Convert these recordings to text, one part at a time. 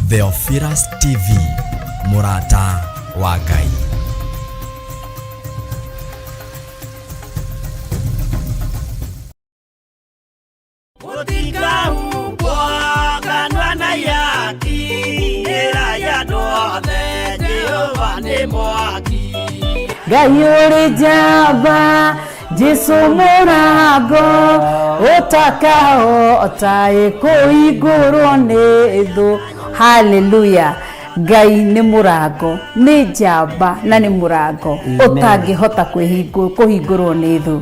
Theophilus TV, mũrata wa Ngai. Mũtikahumbwo kanua na ihaki, ĩrai andũ othe Jehova nĩ mwaki. Ngai ũrĩ njamba Jesu mũrango ũtakahota kũhingũrwo nĩ thũ. Haleluya! Ngai nĩ mũrango, nĩ njamba na nĩ mũrango ũtangĩhota kũhingũrwo nĩ thũ.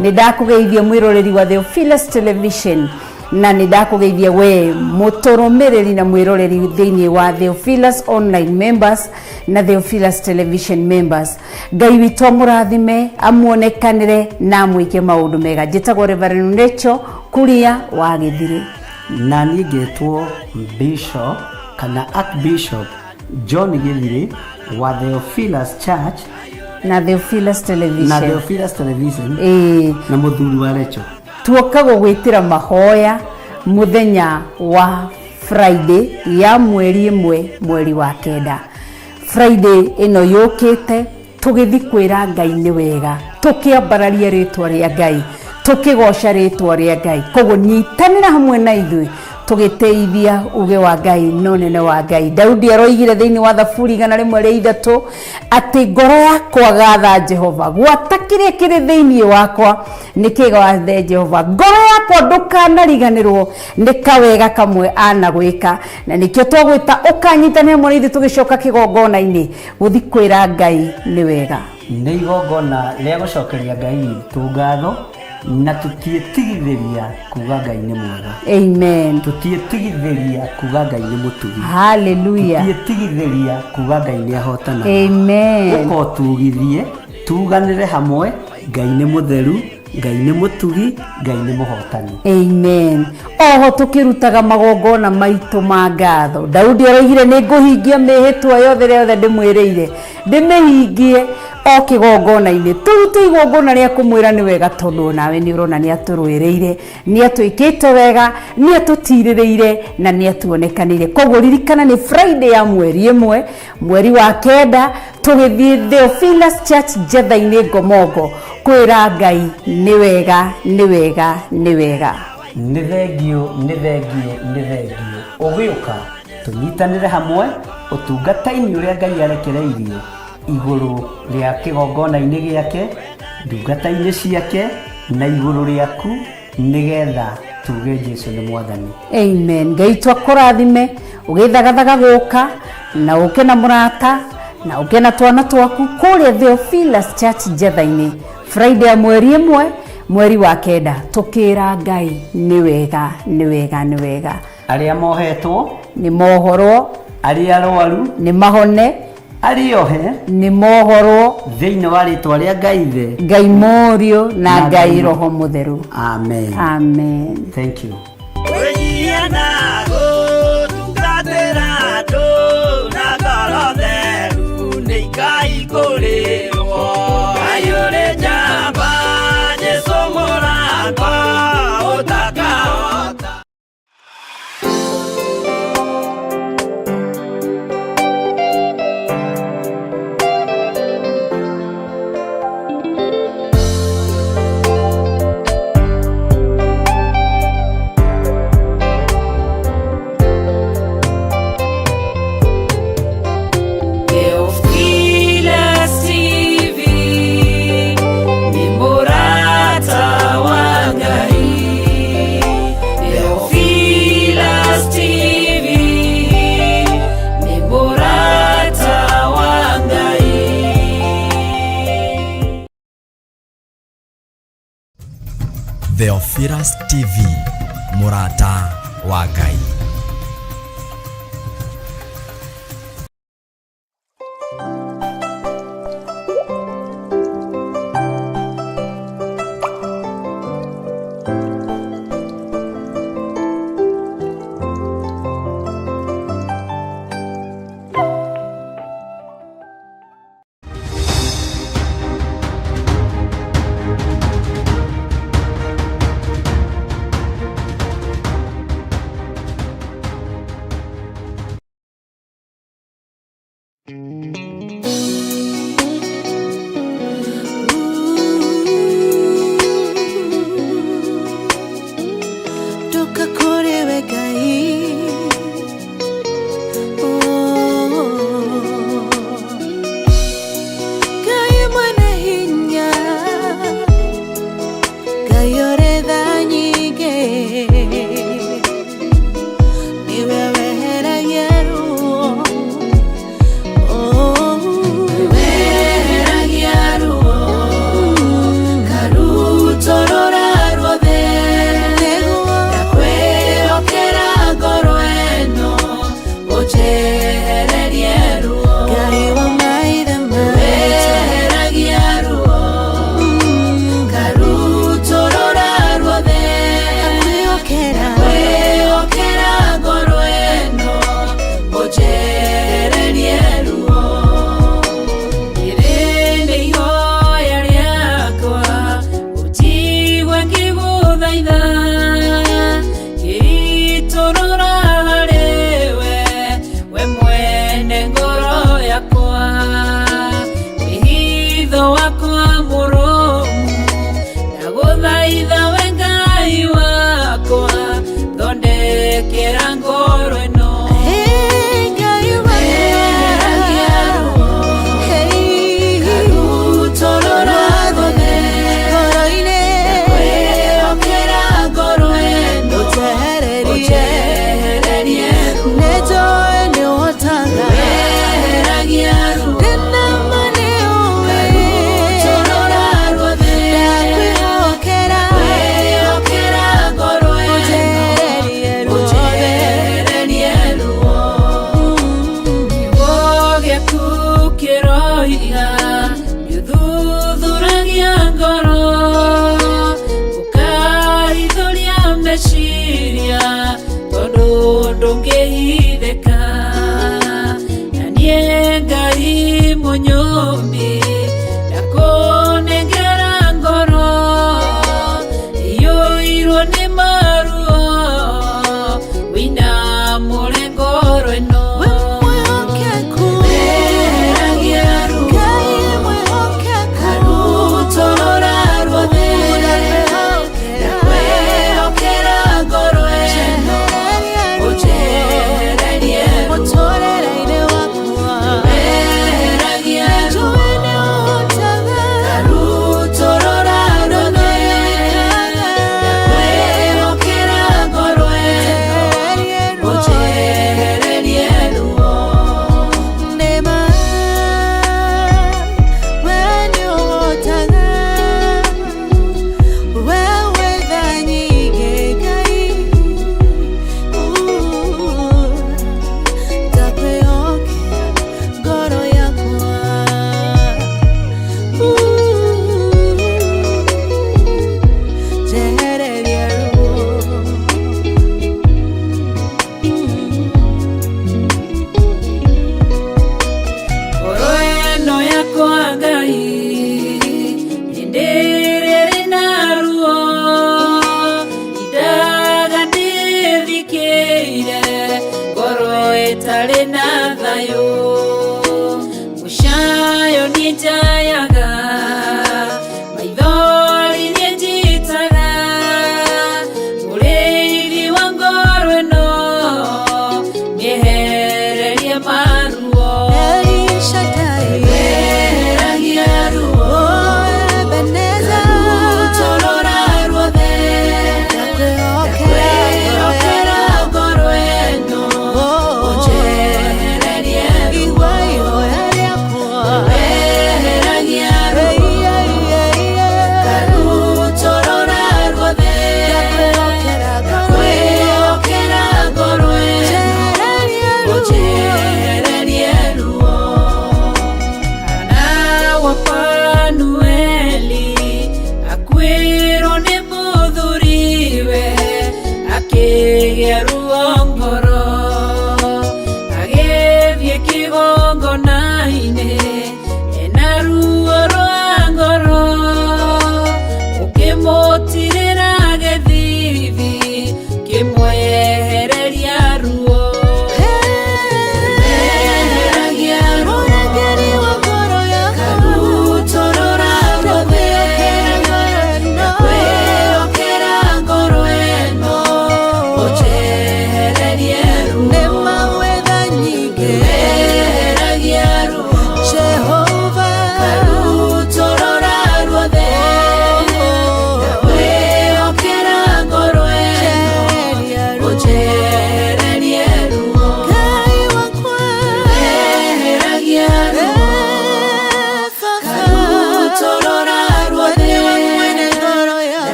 Nĩ ndakũgeithia mwĩroreri wa Theophilus Television na nĩ ndakũgeithia we mũtũrũmĩrĩri na mwĩroreri thĩinĩ wa Theophilus Online Members na Theophilus Television Members. Ngai witũ amũrathime, amuonekanĩre na amwĩke maũndũ mega. Njĩtagwo Reverend Rachel Kuria wa Gĩthirĩ. Na niĩ ngetwo Bishop kana Archbishop John Gĩthirĩ wa Theophilus Church na Theophilus Television. Na Theophilus Television. Ĩĩ. Na mũthuri wa Rachel. Tuoka gũgwĩtĩra mahoya mũthenya wa Friday ya mweri 1 mweri wa 9. Friday ĩno yũkĩte tũgĩthi kwĩra Ngai nĩ wega, tũkĩambararia rĩtwa rĩa Ngai, tũkĩgoca rĩtwa rĩa Ngai. Koguo nyitanĩra hamwe na ithuĩ tũgĩtĩithia uge wa Ngai na ũnene wa Ngai. Daudi aroigire thĩinĩ wa Thaburi 103 atĩ ngoro yakwa gatha Jehova, gwata kĩrĩa kĩrĩ thĩinĩ wakwa nĩ kĩgathe Jehova. Ngoro yakwa ndũkanariganĩrwo nĩ kawega kamwe anagwĩka, na nĩkĩo twagwĩta ũkanyitanĩra hamwe na ithuĩ tũgĩcoka kĩgongona-inĩ gũthi kwĩra Ngai nĩ wega. Nĩ igongona rĩa gũcokeria Ngai witũ ngatho, na tũtiĩtigithĩria kuga Ngai nĩ mwega. Amen. Tũtiĩtigithĩria kuga Ngai nĩ mũtugi. Hallelujah. Tũtiĩtigithĩria kuga Ngai nĩ ahotanaga. Amen. Ũka ũtugithie, tuganĩre hamwe, Ngai nĩ mũtheru, Ngai nĩ mũtugi, Ngai nĩ mũhotani. Amen. Oho tũkĩrutaga magongona maitũ ma ngatho, Daudi aroigire nĩ ngũhingia mĩhĩtwa yothe ĩrĩa yothe ndĩmwĩrĩire, ndĩmĩhingie o kĩgongona-inĩ. Tũrute igongona rĩa kũmwĩra nĩ wega, tondũ nawe nĩ ũrona nĩ atũrũĩrĩire, nĩ atwĩkĩte wega, nĩ atũtirĩrĩire na nĩ atuonekanĩire. Koguo ririkana nĩ Friday ya mweri 1 mweri wa 9 tũgĩthiĩ Theophilus Church Njetha-inĩ Ngomongo kwĩra Ngai nĩ wega, nĩ wega, nĩ wega. Nĩ thengiũ, nĩ thengiũ, nĩ thengiũ ũgĩũka tũnyitanĩre hamwe ũtungata-inĩ ũrĩa Ngai arekereirie igũrũ rĩa kĩgongona-inĩ gĩake, ndungata-inĩ ciake na igũrũ rĩaku, nĩgetha tuge Jesu nĩ Mwathani. Amen. Ngai witũ akũrathime ũgĩthagathaga gũka na ũke na mũrata na ũke na twana twaku kũrĩa Theophilus Church Njetha-inĩ Friday ya mweri 1 mweri wa 9 tũkĩra Ngai nĩ wega, nĩ wega, nĩ wega. Arĩa mohetwo nĩ mohorwo, arĩa arwaru nĩ mahone, arĩa ohe nĩ mohorwo, thĩinĩ wa rĩtwa rĩa Ngai Ithe, Ngai Mũriũ na na Ngai Ngai Roho Mũtheru. Amen. Amen. Thank you. Kwĩnyihia na gũtungatĩra andũ na ngoro theru nĩ ikaihingũrĩrwo. Ngai ũrĩ njamba, Jesũ mũrango ũtakahota. Theophilus TV ni murata wa Ngai. Theophilus TV ni murata wa Ngai. Theophilus TV, mũrata wa Ngai. Ndagũthaitha ngĩitũrũra harĩ we, we mwene ngoro yakwa, wĩhitho wakwa mũrũmu. Ndagũthaitha we Ngai wakwa, thondekera ngoro ĩno. Eheragia ruo, ngarutũrũra ruothe, ndakwĩhokera ngoro ĩno, ũnjehererie ruo. Eheragia ruo, ngarutũrũra ruothe, ndakwĩhokera ngoro ĩno, ũnjehererie ruo. Kiugo gĩaku kĩroiga nĩũthuthuragia ngoro, ũkarithũria meciria, tondũ ndũngĩhithĩka. Na niĩ Ngai mũnyũmbi, ndakũnengera ngoro iyũirwo nĩ maruo, wĩinamũre ngoro ĩno. Eheragia ruo, ngarutũrũra ruothe, ndakwĩhokera ngoro ĩno, ũnjehererie ruo. Eheragia ruo, ngarutũrũra ruothe, ndakwĩhokera ngoro ĩno, ũnjehererie ruo. Ngoro ĩno yakwa Ngai nĩndĩrĩrĩ na ruo, indaga ndĩthikĩire, ngoro ĩtarĩ na thayũ. Mũcayo niĩ njayaga, maithori niĩ njitaga, mũrĩithi wa ngoro ĩno mĩehererie maruo. Eheragia ruo, ngarutũrũra ruothe, ndakwĩhokera ngoro ĩno, ũnjehererie ruo. Eheragia ruo, ngarutũrũra ruothe, ndakwĩhokera ngoro ĩno, ũnjehererie ruo. Hana wa Fanueli akuĩrwo nĩ mũthuriwe, akĩgĩa ruo ngoro, agĩthiĩ kĩgongona-inĩ ena ruo rwa ngoro, ũkĩmũtirĩra gĩthithi, kĩmwehereria ruo. Eheragia ruo, ngarutũrũra ruothe, ndakwĩhokera ngoro ĩno, ũnjehererie.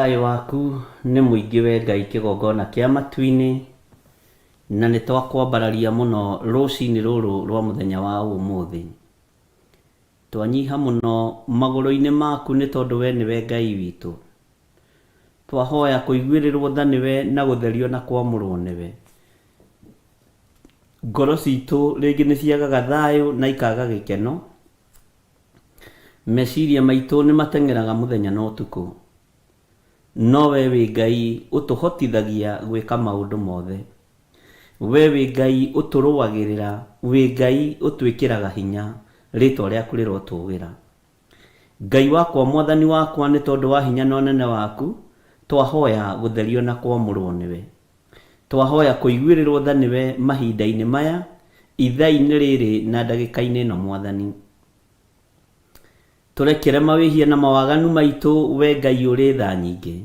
Thayũ waku nĩ mũingĩ we Ngai kĩgongona kĩa matu-inĩ, na nĩ twakwambararia mũno rũcinĩ rũrũ rwa mũthenya wa ũmũthĩ. Twanyiha mũno magũrũ-inĩ maku nĩ tondũ we nĩwe Ngai witũ. Twahoya kũiguĩrĩrwo tha nĩwe na gũtherio na kwamũrwo nĩwe. Ngoro citũ rĩngĩ nĩ ciagaga thayũ na ikaga gĩkeno. Meciria maitũ nĩ mateng'eraga mũthenya na ũtukũ. No we wĩ Ngai ũtũhotithagia gwĩka maũndũ mothe. We wĩ Ngai ũtũrũagĩrĩra, wĩ Ngai ũtwĩkĩraga hinya, rĩtwa rĩaku rĩrotũgĩra. Ngai wakwa, Mwathani wakwa, nĩ tondũ wa hinya na ũnene waku, twahoya gũtherio na kwamũrwo nĩwe. Twahoya kũiguĩrĩrwo tha nĩwe mahinda-inĩ maya, ithaa-inĩ rĩrĩ na ndagĩka-inĩ ĩno Mwathani. Tũrekere mawĩhia na mawaganu maitũ, we Ngai ũrĩ tha nyingĩ.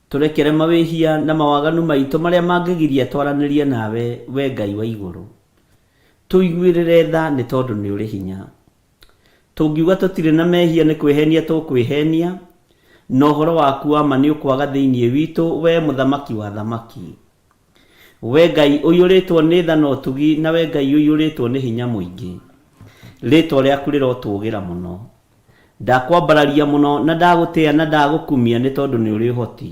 Tũrekere mawĩhia na mawaganu maitũ marĩa mangĩgiria twaranĩrie nawe, we Ngai wa igũrũ. Tũiguĩrĩre tha nĩ tondũ nĩ ũrĩ hinya. Tũngiuga tũtirĩ na mehia nĩ kwĩhenia tũkwĩhenia, na ũhoro waku wa ma nĩ ũkwaga thĩinĩ witũ, we Mũthamaki wa athamaki. We Ngai ũiyũrĩtwo nĩ tha na ũtugi, na we Ngai ũiyũrĩtwo nĩ hinya mũingĩ. Rĩĩtwa rĩaku rĩrotũũgĩra mũno. Ndakwambararia mũno na ndagũtĩa na ndagũkumia nĩ tondũ nĩ ũrĩ ũhoti.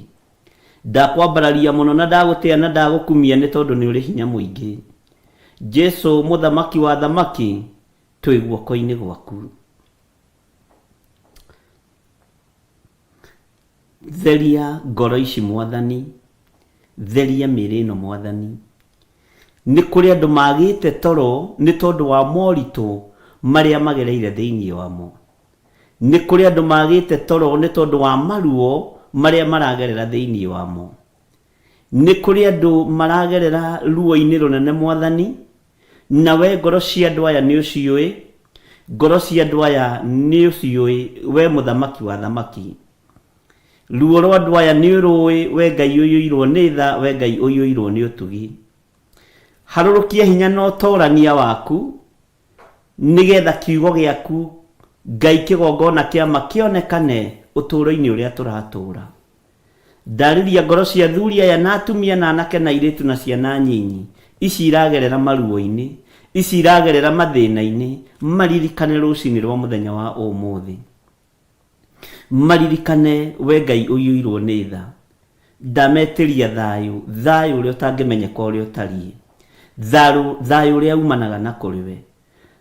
Ndakwambararia mũno na ndagũtĩa na ndagũkumia nĩ tondũ nĩ ũrĩ hinya mũingĩ. Jesu Mũthamaki wa athamaki, twĩ guoko-inĩ gwaku. Theria ngoro ici Mwathani, theria mĩĩrĩ ĩno Mwathani. Nĩ kũrĩ andũ magĩte toro nĩ tondũ wa moritũ marĩa magereire thĩinĩ wamo. Nĩ kũrĩ andũ magĩte toro nĩ tondũ wa maruo marĩa maragerera thĩinĩ wamo. Nĩ kũrĩ andũ maragerera ruo-inĩ rũnene Mwathani, na we ngoro cia andũ aya nĩ ũciũĩ, ngoro cia andũ aya nĩ ũciũĩ, we Mũthamaki wa athamaki. Ruo rwa andũ aya nĩ ũrũĩ, we Ngai ũiyũirwo nĩ tha, we Ngai ũiyũirwo nĩ ũtugi. Harũrũkia hinya na ũtorania waku, nĩgetha kiugo gĩaku Ngai kĩgongona kĩa ma kĩonekane ũtũũro-inĩ ũrĩa tũratũũra. Ndarĩria ngoro cia athuri aya na atumia na anake na airĩtu na ciana nyinyi, ici iragerera maruo-inĩ, ici iragerera mathĩna-inĩ, maririkane rũcinĩ rwa mũthenya wa ũmũthĩ. Maririkane we Ngai ũiyũirwo nĩ tha. Ndametĩria thayũ, thayũ ũrĩa ũtangĩmenyeka ũrĩa ũtariĩ. Tharũ, thayũ ũrĩa umanaga na kũrĩ we.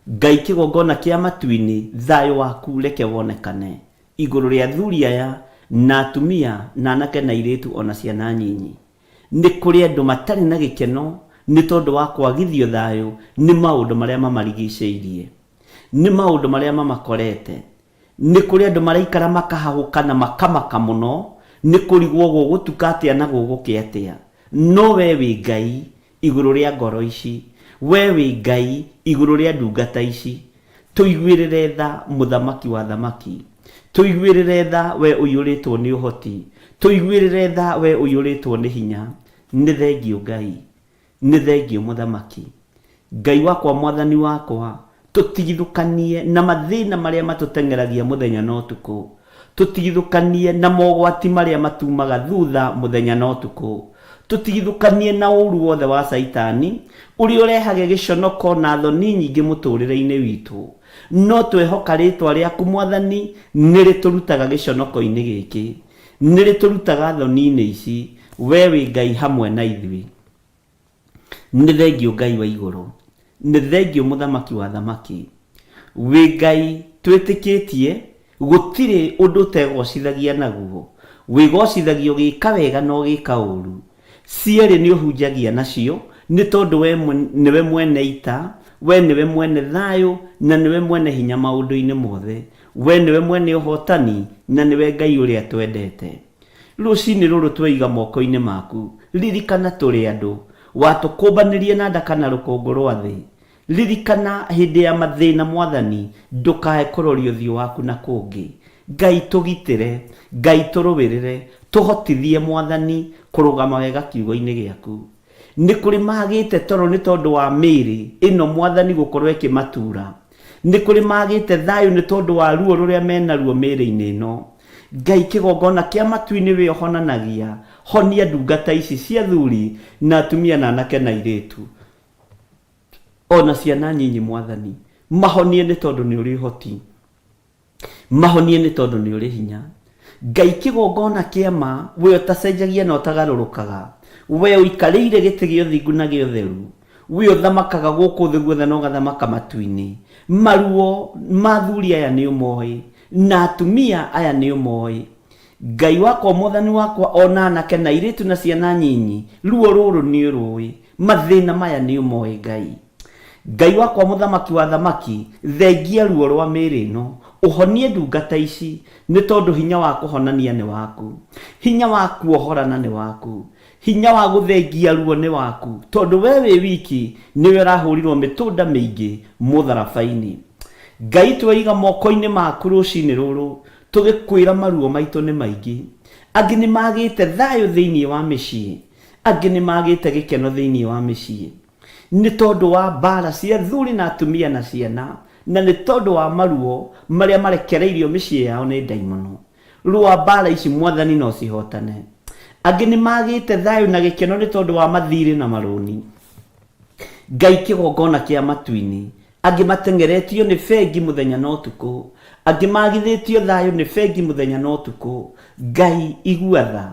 Ngai kĩgongona kĩa matu-inĩ, thayũ waku reke wonekane igũrũ rĩa athuri aya na atumia na anake na airĩtu o na ciana nyinyi. Nĩ kũrĩ andũ matarĩ na gĩkeno nĩ tondũ wa kwagithio thayũ nĩ maũndũ marĩa mamarigicĩirie, nĩ maũndũ marĩa mamakorete. Nĩ kũrĩ andũ maraikara makahahũka na makamaka mũno nĩ kũrigwo gũgũtuka atĩa na gũgũkĩa atĩa. No wee wĩ Ngai igũrũ rĩa ngoro ici. Wee wĩ Ngai igũrũ rĩa ndungata ici. Tũiguĩrĩre tha, Mũthamaki wa athamaki. Tũiguĩrĩre tha, wee ũiyũrĩtwo nĩ ũhoti. Tũiguĩrĩre tha, wee ũiyũrĩtwo nĩ hinya. Nĩ thengiũ Ngai. Nĩ thengiũ Mũthamaki. Ngai wakwa Mwathani wakwa, tũtigithũkanie na mathĩna marĩa matũteng'eragia mũthenya na ũtukũ. Tũtigithũkanie na mogwati marĩa matumaga thutha mũthenya na ũtukũ. Tũtigithũkanie na ũru wothe wa Caitani, ũrĩa ũrehage gĩconoko na thoni nyingĩ mũtũrĩre-inĩ witũ. No twehoka rĩtwa rĩaku Mwathani nĩrĩtũrutaga gĩconoko-inĩ gĩkĩ. Nĩrĩtũrutaga thoni-inĩ ici. Wee wĩ Ngai hamwe na ithuĩ. Nĩ thengiũ Ngai wa igũrũ, nĩ thengiũ mũthamaki wa athamaki. Wĩ Ngai twĩtĩkĩtie, gũtirĩ ũndũ ũtegocithagia naguo. Wĩgocithagia ũgĩka wega na ũgĩka ũru. Cierĩ nĩ ũhunjagia nacio, nĩ tondũ we nĩwe mwene ita, we nĩwe mwene thayũ, na nĩwe mwene hinya maũndũ-inĩ mothe. We nĩwe mwene ũhotani, na nĩwe Ngai ũrĩa twendete. Rũcinĩ rũrũ tweiga moko-inĩ maku, ririkana tũrĩ andũ. Watũkũmbanĩrie na nda kana rũkũngũ rwa thĩ. Ririkana hĩndĩ ya mathĩna Mwathani, ndũkae kũroria ũthiũ waku na kũngĩ. Ngai tũgitĩre, Ngai tũrũĩrĩre, tũhotithie Mwathani kũrũgama wega kiugo-inĩ gĩaku. Nĩ kũrĩ magĩte toro nĩ tondũ wa mĩĩrĩ ĩno Mwathani gũkorwo ĩkĩmatura. Nĩ kũrĩ magĩte thayũ nĩ tondũ wa ruo rũrĩa menaruo mĩĩrĩ-inĩ ĩno. Ngai kĩgongona kĩa matu-inĩ wĩ ũhonanagia, honia ndungata ici cia athuri na atumia na anake na airĩtu ona ciana nyinyi Mwathani, mahonie nĩ tondũ nĩ ũrĩ ũhoti. Mahonie nĩ tondũ nĩ ũrĩ hinya. Ngai kĩgongona kĩa ma, we ũtacenjagia na ũtagarũrũkaga, we ũikarĩire gĩtĩ gĩa ũthingu na gĩa ũtheru, we ũthamakaga gũkũ thĩ guothe na ũgathamaka matu-inĩ, maruo ma athuri aya nĩ ũmoĩ, na atumia aya nĩ ũmoĩ. Ngai wakwa, Mwathani wakwa, o na anake na airĩtu na ciana nyinyi, ruo rũrũ nĩ ũrũĩ, mathĩna maya nĩ ũmoĩ Ngai. Ngai wakwa mũthamaki wa athamaki, thengia ruo rwa mĩĩrĩ ĩno, ũhonie ndungata ici, nĩ tondũ hinya wa kũhonania nĩ waku, hinya wa kuohorana nĩ waku, hinya wa gũthengia ruo nĩ waku, tondũ we wĩ wiki nĩwe ũrahũrirwo mĩtũnda mĩingĩ mũtharaba-inĩ. Ngai tweiga moko-inĩ maku rũcinĩ rũrũ, tũgĩkwĩra maruo maitũ nĩ maingĩ. Angĩ nĩ magĩte thayũ thĩinĩ wa mĩciĩ, angĩ nĩ magĩte gĩkeno thĩinĩ wa mĩciĩ. Nĩ tondũ wa mbaara cia athuri na atumia na ciana, na nĩ tondũ wa maruo marĩa marekereirio mĩciĩ yao nĩ ndaimono. Rũa mbaara ici Mwathani na ũcihotane. Angĩ nĩ magĩte thayũ na gĩkeno nĩ tondũ wa mathiirĩ na marũni. Ngai kĩgongona kĩa matu-inĩ. Angĩ mateng'eretio nĩ bengi mũthenya na ũtukũ. Angĩ magithĩtio thayũ nĩ bengi mũthenya na ũtukũ. Ngai igua tha.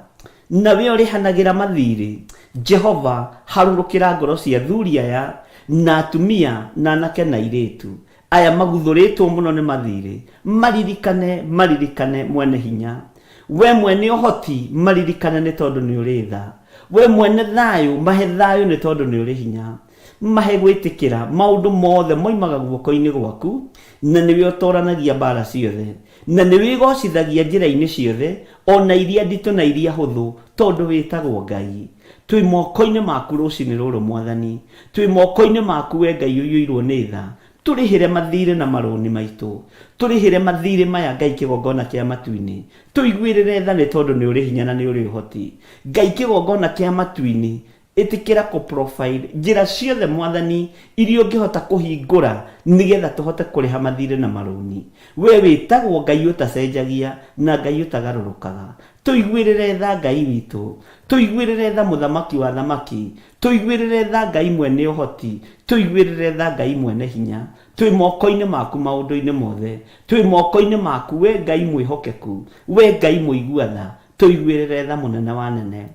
Na we ũrĩhanagĩra mathiirĩ, Jehova, harũrũkĩra ngoro cia athuri aya, na atumia, na anake na airĩtu, aya maguthũrĩtwo mũno nĩ mathiirĩ, maririkane, maririkane, Mwene-Hinya. We mwene ũhoti, maririkane nĩ tondũ nĩ ũrĩ tha. We mwene thayũ, mahe thayũ nĩ tondũ nĩ ũrĩ hinya. Mahe gwĩtĩkĩra maũndũ mothe moimaga guoko-inĩ gwaku, na nĩwe ũtooranagia mbaara ciothe. Na nĩ wĩgoocithagia njĩra-inĩ ciothe, o na iria nditũ na iria hũthũ, tondũ wĩtagwo Ngai. Twĩ moko-inĩ maku rũcinĩ rũrũ, Mwathani. Twĩ moko-inĩ maku, wee Ngai ũiyũirwo nĩ tha. Tũrĩhĩre mathiirĩ na marũni maitũ. Tũrĩhĩre mathiirĩ maya, Ngai kĩgongona kĩa matu-inĩ. Tũiguĩrĩre tha nĩ tondũ nĩ ũrĩ hinya na nĩ ũrĩ ũhoti. Ngai kĩgongona kĩa matu-inĩ, Ĩtĩkĩra kũ profile njĩra ciothe Mwathani iria ũngĩhota kũhingũra nĩgetha tũhote kũrĩha mathirĩ na marũni. We wĩtagwo Ngai ũtacenjagia na Ngai ũtagarũrũkaga. Tũiguĩrĩre tha Ngai witũ. Tũiguĩrĩre tha Mũthamaki wa athamaki. Tũiguĩrĩre tha Ngai mwene ũhoti. Tũiguĩrĩre tha Ngai mwene hinya. Twĩ moko-inĩ maku maũndũ-inĩ mothe. Twĩ moko-inĩ maku we Ngai mwĩhokeku. We Ngai mũigua tha. Tũiguĩrĩre tha mũnene wa anene.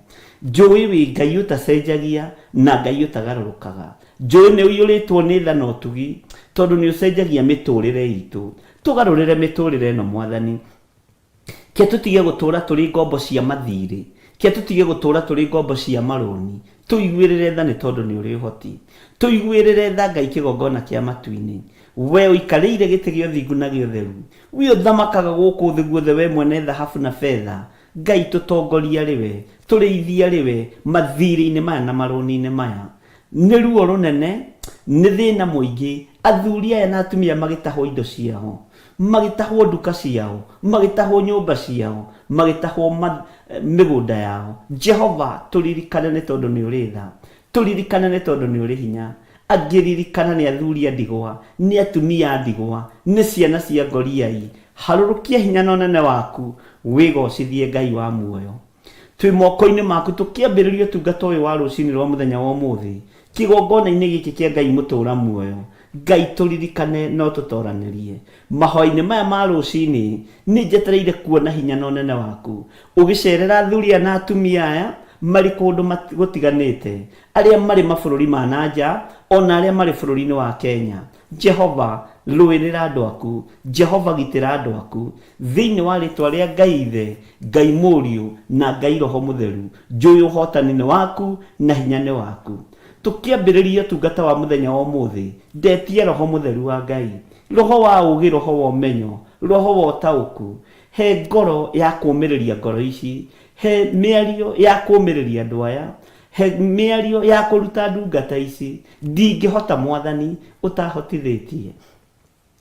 Njũĩ wĩ Ngai ũtacenjagia na Ngai ũtagarũrũkaga. Njũĩ nĩ ũiyũrĩtwo nĩ tha na ũtugi tondũ nĩ ũcenjagia mĩtũrĩre itũ. Tũgarũrĩre mĩtũrĩre ĩno Mwathani. Ke tũtige gũtũra tũrĩ ngombo cia mathirĩ. Ke tũtige gũtũra tũrĩ ngombo cia marũni. Tũiguĩrĩre tha nĩ tondũ nĩ ũrĩ ũhoti. Tũiguĩrĩre tha Ngai kĩgongona kĩa matu-inĩ. We ũikarĩire gĩtĩ gĩa ũthingu na gĩa ũtheru. We ũthamakaga gũkũ thĩ guothe, wee mwene thahabu na betha, Ngai tũtongorie arĩ we, tũrĩithie arĩ we, mathiirĩ-inĩ maya na marũni-inĩ maya. Nĩ ruo rũnene, nĩ thĩna mũingĩ, athuri aya na atumia magĩtahwo indo ciao, magĩtahwo nduka ciao, magĩtahwo nyũmba ciao, magĩtahwo mĩgũnda yao. Jehova, tũririkane nĩ tondũ nĩ ũrĩ tha. Tũririkane nĩ tondũ nĩ ũrĩ hinya. Angĩririkana nĩ athuri a ndigwa, nĩ atumia a ndigwa, nĩ ciana cia ngoriai. Harũrũkia hinya na ũnene waku, wĩgocithie Ngai wa muoyo. Twĩ moko-inĩ maku tũkĩambĩrĩria ũtungata ũyũ wa rũcinĩ rwa mũthenya wa ũmũthĩ, kĩgongona-inĩ gĩkĩ kĩa Ngai mũtũra muoyo. Ngai tũririkane na ũtũtoranĩrie. Mahoya-inĩ maya ma rũcinĩ, nĩ njetereire kuona hinya na ũnene waku ũgĩcerera athuri aya na atumia aya marĩ kũndũ gũtiganĩte, arĩa marĩ mabũrũri ma na nja, o na arĩa marĩ bũrũri-inĩ wa Kenya. Jehova, rũĩrĩra andũ aku. Jehova, gitĩra andũ aku. Thĩinĩ wa rĩtwa rĩa Ngai Ithe, Ngai Mũriũ, na Ngai Roho Mũtheru, njũĩ ũhotani nĩ waku na hinya nĩ waku. Tũkĩambĩrĩria ũtungata wa mũthenya wa ũmũthĩ, ndetia Roho Mũtheru wa Ngai, Roho wa ũũgĩ, Roho wa ũmenyo, Roho wa ũtaũku. He ngoro ya kũũmĩrĩria ngoro ici. He mĩario ya kũũmĩrĩria andũ aya. He mĩario ya kũruta ndungata ici. Ndingĩhota Mwathani ũtahotithĩtie.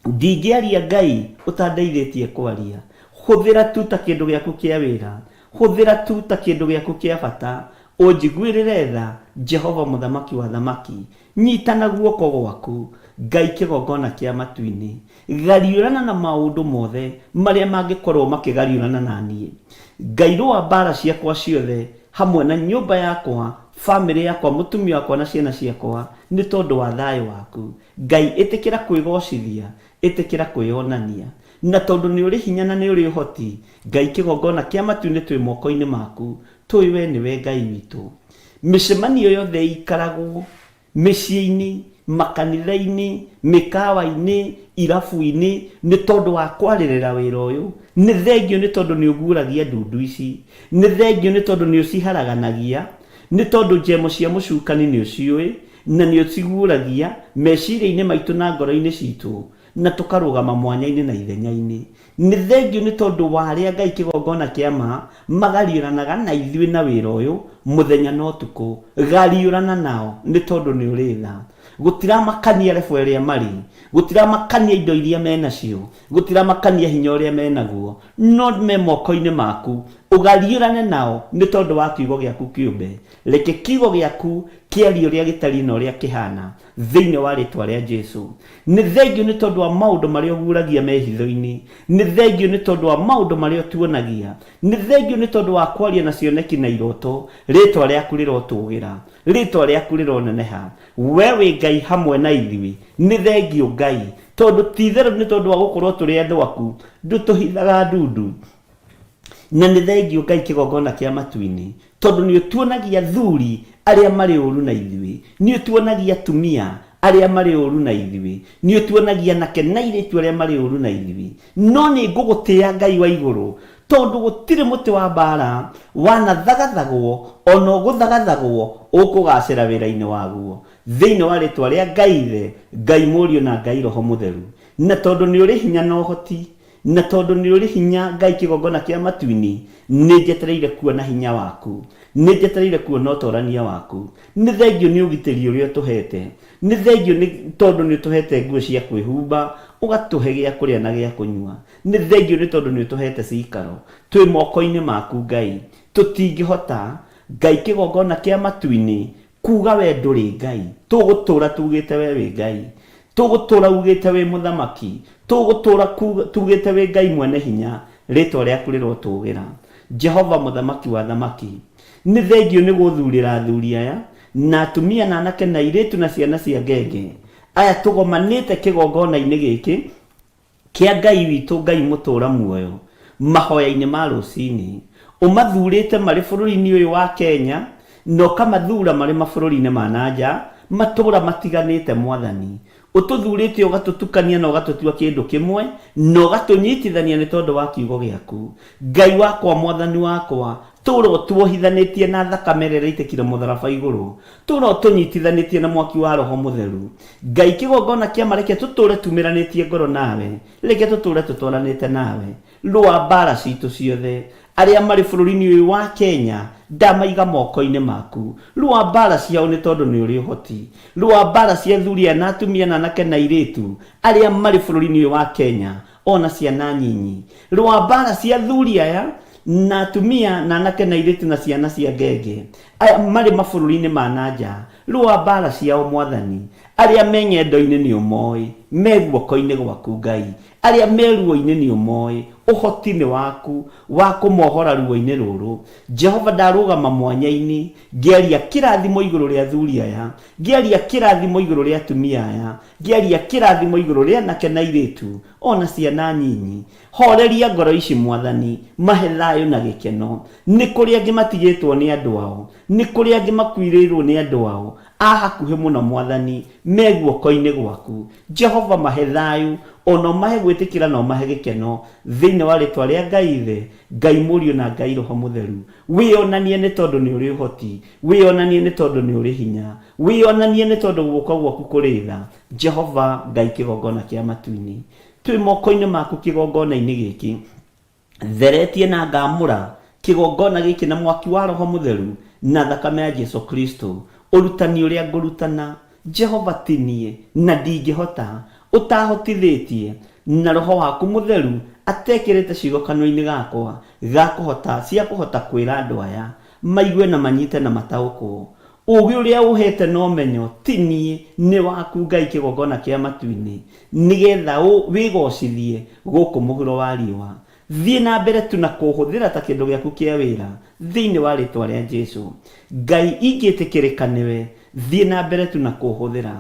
Ndingĩaria Ngai ũtandeithĩtie kwaria. Hũthĩra tu ta kĩndũ gĩaku kĩa wĩra. Hũthĩra tu ta kĩndũ gĩaku kĩa bata. Ũnjiguĩrĩre tha, Jehova Mũthamaki wa athamaki. Nyita na guoko gwaku, Ngai kĩgongona kĩa matu-inĩ. Gariũrana na maũndũ mothe marĩa mangĩkorwo makĩgariũrana na niĩ. Ngai rũa mbaara ciakwa ciothe hamwe na nyũmba yakwa, famĩlĩ yakwa, mũtumia wakwa na ciana ciakwa nĩ tondũ wa thayũ waku. Ngai ĩtĩkĩra kwĩgocithia, ĩtĩkĩra kwĩyonania. Na tondũ nĩ ũrĩ hinya na nĩ ũrĩ ũhoti, Ngai kĩgongona kĩa matu-inĩ twĩ moko-inĩ maku, tũĩ we nĩwe Ngai witũ. Mĩcemanio yothe ĩikaragwo mĩciĩ-inĩ, makanitha-inĩ, mĩkawa-inĩ, irabu-inĩ, nĩ tondũ wa kwarĩrĩra wĩra ũyũ. Nĩ thengio nĩ tondũ nĩ ũguũragia ndundu ici. Nĩ thengio nĩ tondũ nĩ ũciharaganagia. Nĩ tondũ njemo cia mũcukani nĩ ũciũĩ, na nĩ ũciguũragia meciria-inĩ maitũ na ngoro-inĩ citũ, na tũkarũgama mwanya-inĩ na ithenya-inĩ. Nĩ thengiũ nĩ tondũ wa arĩa Ngai kĩgongona kĩa ma magariũranaga na ithuĩ na wĩra ũyũ mũthenya na ũtukũ. Gariũrana nao nĩ tondũ nĩ ũrĩ tha. Gũtiramakania level ĩrĩa marĩ, gũtiramakania indo iria menacio, gũtiramakania hinya ũrĩa menaguo, no me moko-inĩ maku. Ũgariũrane nao nĩ tondũ wa kiugo gĩaku kĩũmbe. Reke kiugo gĩaku kĩarie ũrĩa gĩtariĩ na ũrĩa kĩhana. Thĩinĩ wa rĩtwa rĩa Jesu. Nĩ thengio nĩ tondũ wa maũndũ marĩa ũguũragia mehitho-inĩ. Nĩ thengio nĩ tondũ wa maũndũ marĩa ũtuonagia. Nĩ thengio nĩ tondũ wa kwaria na cioneki na iroto. Rĩtwa rĩaku rĩrotũgĩra. Rĩtwa rĩaku rĩroneneha. We wĩ Ngai hamwe na ithuĩ. Nĩ thengio Ngai, tondũ ti itherũ nĩ tondũ wa gũkorwo tũrĩ andũ aku, ndũtũhithaga ndundu. Na nĩ thengio Ngai kĩgongona kĩa matu-inĩ, tondũ nĩ ũtuonagia athuri arĩa marĩ ũru na ithuĩ, nĩ ũtuonagia atumia arĩa marĩ ũru na ithuĩ, nĩ ũtuonagia anake na airĩtu arĩa marĩ ũru na ithuĩ. No nĩ ngũgũtĩa Ngai wa igũrũ, tondũ gũtirĩ mũtĩ wa mbaara wanathagathagwo o na ũgũthagathagwo ũkũgaacĩra wĩra-inĩ waguo. Thĩinĩ wa rĩĩtwa rĩa Ngai Ithe, Ngai Mũriũ na Ngai Roho Mũtheru. Na tondũ nĩ ũrĩ hinya na ũhoti, Na tondũ nĩ ũrĩ hinya, Ngai kĩgongona kĩa matu-inĩ, nĩ njetereire kuona hinya waku. Nĩ njetereire kuona ũtorania waku. Nĩ thengio nĩ ũgitĩri ũrĩa ũtũhete. Nĩ thengio nĩ tondũ nĩ ũtũhete nguo cia kwĩhumba, ũgatũhe gĩa kũrĩa na gĩa kũnyua. Nĩ thengio nĩ tondũ nĩ ũtũhete cikaro. Twĩ moko-inĩ maku Ngai. Tũtingĩhota, Ngai kĩgongona kĩa matu-inĩ, Kuuga we ndũrĩ Ngai. Tũgũtũũra tugĩte we wĩ Ngai. Tũgũtũũra ugĩte wĩ Mũthamaki. Tũgũtũũra tugĩte wĩ Ngai mwene hinya. Rĩtwa rĩaku rĩrotũgĩra. Jehova Mũthamaki wa athamaki. Nĩ thengiũ nĩ gũthurĩra athuri aya, na atumia na anake na airĩtu na ciana cia ngenge, aya tũgomanĩte kĩgongona-inĩ gĩkĩ, Kĩa Ngai witũ, Ngai mũtũũra muoyo, mahoya-inĩ ma rũcinĩ. Ũmathurĩte marĩ bũrũri-inĩ ũyũ wa Kenya, na ũkamathura marĩ mabũrũri-inĩ ma na nja, matũũra matiganĩte Mwathani. Ũtũthurĩte ũgatũtukania na ũgatũtua kĩndũ kĩmwe, na ũgatũnyitithania nĩ tondũ wa kiugo gĩaku. Ngai wakwa, Mwathani wakwa, tũũra ũtuohithanĩtie na thakame ĩrĩa ĩraitĩkire mũtharaba igũrũ. Tũũra ũtũnyitithanĩtie na mwaki wa Roho Mũtheru. Ngai kĩgongona kĩa ma reke tũtũũre tumĩranĩtie ngoro nawe, reke tũtũũre tũtwaranĩte nawe. Rũa mbaara citũ ciothe. Arĩa marĩ bũrũri-inĩ ũyũ wa Kenya ndamaiga moko-inĩ maku. Rũa mbaara ciao nĩ tondũ nĩ ũrĩ ũhoti. Rũa mbaara cia athuri aya na atumia na anake na airĩtu arĩa marĩ bũrũri-inĩ ũyũ wa Kenya ona ciana nyinyi. Rũa mbaara cia athuri aya na atumia na anake na airĩtu na ciana cia ngenge aya marĩ mabũrũri-inĩ ma na nja. Rũa mbaara ciao Mwathani. Arĩa me ng'endo-inĩ nĩ ũmoĩ, me guoko-inĩ gwaku Ngai. Arĩa me ruo-inĩ nĩ ũmoĩ, ũhoti nĩ waku wa kũmohora ruo-inĩ rũrũ. Jehova ndarũgama mwanya-inĩ ngĩaria kĩrathimo igũrũ rĩa athuri aya, ngĩaria kĩrathimo igũrũ rĩa atumia aya, Ngĩaria kĩrathimo igũrũ rĩa anake na airĩtu, o na ciana nyinyi. Horeria ngoro ici, Mwathani, mahe thayũ na gĩkeno. Nĩ kũrĩ angĩ matigĩtwo nĩ andũ ao. Nĩ kũrĩ angĩ makuirĩirwo nĩ andũ ao a hakuhĩ mũno, Mwathani, me guoko-inĩ gwaku. Jehova, mahe thayũ, o na ũmahe gwĩtĩkĩra na ũmahe gĩkeno, thĩinĩ wa rĩtwa rĩa Ngai Ithe, Ngai Mũriũ na Ngai Roho Mũtheru. Wĩonanie nĩ tondũ nĩ ũrĩ ũhoti. Wĩonanie nĩ tondũ nĩ ũrĩ hinya. Wĩonanie nĩ tondũ guoko gwaku kũrĩ tha. Jehova Ngai kĩgongona kĩa matu-inĩ. Twĩ moko-inĩ maku kĩgongona-inĩ gĩkĩ. Theretie na ngamũra kĩgongona gĩkĩ na mwaki wa Roho Mũtheru na thakame ya Jesu Kristo. Ũrutani ũrĩa ngũrutana, Jehova ti niĩ, na ndingĩhota, ũtahotithĩtie na Roho waku Mũtheru atekĩrĩte ciugo kanua-inĩ gakwa ga kũhota, cia kũhota kwĩra andũ aya. Maigue na manyite na mataũkwo. Ũũgĩ ũrĩa ũhete na ũmenyo ti niĩ, nĩ waku Ngai kĩgongona kĩa matu-inĩ, nĩgetha wĩgocithie gũkũ mũhuro wa riũa. Thiĩ na mbere tu na kũũhũthĩra ta kĩndũ gĩaku kĩa wĩra thĩinĩ wa rĩtwa rĩa Jesu. Ngai ingĩtĩkĩrĩka nĩwe, thiĩ na mbere tu na kũũhũthĩra.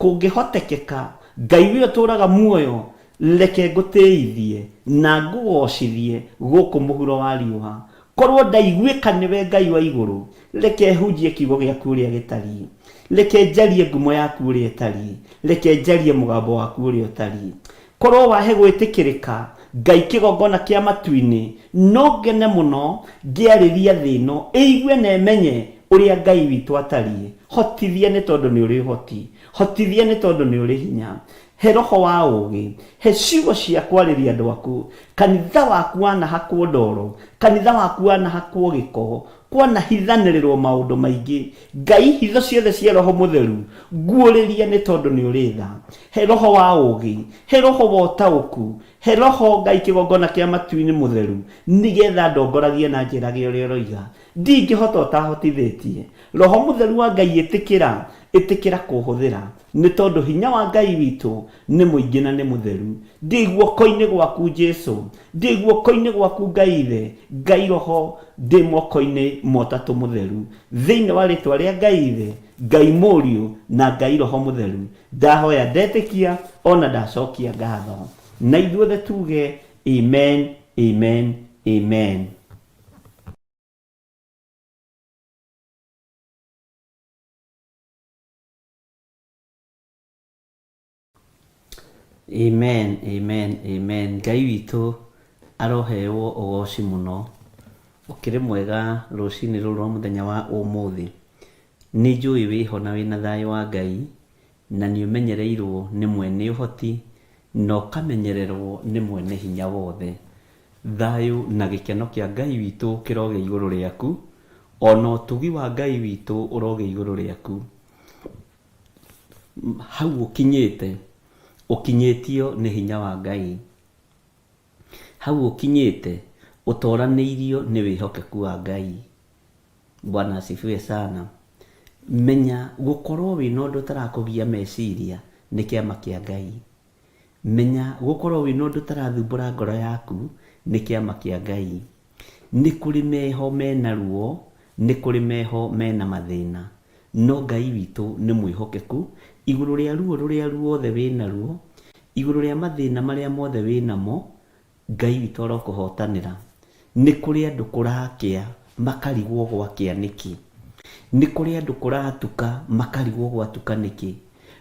Kũngĩhotekeka, Ngai ũrĩa ũtũũraga muoyo, reke ngũtĩithie na ngũgocithie gũkũ mũhuro wa riũa. Korwo ndaiguĩka nĩwe Ngai wa igũrũ, reke hunjie kiugo gĩaku ũrĩa gĩtariĩ. Reke njarie ngumo yaku ũrĩa ĩtariĩ. Reke njarie mũgambo waku ũrĩa ũtariĩ. Korwo wahe gwĩtĩkĩrĩka, Ngai kĩgongona kĩa matu-inĩ, no ngene mũno ngĩarĩria thĩ ĩno ĩigue na ĩmenye ũrĩa Ngai witũ atariĩ. Hotithia nĩ tondũ nĩ ũrĩ ũhoti. Hotithia nĩ tondũ nĩ ũrĩ hinya. He roho wa ũũgĩ. He ciugo cia kwarĩria andũ aku. Kanitha waku wanahakwo ndoro. Kanitha waku wanahakwo gĩko. Kwanahithanĩrĩrwo maũndũ maingĩ. Ngai hitho ciothe cia roho mũtheru nguũrĩria nĩ tondũ nĩ ũrĩ tha. He roho wa ũũgĩ. He roho wa ũtaũku. He roho Ngai kĩgongona kĩa matu-inĩ mũtheru nĩgetha ndongoragie na njĩrage ũrĩa ũroiga. Ndingĩhota ũtahotithĩtie. Roho mũtheru wa Ngai ĩtĩkĩra, ĩtĩkĩra kũhũthĩra. Nĩ tondũ hinya wa Ngai witũ nĩ mũingĩ na nĩ mũtheru. Ndĩ guoko-inĩ gwaku Jesu. Ndĩ guoko-inĩ gwaku Ngai Ithe, Ngai Roho, ndĩ moko-inĩ ma Ũtatũ Mũtheru. Thĩinĩ wa rĩtwa rĩa Ngai Ithe, Ngai Mũriũ, na Ngai Roho Mũtheru, ndahoya ndetĩkia ona ndacokia ngatho. Na ithuothe tuge Amen, Amen, Amen. Amen, amen, amen. Ngai witũ arohewo ũgoci mũno. Ũkĩrĩ mwega rũcinĩ rũrũ rwa mũthenya wa ũmũthĩ. Nĩ njũĩ wĩho na wĩna thayũ wa Ngai na nĩ ũmenyereirwo nĩ mwene ũhoti na ũkamenyererwo nĩ mwene hinya wothe. Thayũ na gĩkeno kĩa Ngai witũ kĩrogĩa igũrũ rĩaku, ona ũtugi wa Ngai witũ ũrogĩa igũrũ rĩaku. Hau ũkinyĩte, ũkinyĩtio nĩ hinya wa Ngai. Hau ũkinyĩte, ũtoranĩirio nĩ wĩhokeku wa Ngai. Bwana asifiwe sana. Menya gũkorwo wĩna ũndũ ũtarakũgia meciria nĩ kĩama kĩa Ngai. Menya gũkorwo wĩna ũndũ ũtarathumbũra ngoro yaku nĩ kĩama kĩa Ngai. Nĩ kũrĩ meho mena ruo, nĩ kũrĩ meho mena mathĩna. No Ngai witũ nĩ mwĩhokeku, igũrũ rĩa ruo rũrĩa ruothe wĩnaruo, igũrũ rĩa mathĩna marĩa mothe wĩnamo, Ngai witũ arokũhotanĩra. Nĩ kũrĩ andũ kũrakĩa makarigwo gwakĩa nĩkĩ. Nĩ kũrĩ andũ kũratuka makarigwo gwatuka nĩkĩ.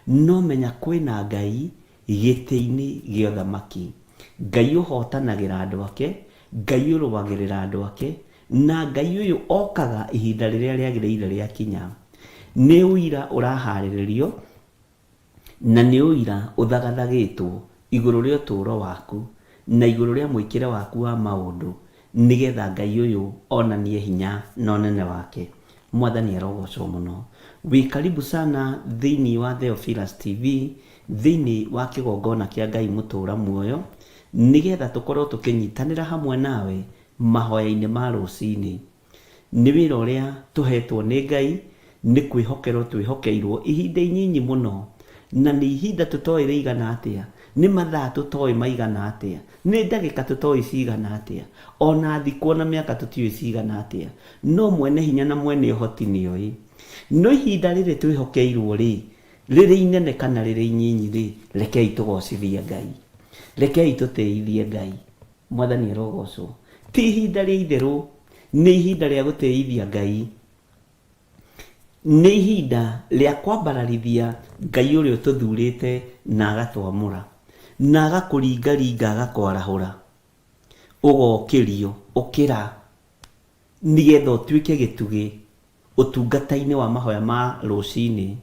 No menya kwĩna Ngai gĩtĩ-inĩ gĩa ũthamaki. Ngai ũhotanagĩra andũ ake, Ngai ũrũagĩrĩra andũ ake, na Ngai ũyũ okaga ihinda rĩrĩa rĩagĩrĩire rĩakinya. Nĩ ũira ũraharĩrĩrio Na nĩ ũira ũthagathagĩtwo igũrũ rĩa ũtũũro waku na igũrũ rĩa mwĩkĩre waku wa maũndũ, nĩ getha Ngai ũyũ onanie hinya na ũnene wake. Mwathani arogocwo mũno. Wĩ karibu sana thĩinĩ wa Theophilus TV, thĩinĩ wa kĩgongona kĩa Ngai mũtũũra muoyo, nĩ getha tũkorwo tũkĩnyitanĩra hamwe nawe mahoya-inĩ ma rũcinĩ. Nĩ wĩra ũrĩa tũheetwo nĩ Ngai, nĩ kwĩhokerwo twĩhokeirwo ihinda inyinyi mũno, na nĩ ihinda tũtoĩ rĩigana atĩa, nĩ mathaa tũtoĩ maigana atĩa, nĩ ndagĩka tũtoĩ cigana atĩa, o na thikũ o na mĩaka tũtiũĩ cigana atĩa, no Mwene Hinya na Mwene Ũhoti nĩoĩ. No ihinda rĩrĩ twĩhokeirwo-rĩ, rĩrĩ inene kana rĩrĩ inyinyi-rĩ, rekei tũgocithie Ngai. Rekei tũtĩithie Ngai. Mwathani arogocwo. Ti ihinda rĩa itherũ, nĩ ihinda rĩa gũtĩithia Ngai. Nĩ ihinda rĩa kwambararithia Ngai ũrĩa ũtũthurĩte na agatwamũra, na agakũringaringa agakwarahũra, ũgokĩrio, ũkĩra, nĩgetha ũtuĩke gĩtugĩ ũtungata-inĩ wa mahoya ma rũcinĩ.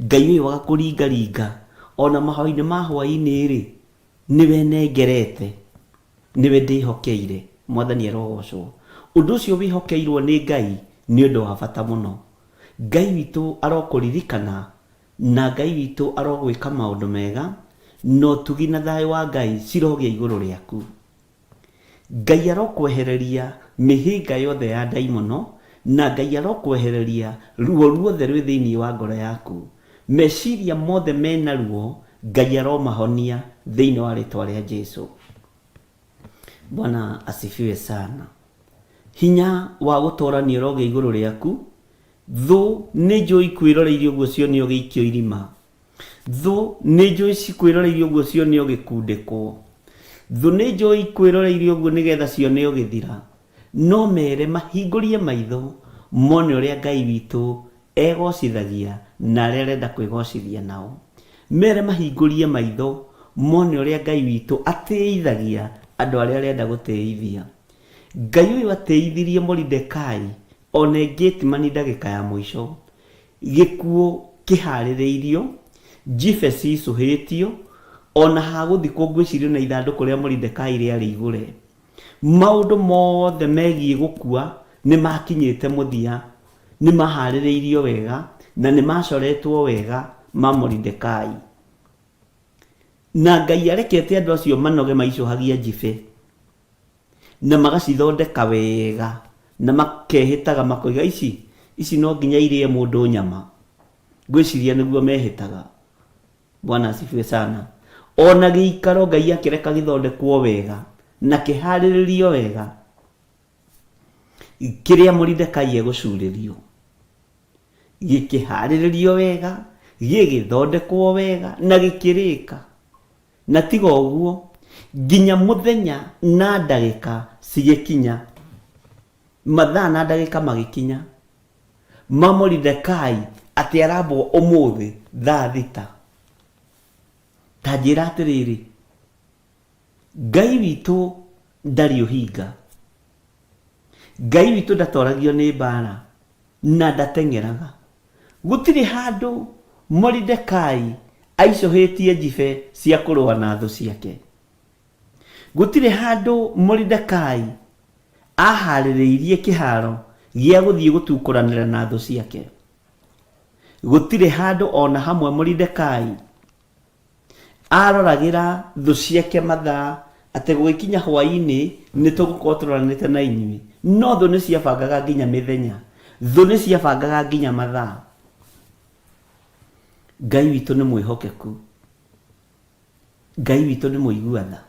Ngai ũyũ agakũringaringa ona mahoya-inĩ ma hwaĩ-inĩ-rĩ, Nĩwe nengerete, nĩwe ndĩhokeire. Mwathani arogocwo. Ũndũ ũcio wĩhokeirwo nĩ Ngai nĩ ũndũ wa bata mũno. Ngai witũ arokũririkana na Ngai witũ arogwĩka maũndũ mega, na ũtugi na thayũ wa Ngai cirogĩa igũrũ rĩaku. Ngai arokwehereria mĩhĩnga yothe ya ndaimono, Na Ngai arokwehereria ruo ruothe rwĩ thĩinĩ wa ngoro yaku. Meciria mothe mena ruo, Ngai aromahonia thĩinĩ wa rĩtwa rĩa Jesu. Bwana asifiwe sana. Hinya wa gũtorania ũrogĩa igũrũ rĩaku. Thũ nĩ njũĩ ikwĩroreirie ũguo cione ũgĩikio irima. Thũ nĩ njũĩ cikwĩroreirie ũguo cione ũgĩkundĩkwo. Thũ nĩ njũĩ ikwĩroreirie ũguo nĩgetha cione ũgĩthira. No mere mahingũrie maitho mone ũrĩa Ngai witũ egocithagia na arĩa arenda kwĩgocithia nao. Mere mahingũrie maitho mone ũrĩa Ngai witũ atĩithagia andũ arĩa arenda gũtĩithia. Ngai ũyũ atĩithirie Moridekai one Gethsemane ndagĩka ya mũico. Gĩkuũ kĩharĩrĩirio, njibe cicũhĩtio, o na ha gũthikwo ngwĩciria o na ithandũkũ rĩa Moridekai rĩarĩ igũre. Maũndũ mothe megiĩ gũkua nĩ maakinyĩte mũthia, nĩ maaharĩrĩirio wega na nĩ maacoretwo wega ma Moridekai. Na Ngai arekete andũ acio manoge maicũhagia njibe. Na magacithondeka wega na makehĩtaga makoiga ici ici no nginya irĩe mũndũ nyama ngwĩciria nĩguo mehĩtaga bwana asifiwe sana ona gĩikaro ngai akĩreka gĩthondekwo wega na kĩharĩrĩrio wega kĩrĩa Moridekai egũcurĩrio gĩkĩharĩrĩrio wega gĩgĩthondekwo wega na gĩkĩrĩka Na tiga ũguo, nginya mũthenya na ndagĩka cigĩkinya, mathaa na ndagĩka magĩkinya, ma Moridekai atĩ arambwo ũmũthĩ thaa thita. Ta njĩra atĩrĩrĩ, Ngai witũ ndarĩ ũhinga. Ngai witũ ndatoragio nĩ mbara na ndateng'eraga. Gũtirĩ handũ Moridekai aicũhĩtie njibe cia kũrũa na thũ ciake. Gũtirĩ handũ Moridekai aahaarĩrĩirie kĩhaaro gĩa gũthiĩ gũtukũranĩra na thũ ciake. Gũtirĩ handũ o na hamwe Moridekai Aroragĩra thũ ciake mathaa atĩ gũgĩkinya hwaĩ-inĩ nĩ tũgũkorwo tũroranĩte na inyuĩ. No thũ nĩ ciabangaga nginya mĩthenya. Thũ nĩ ciabangaga nginya mathaa. Ngai witũ nĩ mwĩhokeku. Ngai witũ nĩ mũigua tha.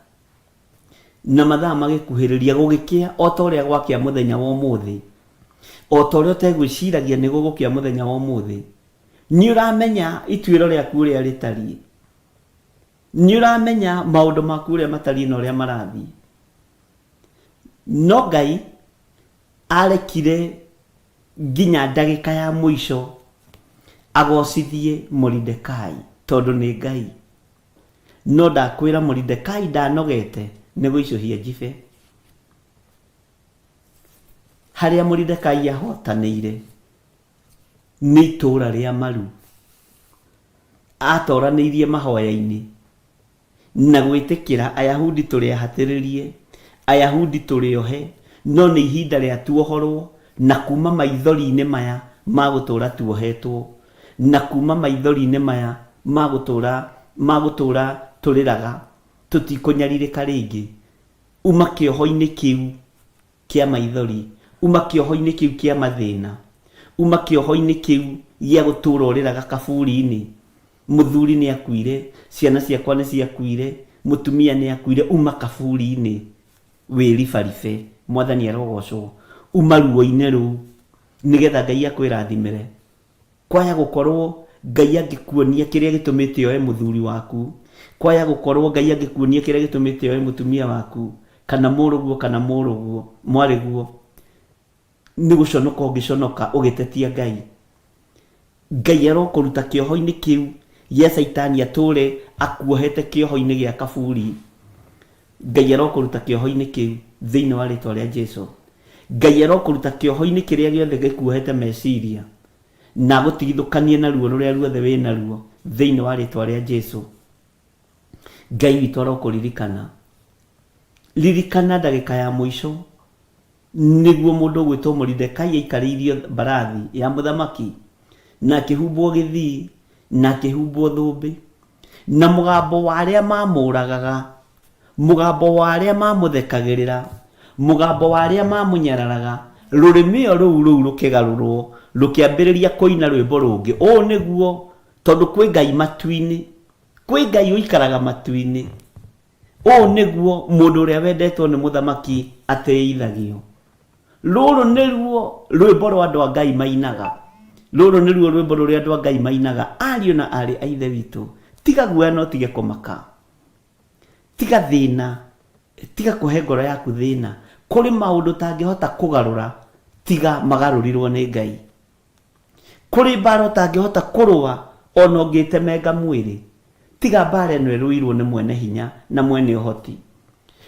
Na mathaa magĩkuhĩrĩria gũgĩkĩa o ta ũrĩa gwakĩa mũthenya wa ũmũthĩ. O ta ũrĩa ũtegwĩciragia nĩ gũgũkĩa mũthenya wa ũmũthĩ. Nĩ ũramenya ituĩro rĩaku ũrĩa rĩtariĩ? Nĩ ũramenya maũndũ maku ũrĩa matariĩ na ũrĩa marathiĩ? No Ngai arekire nginya ndagĩka ya mũico agocithie Moridekai tondũ nĩ Ngai. No ndakwĩra Moridekai ndanogete nĩ gũicũhia njibe. Harĩa Moridekai ahotanĩire nĩ itũũra rĩa maru. Aatoranĩirie mahoya-inĩ na gwĩtĩkĩra Ayahudi tũrĩ ahatĩrĩrie, Ayahudi tũrĩ ohe, no nĩ ihinda rĩa tuohorwo na kuuma maithori-inĩ maya ma gũtũũra tuohetwo, na kuuma maithori-inĩ maya ma gũtũũra ma gũtũũra tũrĩraga, tũtikũnyarirĩka rĩngĩ. Uma kĩoho-inĩ kĩu. kĩa maithori, uma kĩoho-inĩ kĩu kĩa mathĩna, uma kĩoho-inĩ kĩu gĩa gũtũũra ũrĩraga kaburi-inĩ, mũthuri nĩ akuire, ciana ciakwa nĩ ciakuire, mũtumia nĩ akuire, uma kaburi-inĩ wĩribaribe, Mwathani arogocwo, uma ruo-inĩ rũu, nĩgetha Ngai akwĩrathimĩre. Kwaya gũkorwo Ngai angĩkuonia kĩrĩa gĩtũmĩte oe mũthuri waku, kwaya gũkorwo Ngai angĩkuonia kĩrĩa gĩtũmĩte oe mũtumia waku, kana mũrũguo kana mũrũguo, mwarĩguo, nĩ gũconoka ũngĩconoka ũgĩtetia Ngai. Ngai arokũruta kĩoho-inĩ kĩu gĩa caitani atũre akuohete kĩoho-inĩ gĩa kaburi. Ngai arokũruta kĩoho-inĩ kĩu thĩinĩ wa rĩtwa rĩa Jesu. Ngai arokũruta kĩoho-inĩ kĩrĩa gĩothe gĩkuohete meciria na agũtigithũkanie na ruo rũrĩa ruothe wĩ naruo thĩinĩ wa rĩtwa rĩa Jesu. Ngai witũ arokũririkana. Ririkana ndagĩka ya mũico nĩguo mũndũ ũgwĩtwo Moridekai aikarĩirio mbarathi ya mũthamaki na akĩhumbwo gĩthii na akĩhumbwo thũmbĩ na mũgambo wa arĩa mamũragaga, mũgambo wa arĩa mamũthekagĩrĩra, mũgambo wa arĩa mamũnyararaga, Rũrĩmĩ o rũu rũu rũkĩgarũrwo, rũkĩambĩrĩria kũina rwĩmbo rũngĩ. Ũũ nĩguo, tondũ kwĩ Ngai matu-inĩ, kwĩ Ngai ũikaraga matu-inĩ. Ũũ nĩguo mũndũ ũrĩa wendetwo nĩ mũthamaki atĩithagio. Rũrũ nĩruo rwĩmbo rwa andũ a Ngai mainaga. Rũrũ nĩruo rwĩmbo rũrĩa andũ a Ngai mainaga. Ariũ na aarĩ a Ithe witũ, tiga guoya na ũtige kũmaka. Tiga thĩna, tiga kũhe ngoro yaku thĩna. Kũrĩ maũndũ ũtangĩhota kũgarũra tiga magarũrirwo nĩ Ngai. Kũrĩ mbara ũtangĩhota kũrũa ona ũngĩtemenga mwĩrĩ. Tiga mbara ĩno ĩrũirwo nĩ mwene hinya na mwene ũhoti.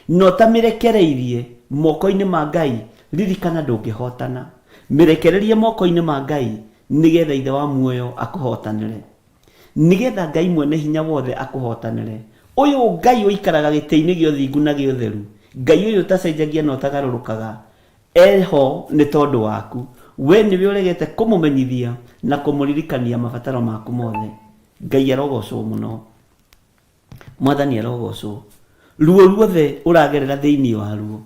Na ũtamĩrekereirie moko-inĩ ma Ngai, ririkana ndũngĩhotana. Mĩrekererie moko-inĩ ma Ngai nĩgetha Ithe wa muoyo akũhotanĩre. Nĩgetha Ngai mwene hinya wothe akũhotanĩre. Ũyũ Ngai ũikaraga gĩtĩ-inĩ gĩa ũthingu na gĩa ũtheru, Ngai ũyũ ũtacenjagia na ũtagarũrũkaga, Eho nĩ tondũ waku. Wee nĩwe ũregete kũmũmenyithia na kũmũririkania mabataro maku mothe. Ngai arogocwo mũno. Mwathani arogocwo. Ruo ruothe ũragerera thĩinĩ waruo,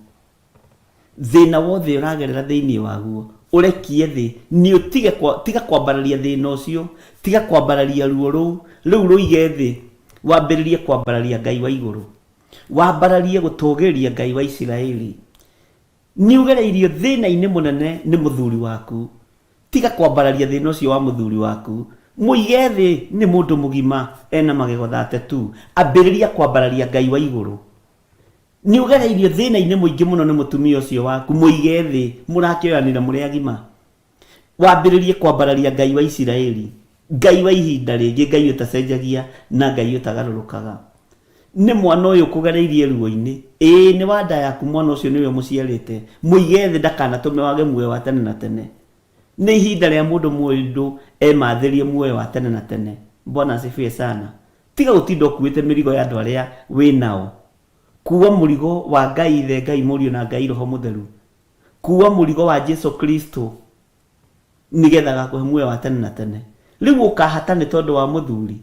thĩna wothe ũragerera thĩinĩ waguo, ũrekie thĩ, nĩ ũtige kwa, tiga kwambararia thĩna ũcio, tiga kwambararia ruo rũu, rĩu rũige thĩ, wambĩrĩrie kwambararia Ngai wa igũrũ. Wambararie gũtũgĩria Ngai wa Isiraeli. Nĩ ũgereirio thĩna-inĩ mũnene nĩ mũthuri waku. Tiga kwambararia thĩna ũcio wa mũthuri waku. Mũige thĩ, nĩ mũndũ mũgima, ena magego 32. Ambĩrĩria kwambararia Ngai wa igũrũ. Nĩ ũgereirio thĩna-inĩ mũingĩ mũno nĩ mũtumia ũcio waku. Mũige thĩ, mũrakĩoyanĩra mũrĩ agima. Wambĩrĩrie kwambararia Ngai wa Isiraeli, Ngai wa ihinda rĩngĩ, Ngai ũtacenjagia na Ngai ũtagarũrũkaga. Nĩ mwana ũyũ ũkũgereirie ruo-inĩ, ĩĩ nĩ wa nda yaku mwana ũcio nĩwe ũmũciarĩte, mũige thĩ ndakanatũme wage muoyo wa tene na tene. Nĩ ihinda rĩa mũndũ mũndũ emathĩrie muoyo wa tene na tene. Bwana asifiwe sana. Tiga gũtinda ũkuĩte mĩrigo ya andũ arĩa wĩ nao. Kuua mũrigo wa Ngai Ithe, Ngai Mũriũ na Ngai Roho Mũtheru. Kuua mũrigo wa Jesu Kristo nĩgetha agakũhe muoyo wa tene na tene. Rĩu ũkahata nĩ tondũ wa mũthuri?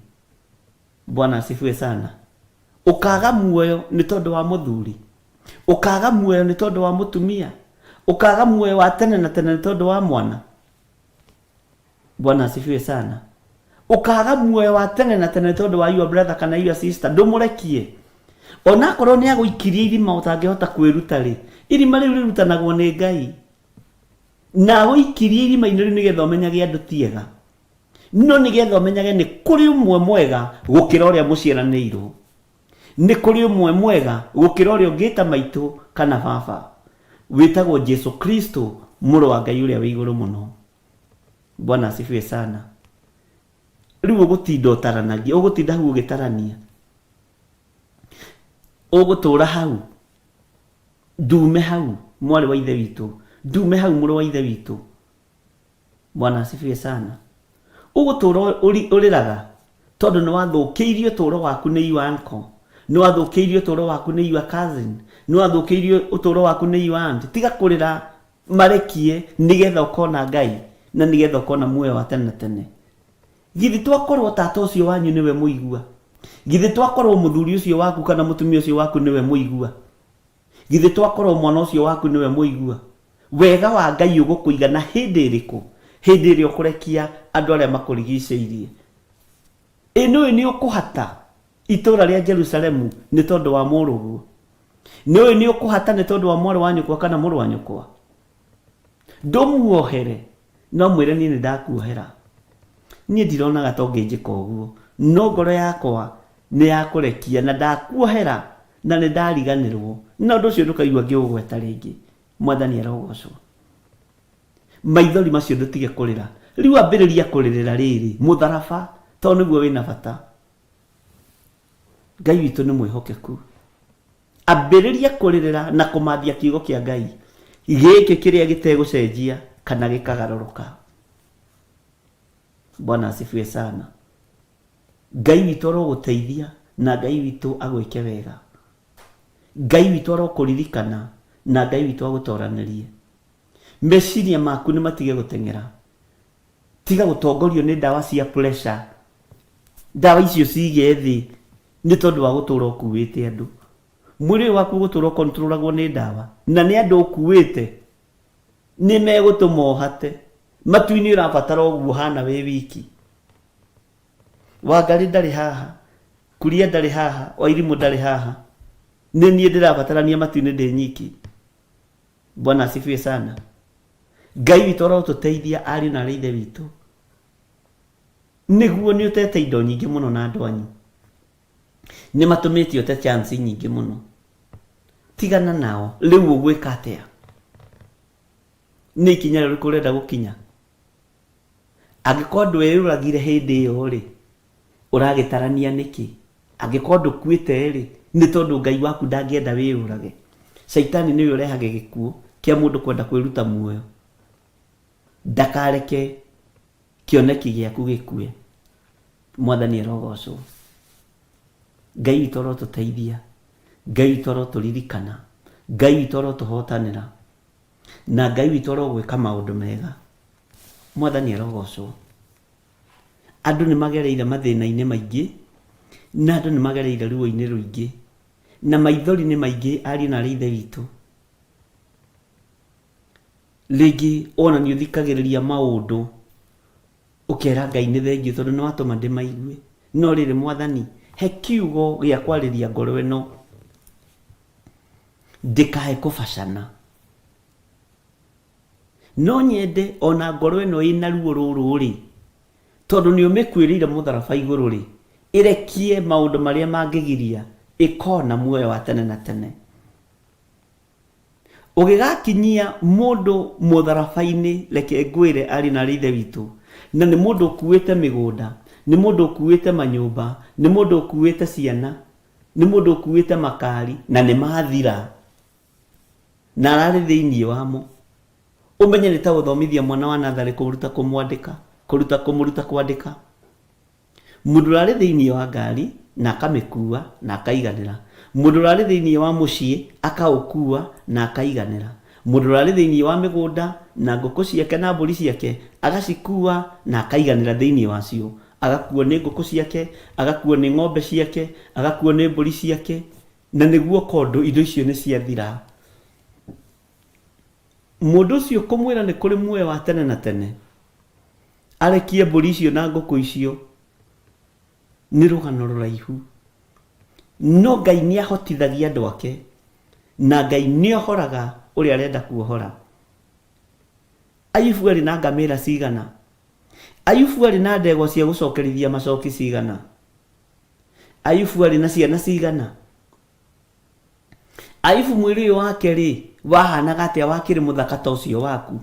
Bwana asifiwe sana. Ũkaga muoyo nĩ tondũ wa mũthuri? Ũkaga muoyo nĩ tondũ wa mũtumia? Ũkaga muoyo wa tene na tene nĩ tondũ wa mwana? Bwana asifiwe sana. Ũkaga muoyo wa tene na tene tondũ wa your brother kana your sister, ndũmũrekie. Onakorwo nĩ agũikirie irima ũtangĩhota kwĩruta rĩ, irima rĩu rĩrutanagwo nĩ Ngai. Na agũikirie irima-inĩ rĩu nĩgetha ũmenyage andũ ti ega. No nĩgetha ũmenyage nĩ kũrĩ ũmwe mwega gũkĩra ũrĩa mũciaranĩirwo. Nĩ kũrĩ ũmwe mwega gũkĩra ũrĩa ũngĩta maitũ kana baba. Wĩtagwo Jesu Kristo, mũrũ wa Ngai ũrĩa wĩ igũrũ mũno. Bwana asifiwe sana. Rĩu ũgũtinda ũtaranagia, ũgũtinda hau ũgĩtarania. Ũgũtũra hau, ndume hau mwarĩ wa ithe witũ, ndume hau mũrũ wa ithe witũ. Bwana asifiwe sana. Ũgũtũra ũrĩraga tondũ nĩ wathũkĩirio ũtũũro waku nĩ your uncle, nĩ wathũkĩirio ũtũũro waku nĩ your cousin, nĩ wathũkĩirio ũtũũro waku nĩ your aunt. Tiga kũrĩra marekie nĩgetha ũkona Ngai na nĩgetha ũkona muoyo wa tene na tene. Githĩ twakorwo tata ũcio wanyu nĩwe mũigua? Githĩ twakorwo mũthuri ũcio waku kana mũtumia ũcio waku nĩwe mũigua? Githĩ twakorwo mwana ũcio waku nĩwe mũigua? Wega wa Ngai ũgũkũigana hĩndĩ ĩrĩkũ? Hĩndĩ ĩrĩa ũkũrekia andũ arĩa makũrigicĩirie. Ĩ nĩũĩ nĩ ũkũhata itũũra rĩa Jerusalemu nĩ tondũ wa mũrũguo? Nĩũĩ nĩ ũkũhata nĩ tondũ wa mwarĩ wa nyũkwa kana mũrũ wa nyũkwa? Ndũmuohere, no mwĩre niĩ nĩ ndakuohera. Niĩ ndironaga ta ũngĩnjĩka ũguo, no ngoro yakwa nĩ yakũrekia na ndakuohera na nĩ ndariganĩrwo. Na ũndũ ũcio ndũkaigua ngĩũgweta rĩngĩ. Mwathani arogocwo. Maithori macio ndũtige kũrĩra. Rĩu ambĩrĩria kũrĩrĩra rĩrĩ, mũtharaba, tondũ nĩguo wĩna bata. Ngai witũ nĩ mwĩhokeku. Ambĩrĩria kũrĩrĩra na kũmathia kiugo kĩa Ngai gĩkĩ kĩrĩa gĩtegũcenjia kana gĩkagarũrũka. Bwana asifiwe sana. Ngai witũ arogũteithia na Ngai witũ agwĩke wega. Ngai witũ arokũririkana na Ngai witũ agũtoranĩrie. Meciria maku nĩ matige gũteng'era. Tiga gũtongorio nĩ ndawa cia pressure. Ndawa icio cige thĩ nĩ tondũ wa gũtũra ũkuĩte andũ. Mwĩrĩ ũyũ waku ũgũtũra ũkontrolagwo nĩ ndawa na nĩ andũ ũkuĩte. Nĩ megũtũma ũhate. Matu-inĩ ũrabatara ũguo ũhana wĩ wiki. Wangarĩ ndarĩ haha, Kuria ndarĩ haha, Wairimũ ndarĩ haha. Nĩ niĩ ndĩrabatarania matu-inĩ ndĩ nyiki. Bwana asifiwe sana. Ngai witũ arotũteithia ariũ na arĩ ithe witũ. Nĩguo nĩ ũtete indo nyingĩ mũno na andũ anyu. Nĩ matũmĩte ũte chance nyingĩ mũno. Tigana nao. Rĩu ũgwĩka atĩa? Nĩ ikinya rĩrĩkũ ũrenda gũkinya? Angĩkorwo ndweyũragire hĩndĩ ĩyo-rĩ, ũragĩtarania nĩkĩ? Angĩkorwo ndũkuĩte-rĩ, nĩ tondũ Ngai waku ndangĩenda wĩyũrage. Caitani nĩwe ũrehage gĩkuũ kĩa mũndũ kwenda kwĩruta muoyo. Ndakareke kĩoneki gĩaku gĩkue. Mwathani arogocwo. Ngai witũ arotũteithia. Ngai witũ arotũririkana. Ngai witũ arotũhotanĩra. Na Ngai witũ arogwĩka maũndũ mega. Mwathani arogocwo. Andũ nĩ magereire mathĩna-inĩ maingĩ, na andũ nĩ magereire ruo-inĩ rũingĩ, na maithori nĩ maingĩ ariũ na arĩ ithe witũ. Rĩngĩ ona nĩ ũthikagĩrĩria maũndũ ũkera Ngai nĩ thengiũ tondũ nĩ watũma ndĩmaigue. No rĩrĩ Mwathani, he kiugo gĩa kwarĩria ngoro ĩno ndĩkae kũbacana. No nyende o na ngoro ĩno ĩna ruo rũrũ-rĩ, tondũ nĩ ũmĩkuĩrĩire mũtharaba igũrũ-rĩ, ĩrekie maũndũ marĩa mangĩgiria ĩkona muoyo wa tene na tene. Ũgĩgakinyia mũndũ mũtharaba-inĩ, reke ngwĩre ariũ na aarĩ a Ithe witũ, na nĩ mũndũ ũkuĩte mĩgũnda, nĩ mũndũ ũkuĩte manyũmba, nĩ mũndũ ũkuĩte ciana, nĩ mũndũ ũkuĩte makari, na nĩ mathira, na ararĩ thĩinĩ wamo. Ũmenye nĩ ta gũthomithia mwana wa natharĩ kũruta kũmwandĩka, kũruta kũmũruta kwandĩka. Mũndũ ũrarĩ thĩinĩ wa ngari na akamĩkua na akaiganĩra. Mũndũ ũrarĩ thĩinĩ wa mũciĩ akaũkua na akaiganĩra. Mũndũ ũrarĩ thĩinĩ wa mĩgũnda na ngũkũ ciake na mbũri ciake agacikua na akaiganĩra thĩinĩ wacio. Agakuo nĩ ngũkũ ciake, agakuo nĩ ng'ombe ciake, agakuo nĩ mbũri ciake, na nĩguo kondũ indo icio nĩ ciathira. Mũndũ ũcio kũmwĩra nĩ kũrĩ muoyo wa tene na tene, arekie mbũri icio na ngũkũ icio, nĩ rũgano rũraihu. No Ngai nĩ ahotithagia andũ ake, na Ngai nĩ ohoraga ũrĩa arenda kuohora. Ayubu arĩ na ngamĩra cigana? Ayubu arĩ na ndegwa cia gũcokerithia macoki cigana? Ayubu arĩ na ciana cigana? Ayubu mwĩrĩ ũyũ wake-rĩ, wahanaga atĩa wakĩrĩ mũthaka ta ũcio waku?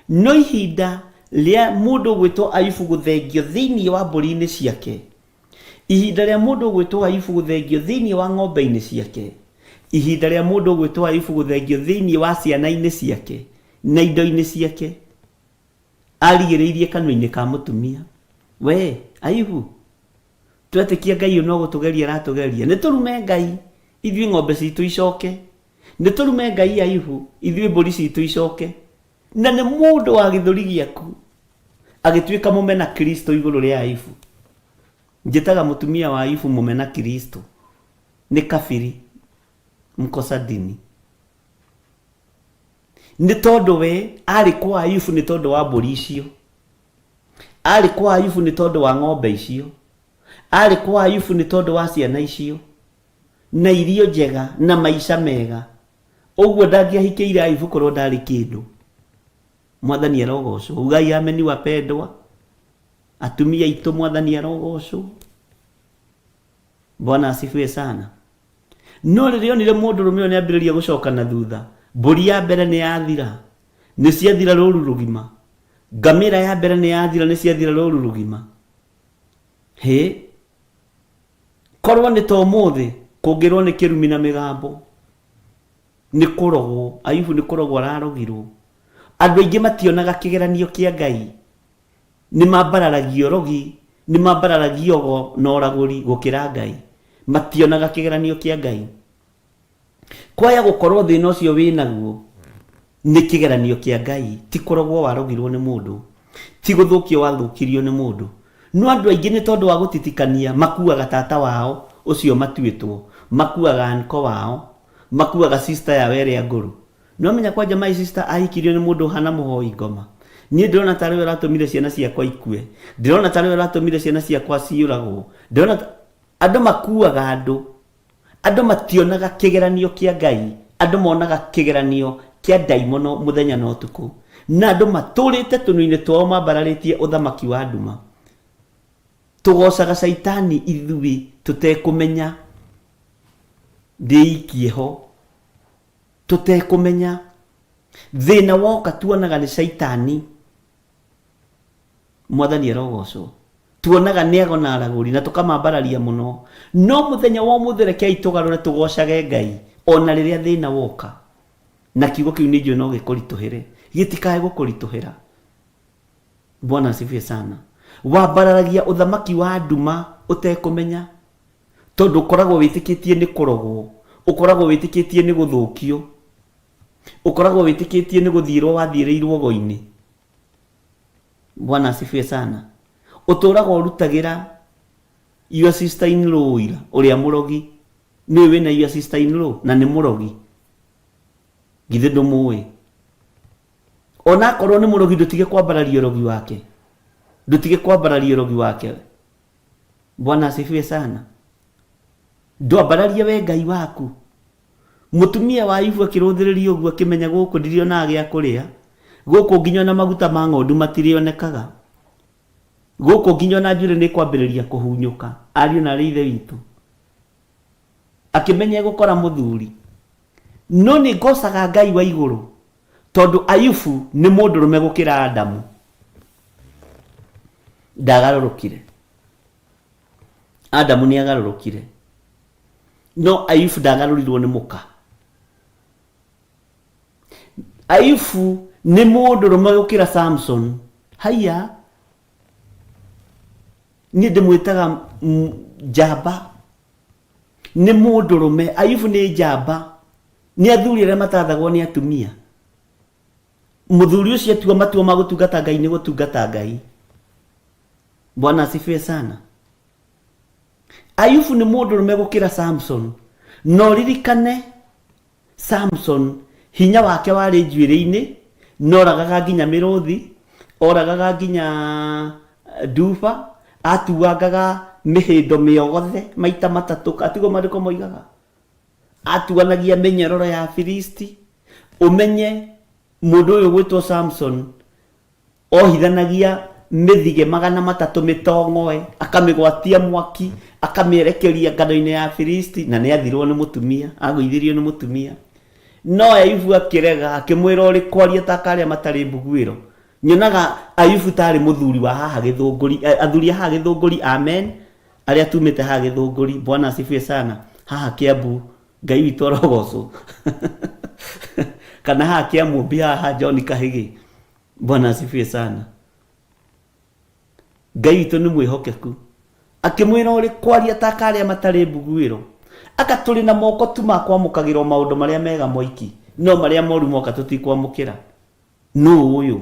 No ihinda rĩa mũndũ ũgwĩtwo Ayubu gũthengio thĩinĩ wa mbũri-inĩ ciake, ihinda rĩa mũndũ ũgwĩtwo Ayubu gũthengio thĩinĩ wa ng'ombe-inĩ ciake, ihinda rĩa mũndũ ũgwĩtwo Ayubu gũthengio thĩinĩ wa ciana-inĩ ciake na indo-inĩ ciake, arigĩrĩirie kanua-inĩ ka mũtumia. We, Ayubu, Twetĩkia Ngai ũyũ no gũtũgeria aratũgeria. Nĩ tũrume Ngai, ithuĩ ng'ombe citũ icoke. Nĩ tũrume Ngai Ayubu, ithuĩ mbũri citũ icoke. Na nĩ mũndũ wa gĩthũri gĩaku agĩtuĩka mũmena Kristo igũrũ rĩa Ayubu. Njĩtaga mũtumia wa Ayubu mũmena Kristo. Nĩ kabiri, mkosa dini. Nĩ tondũ we arĩ kwa Ayubu nĩ tondũ wa mbũri icio. Arĩ kwa Ayubu nĩ tondũ wa ng'ombe icio. Arĩ kwa Ayubu nĩ tondũ wa ciana icio. Na irio njega na maica mega. Ũguo ndangĩahikĩire Ayubu korwo ndarĩ kĩndũ. Mwathani arogocwo. Ugai ameni wapendwa. Atumia aitũ Mwathani arogocwo. Bwana asifiwe sana. No rĩrĩa onire mũndũrũme ũyũ nĩambĩrĩria gũcoka na thutha, mbũri ya mbere nĩ yathira, nĩ ciathira rũru rũgima. Ngamĩra ya mbere nĩ yathira, nĩ ciathira rũru rũgima. Hĩ, korwo nĩ ta ũmũthĩ kũngĩrwo nĩ kĩrumi na mĩgambo, nĩ kũrogwo, Ayubu nĩ kũrogwo ararogirwo. Andũ aingĩ mationaga kĩgeranio kĩa Ngai, nĩ mambararagia ũrogi, nĩ mambararagia ũgo na ũragũri gũkĩra Ngai. Mationaga kĩgeranio kĩa Ngai. Kwaya gũkorwo thĩna ũcio wĩnaguo nĩ kĩgeranio kĩa Ngai, ti kũrogwo warogirwo nĩ mũndũ, ti gũthũkio wathũkirio nĩ mũndũ. No andũ aingĩ nĩ tondũ wa gũtitikania makuaga tata wao ũcio matuĩtwo, makuaga uncle wao, makuaga sister yao ĩrĩa ngũrũ. Nĩwamenya kwanja my sister ahikirio nĩ mũndũ ũhana mũhoi ngoma. Niĩ ndĩrona tarĩ we ũratũmire ciana ciakwa ikue. Ndĩrona tarĩ we ũratũmire ciana ciakwa ciũragwo. Ndĩrona ta... Andũ makuaga andũ. Andũ mationaga kĩgeranio kĩa Ngai. Andũ monaga kĩgeranio kĩa ndaimono mũthenya na ũtukũ. Na andũ matũrĩte tũnua-inĩ twao mambararĩtie ũthamaki wa nduma. Tũgocaga caitani ithuĩ tũtekũmenya. Ndĩikie ho. Tũtekũmenya. Thĩna woka tuonaga nĩ caitani. Mwathani arogocwo. Tuonaga nĩ ago na aragũri na tũkamambararia mũno. No mũthenya wa ũmũthĩ rekei tũgarũre tũgocage Ngai ona rĩrĩa thĩna woka. Na kiugo kĩu nĩ njũĩ no gĩkũritũhĩre. Gĩtikae gũkũritũhĩra. Bwana asifiwe sana. Wambararagia ũthamaki wa nduma ũtekũmenya. Tondũ ũkoragwo wĩtĩkĩtie nĩ kũrogwo. Ũkoragwo wĩtĩkĩtie nĩ gũthũkio. Ũkoragwo wĩtĩkĩtie nĩ gũthiĩrwo wathiĩrĩirwo go-inĩ. Bwana asifiwe sana. Ũtũraga ũrutagĩra your sister in law ũira ũrĩa mũrogi. Nĩũĩ wĩna your sister in law na nĩ mũrogi. Githĩ ndũmũĩ? Ona akorwo nĩ mũrogi ndũtige kwambararia ũrogi wake. Ndũtige kwambararia ũrogi wake. Bwana asifiwe sana. Ndwambararie we Ngai waku. Mũtumia wa Ayubu akĩrũthĩrĩria ũguo akĩmenya gũkũ ndirionaga gĩa kũrĩa, gũkũ nginya ona maguta ma ng'ondu matirĩonekaga, gũkũ nginya ona njuĩrĩ nĩ ĩkwambĩrĩria kũhunyũka, ariũ na arĩ ithe witũ. Akĩmenya egũkora mũthuri. No nĩ ngocaga Ngai wa igũrũ tondũ Ayubu nĩ mũndũrũme gũkĩra Adamu. Ndagarũrũkire. Adamu nĩ agarũrũkire. No Ayubu ndagarũrirwo nĩ mũka. Ayubu nĩ mũndũrũme gũkĩra Samson. Haiya, niĩ ndĩmwĩtaga njamba. Nĩ mũndũrũme. Ayubu nĩ njamba. Nĩ athuri arĩa matathagwo nĩ atumia. Mũthuri ũcio atua matua ma gũtungata Ngai nĩ gũtungata Ngai. Bwana asifiwe sana. Ayubu nĩ mũndũrũme gũkĩra Samson. No ririkane Samson hinya wake warĩ njuĩrĩ-inĩ, noragaga nginya mĩrũthi, oragaga nginya nduba, atuangaga mĩhĩndo mĩogothe maita matatũ, atiguo maandĩko moigaga? Atuanagia mĩnyororo ya Afilisti. Ũmenye mũndũ ũyũ ũgwĩtwo Samson ohithanagia mĩthige 300 mĩtong'oe, akamĩgwatia mwaki, akamĩerekeria ngano-inĩ ya Afilisti, na nĩ athirwo nĩ mũtumia, agũithirio nĩ mũtumia. No Ayubu akĩrega, akĩmwĩra ũrĩ kwaria ta karĩa matarĩ mbuguĩro. Nyonaga Ayubu tarĩ mũthuri wa haha Gĩthũngũri, athuri a haha Gĩthũngũri, amen, arĩa tumĩte haha Gĩthũngũri, Bwana asifiwe sana, haha Kiambu, Ngai witũ arogocwo. Kana haha Kĩamũmbi haha John Kahĩgĩ, Bwana asifiwe sana. Ngai witũ nĩ mwĩhokeku. Akĩmwĩra ũrĩ kwaria ta karĩa matarĩ mbuguĩro. Aka tũrĩ na moko tu ma kwamũkagĩra o maũndũ marĩa mega moiki, no marĩa moru moka tũtikwamũkĩra. Nũ ũyũ?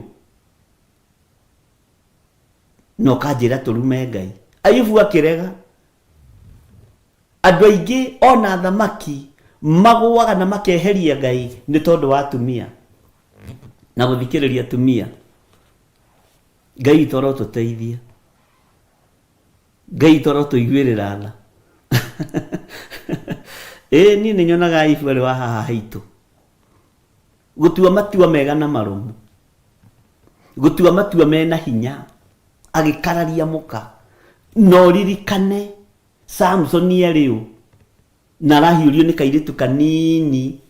Na ũkanjĩra tũrume Ngai. Ayubu akĩrega. Andũ aingĩ ona athamaki magũaga na makeheria Ngai nĩ tondũ wa atumia na gũthikĩrĩria atumia. Ngai witũ arotũteithia. Ngai witũ arotũiguĩrĩra tha. Ĩĩ niĩ nĩ nyonaga Ayubu arĩ wa haha haitũ. Gũtua matua mega na marũmu. Gũtua matua mena hinya. Agĩkararia mũka. Na ũririkane Samsoni arĩ ũ? Na arahiũrio nĩ kairĩtu kanini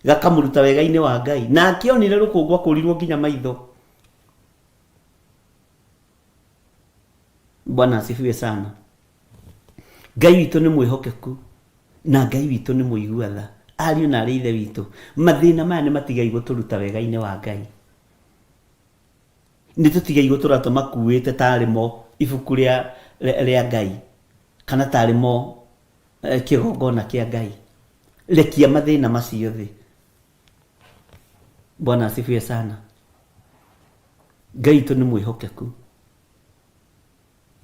gakamũruta wega-inĩ wa Ngai. Na akĩonire rũkũngũ akũrirwo nginya maitho. Bwana asifiwe sana. Ngai witũ nĩ mwĩhokeku na Ngai witũ nĩ mũigua tha. Ariũ na arĩ ithe witũ, mathĩna maya nĩ matigai gũtũruta wega-inĩ wa Ngai. Nĩ tũtigei gũtũra tũmakuĩte tarĩ mo ibuku rĩa, rĩa Ngai kana tarĩ mo kĩgongona kĩa Ngai. Rekia mathĩna macio thĩ. Bwana asifiwe sana. Ngai witũ nĩ mwĩhokeku.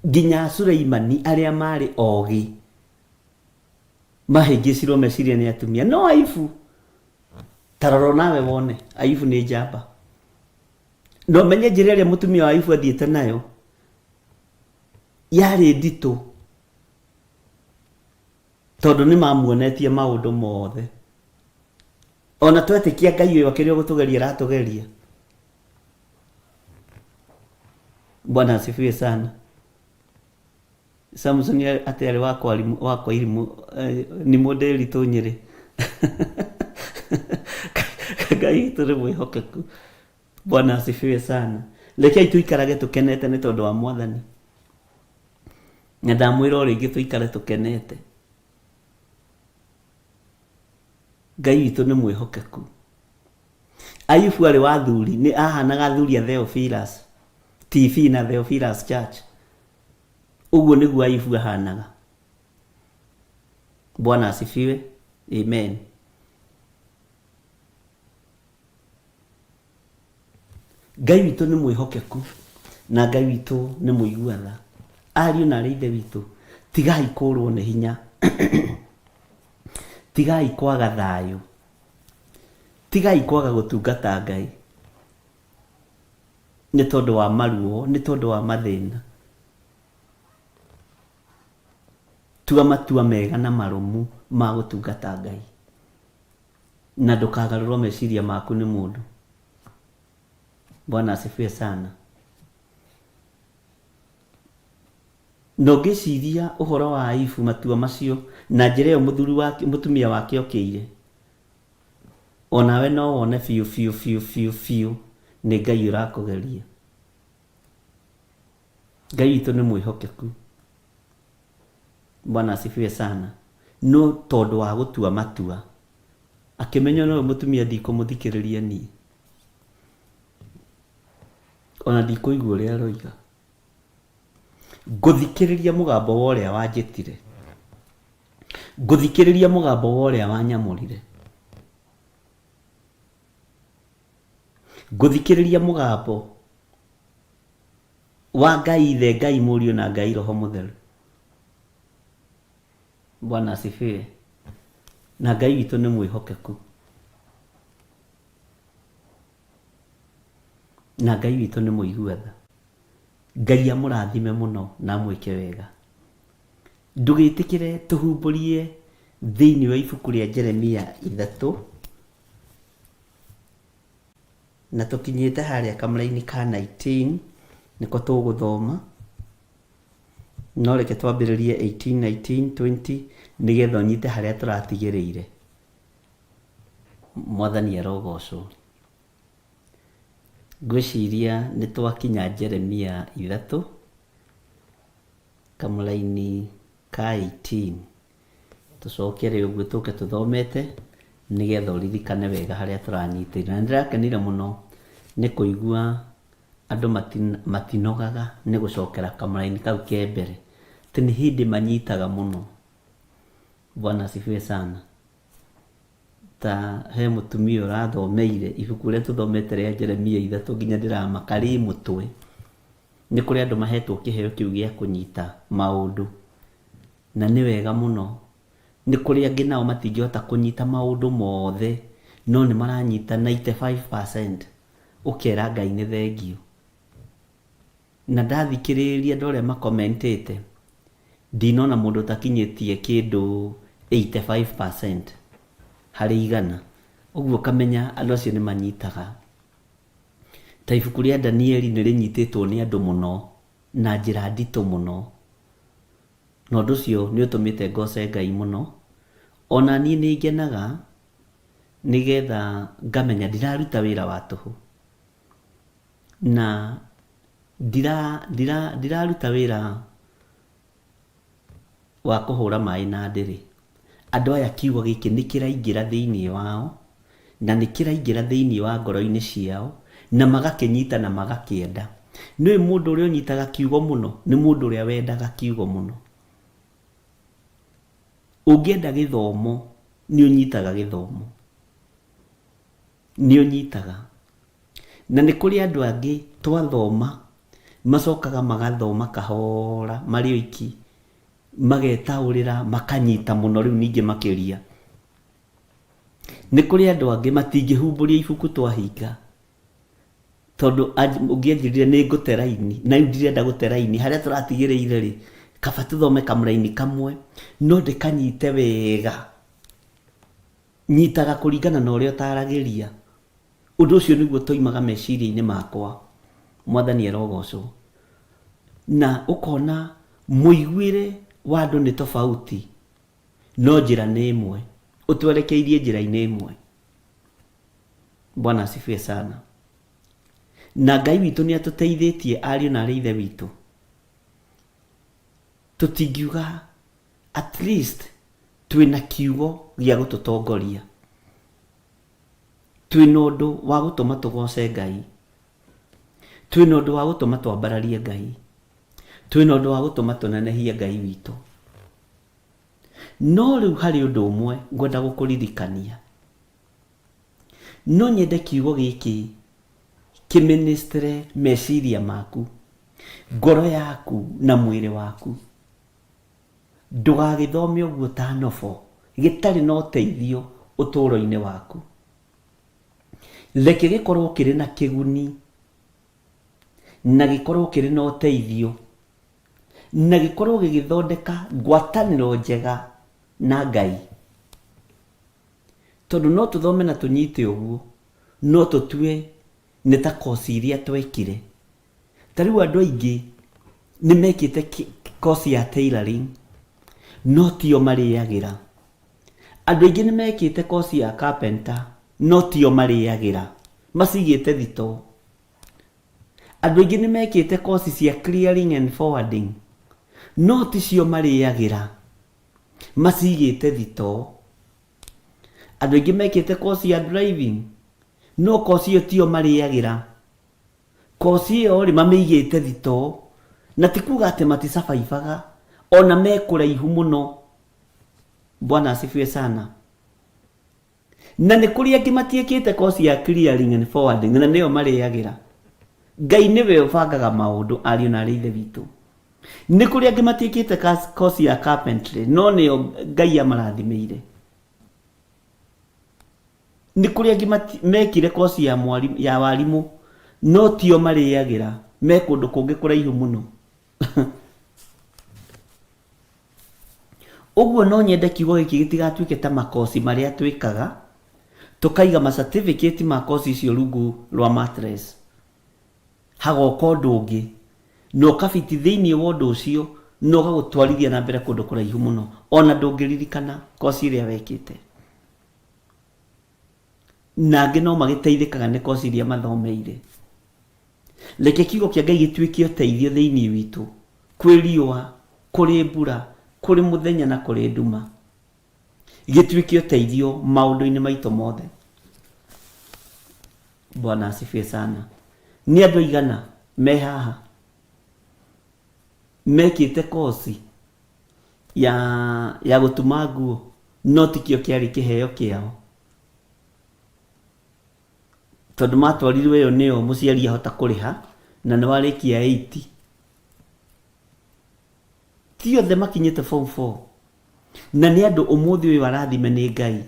Nginya Suleimani arĩa marĩ ogĩ mahĩngĩcirwo meciria nĩ atumia. No Ayubu, Ta rora nawe wone, Ayubu nĩ njamba. Na ũmenye njĩra ĩrĩa mũtumia wa Ayubu athiĩte nayo yarĩ nditũ, tondũ nĩ mamuonetie maũndũ mothe. Ona twetĩkia Ngai ũyũ akĩrĩ o gũtũgeria aratũgeria. Bwana asifiwe sana. Samson atĩ arĩ wa kwa irimũ, nĩ mũndĩritũ Nyĩrĩ. Ngai witũ nĩ mwĩhokeku. Bwana asifiwe sana. Rekei tũikarage tũkenete nĩ tondũ wa Mwathani. Na ndamwĩra o rĩngĩ tũikare tũkenete. Ngai witũ nĩ mwĩhokeku. Ayubu arĩ wa athuri, nĩ ahanaga athuri a Theophilus TV na Theophilus Church. Ũguo nĩguo Ayubu ahanaga. Bwana asifiwe. Amen. Ngai witũ nĩ mwĩhokeku na Ngai witũ nĩ mũigua tha. Ariũ na arĩ ithe witũ, tigai kũrwo nĩ hinya, tigai kwaga thayũ, tigai kwaga gũtungata Ngai nĩ tondũ wa maruo, nĩ tondũ wa mathĩna. Tua matua mega na marũmu ma gũtungata Ngai. Na ndũkagarũrwo meciria maku nĩ mũndũ. Bwana asifiwe sana. Na ũngĩciria ũhoro wa Ayubu matua macio na njĩra ĩyo mũthuri wake, mũtumia wake okĩire, onawe no wone biũ biũ biũ biũ biũ nĩ Ngai ũrakũgeria. Ngai witũ nĩ mwĩhokeku. Bwana asifiwe sana. No tondũ wa gũtua matua, akĩmenya ona ũyũ mũtumia ndikũmũthikĩrĩria niĩ, ona ndikũigua ũrĩa aroiga, ngũthikĩrĩria mũgambo wa ũrĩa wanjĩtire, ngũthikĩrĩria mũgambo wa ũrĩa wanyamũrire, ngũthikĩrĩria mũgambo wa Ngai Ithe, Ngai Mũriũ na Ngai Roho Mũtheru. Bwana asifiwe. Na Ngai witũ nĩ mwĩhokeku. Na Ngai witũ nĩ mũigua tha. Ngai amũrathime mũno na amwĩke wega. Ndũgĩtĩkĩre tũhumbũrie thĩinĩ wa ibuku rĩa Jeremia 3 na tũkinyĩte harĩa kamũraini ka 19 nĩko tũgũthoma. No reke twambĩrĩrie 18, 19, 20 nĩgetha ũnyite harĩa tũratigĩrĩire. Mwathani arogocwo. Ngwĩciria nĩ twakinya Jeremia 3 kamũraini ka 18. Tũcokere ũguo tũke tũthomete nĩgetha ũririkane wega harĩa tũranyitĩire. Na nĩndĩrakenire mũno nĩ kũigua andũ matinogaga nĩ gũcokera kamũraini kau ke mbere. Atĩ nĩ hĩndĩ manyitaga mũno. Bwana asifiwe sana. Ta he mũtumia ũrathomeire ibuku rĩrĩa tũthomete rĩa Jeremia 3 nginya ndĩramaka rĩ mũtwe. Nĩ kũrĩ andũ mahetwo kĩheo kĩu gĩa kũnyita maũndũ. Na nĩ wega mũno. Nĩ kũrĩ angĩ nao matingĩhota kũnyita maũndũ mothe, no nĩ maranyita 95%. Ũkera Ngai nĩ thengiũ. Na ndathikĩrĩria andũ arĩa makomentĩte, ndinona mũndũ ũtakinyĩtie kĩndũ 85% harĩ igana. Ũguo ũkamenya andũ acio nĩ manyitaga. Ta ibuku rĩa Danieli nĩ rĩnyitĩtwo nĩ andũ mũno na njĩra nditũ mũno. Na ũndũ ũcio nĩ ũtũmĩte ngoce Ngai mũno. Ona niĩ nĩ ngenaga nĩgetha ngamenya ndiraruta wĩra wa tũhũ. Na ndiraruta wĩra wa kũhũra maĩ na ndĩrĩ. Andũ aya kiugo gĩkĩ nĩ kĩraingĩra thĩinĩ wao, na nĩ kĩraingĩra thĩinĩ wa ngoro-inĩ ciao, na magakĩnyita na magakĩenda. Nĩ ũĩ mũndũ ũrĩa ũnyitaga kiugo mũno? Nĩ mũndũ ũrĩa wendaga kiugo mũno. Ũngĩenda gĩthomo, nĩ ũnyitaga gĩthomo. Nĩ ũnyitaga. Na nĩ kũrĩ andũ angĩ twathoma, macokaga magathoma kahora marĩ oiki, magetaũrĩra, makanyita mũno rĩu ningĩ makĩria. Nĩ kũrĩ andũ angĩ matingĩhumbũria ibuku twahinga tondũ ũngĩ anjĩrire nĩ ngũte raini na rĩu ndirenda gũte raini harĩa tũratigĩrĩire rĩ kaba tũthome kamũraini kamwe no ndĩkanyite wega nyitaga kũringana na ũrĩa ũtaragĩria ũndũ ũcio nĩguo toimaga meciria-inĩ makwa mwathani arogocwo na ũkona mũiguĩre wa andũ nĩ tofauti no njĩra nĩ ĩmwe ũtwerekeirie njĩra-inĩ ĩmwe bwana asifiwe sana na ngai witũ nĩ atũteithĩtie ariũ na arĩ ithe witũ tũtingiuga at least twĩna kiugo gĩa gũtũtongoria twĩna ũndũ wa gũtũma tũgoce ngai twĩna ũndũ wa gũtũma twambararie ngai twĩna ũndũ wa gũtũma tũnenehie ngai witũ no rĩu harĩ ũndũ ũmwe ngwenda gũkũririkania no nyende kiugo gĩkĩ kĩministre meciria maku ngoro yaku na mwĩrĩ waku ndũgagĩthome ũguo ta nobo gĩtarĩ na ũteithio ũtũũro-inĩ waku reke gĩkorwo kĩrĩ na kĩguni na gĩkorwo kĩrĩ na ũteithio na gĩkorwo gĩgĩthondeka ngwatanĩro njega na Ngai tondũ no tũthome na tũnyite ũguo no tũtue nĩ ta koci iria twekire ta rĩu andũ aingĩ nĩ mekĩte koci ya tailoring no tio marĩagĩra andũ aingĩ nĩ mekĩte koci ya carpenter no tio marĩagĩra macigĩte thitoo andũ aingĩ nĩ mekĩte koci cia clearing and forwarding no ticio marĩagĩra macigĩte thitoo andũ aingĩ mekĩte koci ya driving no koci ĩyo tio marĩagĩra koci ĩyo rĩ mamĩigĩte thitoo na ti kuga atĩ maticabaibaga ona me kũraihu mũno bwana asifiwe sana na nĩ kũrĩ angĩ matiĩkĩte koci ya clearing and forwarding na nĩyo marĩagĩra ngai nĩwe ũbangaga maũndũ ariũ na arĩ ithe witũ nĩ kũrĩ angĩ matiĩkĩte koci ya carpentry no nĩyo ngai amarathimĩire nĩ kũrĩ angĩ mekire koci ya, ya warimũ no tio marĩagĩra me kũndũ kũngĩ kũraihu mũno ũguo no nyende kiugo gĩkĩ gĩtigatuĩke ta makoci marĩa twĩkaga tũkaiga ma certificate ma koci icio rungu rwa mattress hagoka ũndũ ũngĩ na ũkabiti thĩinĩ wa ũndũ ũcio na ũgagũtwarithia na mbere kũndũ kũraihu mũno ona ndũngĩririkana koci ĩrĩa wekĩte na angĩ no magĩteithĩkaga nĩ koci iria mathomeire reke kiugo kĩa ngai gĩtuĩke ũteithio thĩinĩ witũ kwĩ riũa kũrĩ mbura kũrĩ mũthenya na kũrĩ nduma gĩtuĩke ũteithio maũndũ-inĩ maitũ mothe bwana asifiwe sana nĩ andũ aigana me haha mekĩte koci ya ya gũtuma nguo no tikĩo kĩarĩ kĩheo kĩao tondũ matwarirwo ĩyo nĩyo mũciari ahota kũrĩha na nĩ warĩkia 8 ti othe makinyĩte form 4 na nĩ andũ ũmũthĩ ũyũ arathime nĩ ngai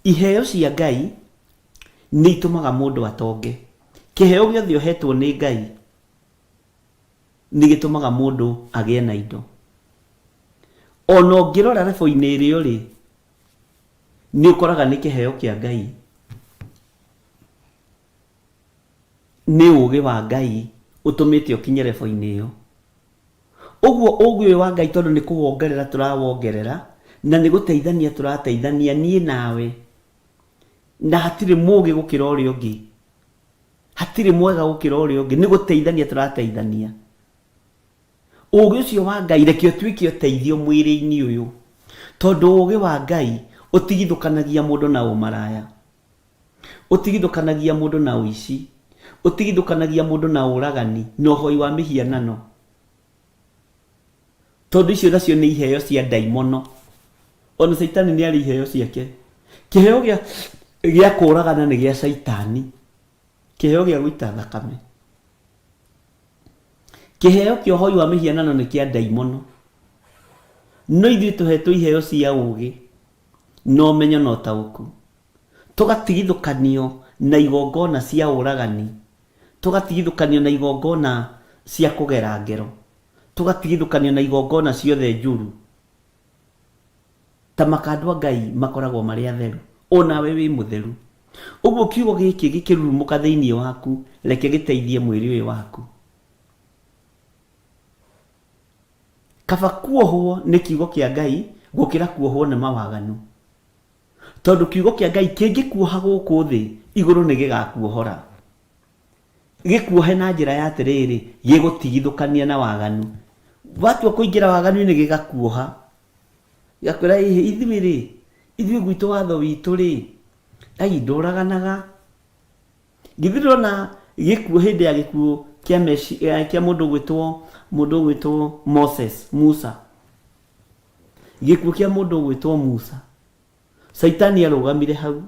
iheo cia ngai nĩ itũmaga mũndũ atonge kĩheo gĩothe ũhetwo nĩ ngai nĩ gĩtũmaga mũndũ agĩe na indo ona ũngĩrora rebo-inĩ ĩrĩa ũrĩ nĩ ũkoraga nĩ kĩheo kĩa ngai nĩ ũgĩ wa ngai ũtũmĩte ũkinye rebo-inĩ ĩyo ũguo ũgĩ ũyũ wa ngai tondũ nĩ kũwongerera tũrawongerera na nĩ gũteithania tũrateithania niĩ nawe na hatirĩ mũgĩ gũkĩra ũrĩa ũngĩ hatirĩ mwega gũkĩra ũrĩa ũngĩ nĩ gũteithania tũrateithania ũgĩ ũcio wa ngai reke ũtuĩke ũteithio mwĩrĩ-inĩ ũyũ tondũ ũgĩ wa ngai ũtigithũkanagia mũndũ na ũmaraya ũtigithũkanagia mũndũ na ũici ũtigithũkanagia mũndũ na ũragani na ũhoi wa mĩhianano tondũ icio nacio nĩ iheo cia ndaimono ona caitani nĩ arĩ iheo ciake kĩheo gĩa gĩa kũragana nĩ gĩa caitani kĩheo gĩa gũita thakame kĩheo kĩa ũhoi wa mĩhianano nĩ kĩa ndaimono no ithuĩ tũhetwo iheo cia ũgĩ Na ũmenyo na ũtaũku. Tũgatigithũkanio na igongona cia ũragani. Tũgatigithũkanio na igongona cia kũgera ngero. Tũgatigithũkanio na igongona ciothe njũru. Ta maka andũ a Ngai makoragwo marĩ atheru, o nawe wĩ mũtheru. Ũguo kiugo gĩkĩ gĩkĩrurumũka thĩinĩ waku, reke gĩteithie mwĩrĩ ũyũ waku. Kaba kuohwo nĩ kiugo kĩa Ngai gũkĩra kuohwo nĩ mawaganu. Tondũ kiugo kĩa Ngai kĩngĩkuoha gũkũ thĩ, igũrũ nĩ gĩgakuohora. Gĩkuohe na njĩra ya atĩrĩrĩ, gĩgũtigithũkania na waganu. Watua kũingĩra waganu-inĩ gĩgakuoha. Gĩgakwĩra ĩhĩ ithuĩ rĩ, ithuĩ gwitũ watho witũ rĩ, ai ndũraganaga. Githĩ ndũrona gĩkuũ hĩndĩ ya gĩkuũ kĩa Meci, eh, kĩa mũndũ ũgwĩtwo mũndũ ũgwĩtwo Moses, Musa. Gĩkuũ kĩa mũndũ ũgwĩtwo Musa. Caitani arũgamire hau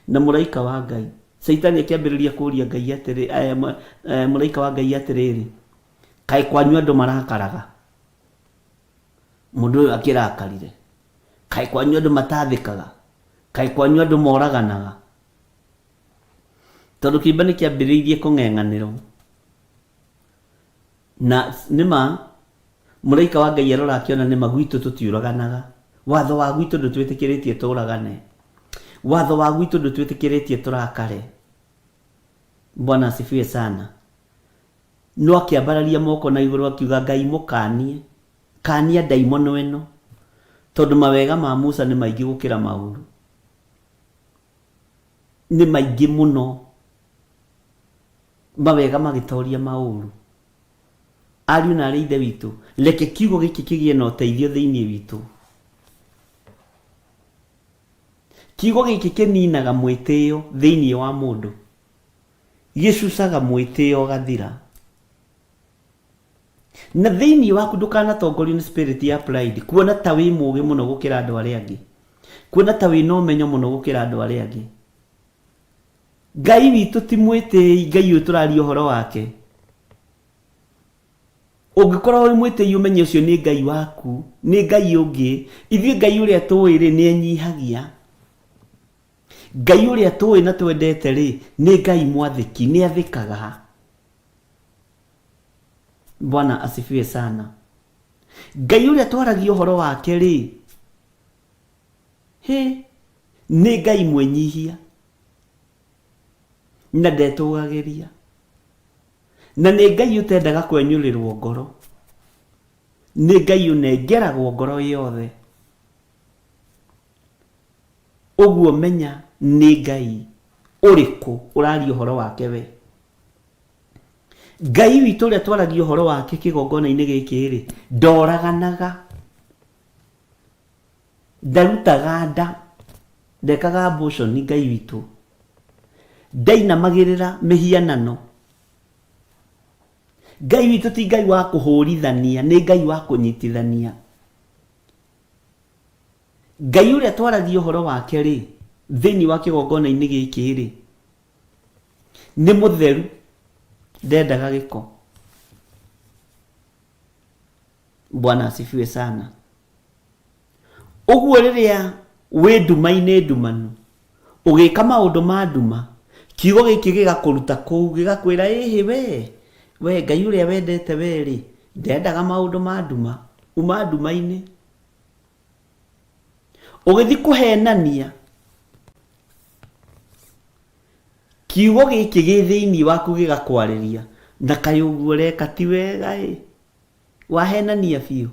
na mũraika wa Ngai. Caitani akĩambĩrĩria kũria Ngai atĩrĩ, eh, eh, mũraika wa Ngai atĩrĩrĩ, kaĩ kwanyu andũ marakaraga? Mũndũ ũyũ akĩrakarire. Kaĩ kwanyu andũ matathĩkaga? Kaĩ kwanyu andũ moraganaga? Tondũ kĩimba nĩ kĩambĩrĩirie kũng'eng'anĩrwo. Na nĩma mũraika wa Ngai arora akĩona nĩma gwitũ tũtiũraganaga. Watho wa gwitũ ndũtwĩtĩkĩrĩtie tũragane. Watho wa gwitũ ndũtwĩtĩkĩrĩtie tũrakare. Bwana asifiwe sana. No akĩambararia moko na igũrũ akiuga Ngai mũkanie, kania ndaimono ĩno, tondũ mawega ma Musa nĩ maingĩ gũkĩra maũru. Nĩ maingĩ mũno mawega magĩtoria maũru. Ariũ na aarĩ a Ithe witũ, reke kiugo gĩkĩ kĩgĩe na ũteithio thĩinĩ witũ. Kiugo gĩkĩ kĩninaga mwĩtĩo thĩinĩ wa mũndũ, gĩcucaga mwĩtĩo ũgathira. Na thĩinĩ waku ndũkanatongorio nĩ spirit ya pride, kuona ta wĩ mũgĩ mũno gũkĩra andũ arĩa angĩ, kuona ta wĩna ũmenyo mũno gũkĩra andũ arĩa angĩ. Ngai witũ ti mwĩtĩi, Ngai ũyũ tũraria ũhoro wake. Ũngĩkorwo wĩ mwĩtĩi ũmenye ũcio nĩ Ngai waku, nĩ Ngai ũngĩ. Ithuĩ Ngai ũrĩa tũĩ rĩ, nĩ enyihagia. Ngai ũrĩa tũĩ na twendete rĩ, nĩ Ngai mwathĩki, nĩ athĩkaga. Bwana asifiwe sana. Ngai ũrĩa twaragia ũhoro wake rĩ, hĩ, nĩ Ngai mwĩnyihia na ndetũgagĩria, na nĩ Ngai ũtendaga kwenyũrĩrwo ngoro, nĩ Ngai ũnengeragwo ngoro yothe. Ũguo menya nĩ Ngai ũrĩkũ ũraria ũhoro wake we. Ngai witũ ũrĩa twaragia ũhoro wake kĩgongona-inĩ gĩkĩ-rĩ, ndoraganaga, ndarutaga nda, ndekaga abortion Ngai witũ, ndainamagĩrĩra mĩhianano. Ngai witũ ti Ngai wa kũhũrithania, nĩ Ngai wa kũnyitithania. Ngai ũrĩa twaragia ũhoro wake-rĩ, thĩinĩ wa kĩgongona-inĩ gĩkĩ-rĩ, nĩ mũtheru, ndendaga gĩko. Bwana asifiwe sana. Ũguo rĩrĩa wĩ nduma-inĩ ndumanu, ũgĩka maũndũ ma nduma, kiugo gĩkĩ gĩgakũruta kũu, gĩgakwĩra ĩhĩ we, we Ngai ũrĩa wendete we rĩ, ndendaga maũndũ ma nduma, uma nduma-inĩ. Ũgĩthiĩ kũhenania, kiugo gĩkĩ gĩ thĩinĩ waku gĩgakwarĩria, na kaĩ ũguo ũreka ti wega ĩ, wahenania biũ.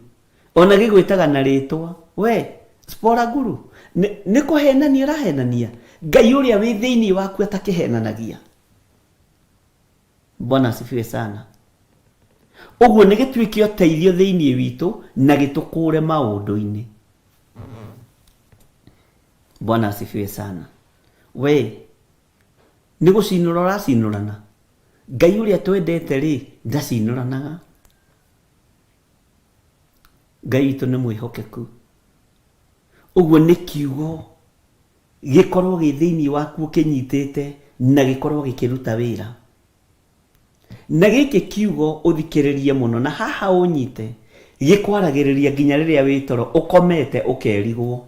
Ona gĩgwĩtaga na rĩtwa, we Spora Guru, nĩ kũhenania ũrahenania? Ngai ũrĩa wĩ thĩinĩ waku atakĩhenanagia. Bwana asifiwe sana. Ũguo nĩ gĩtuĩke ũteithio thĩinĩ witũ na gĩtũkũre maũndũ-inĩ. Bwana asifiwe sana. We nĩ gũcinũra ũracinũrana? Ngai ũrĩa twendete rĩ, ndacinũranaga. Ngai witũ nĩ mwĩhokeku. Ũguo nĩ kiugo gĩkorwo gĩ thĩinĩ waku ũkĩnyitĩte na gĩkorwo gĩkĩruta wĩra. Na gĩkĩ kiugo ũthikĩrĩrie mũno na haha ũnyite, gĩkwaragĩrĩria nginya rĩrĩa wĩ toro ũkomete ũkerigwo.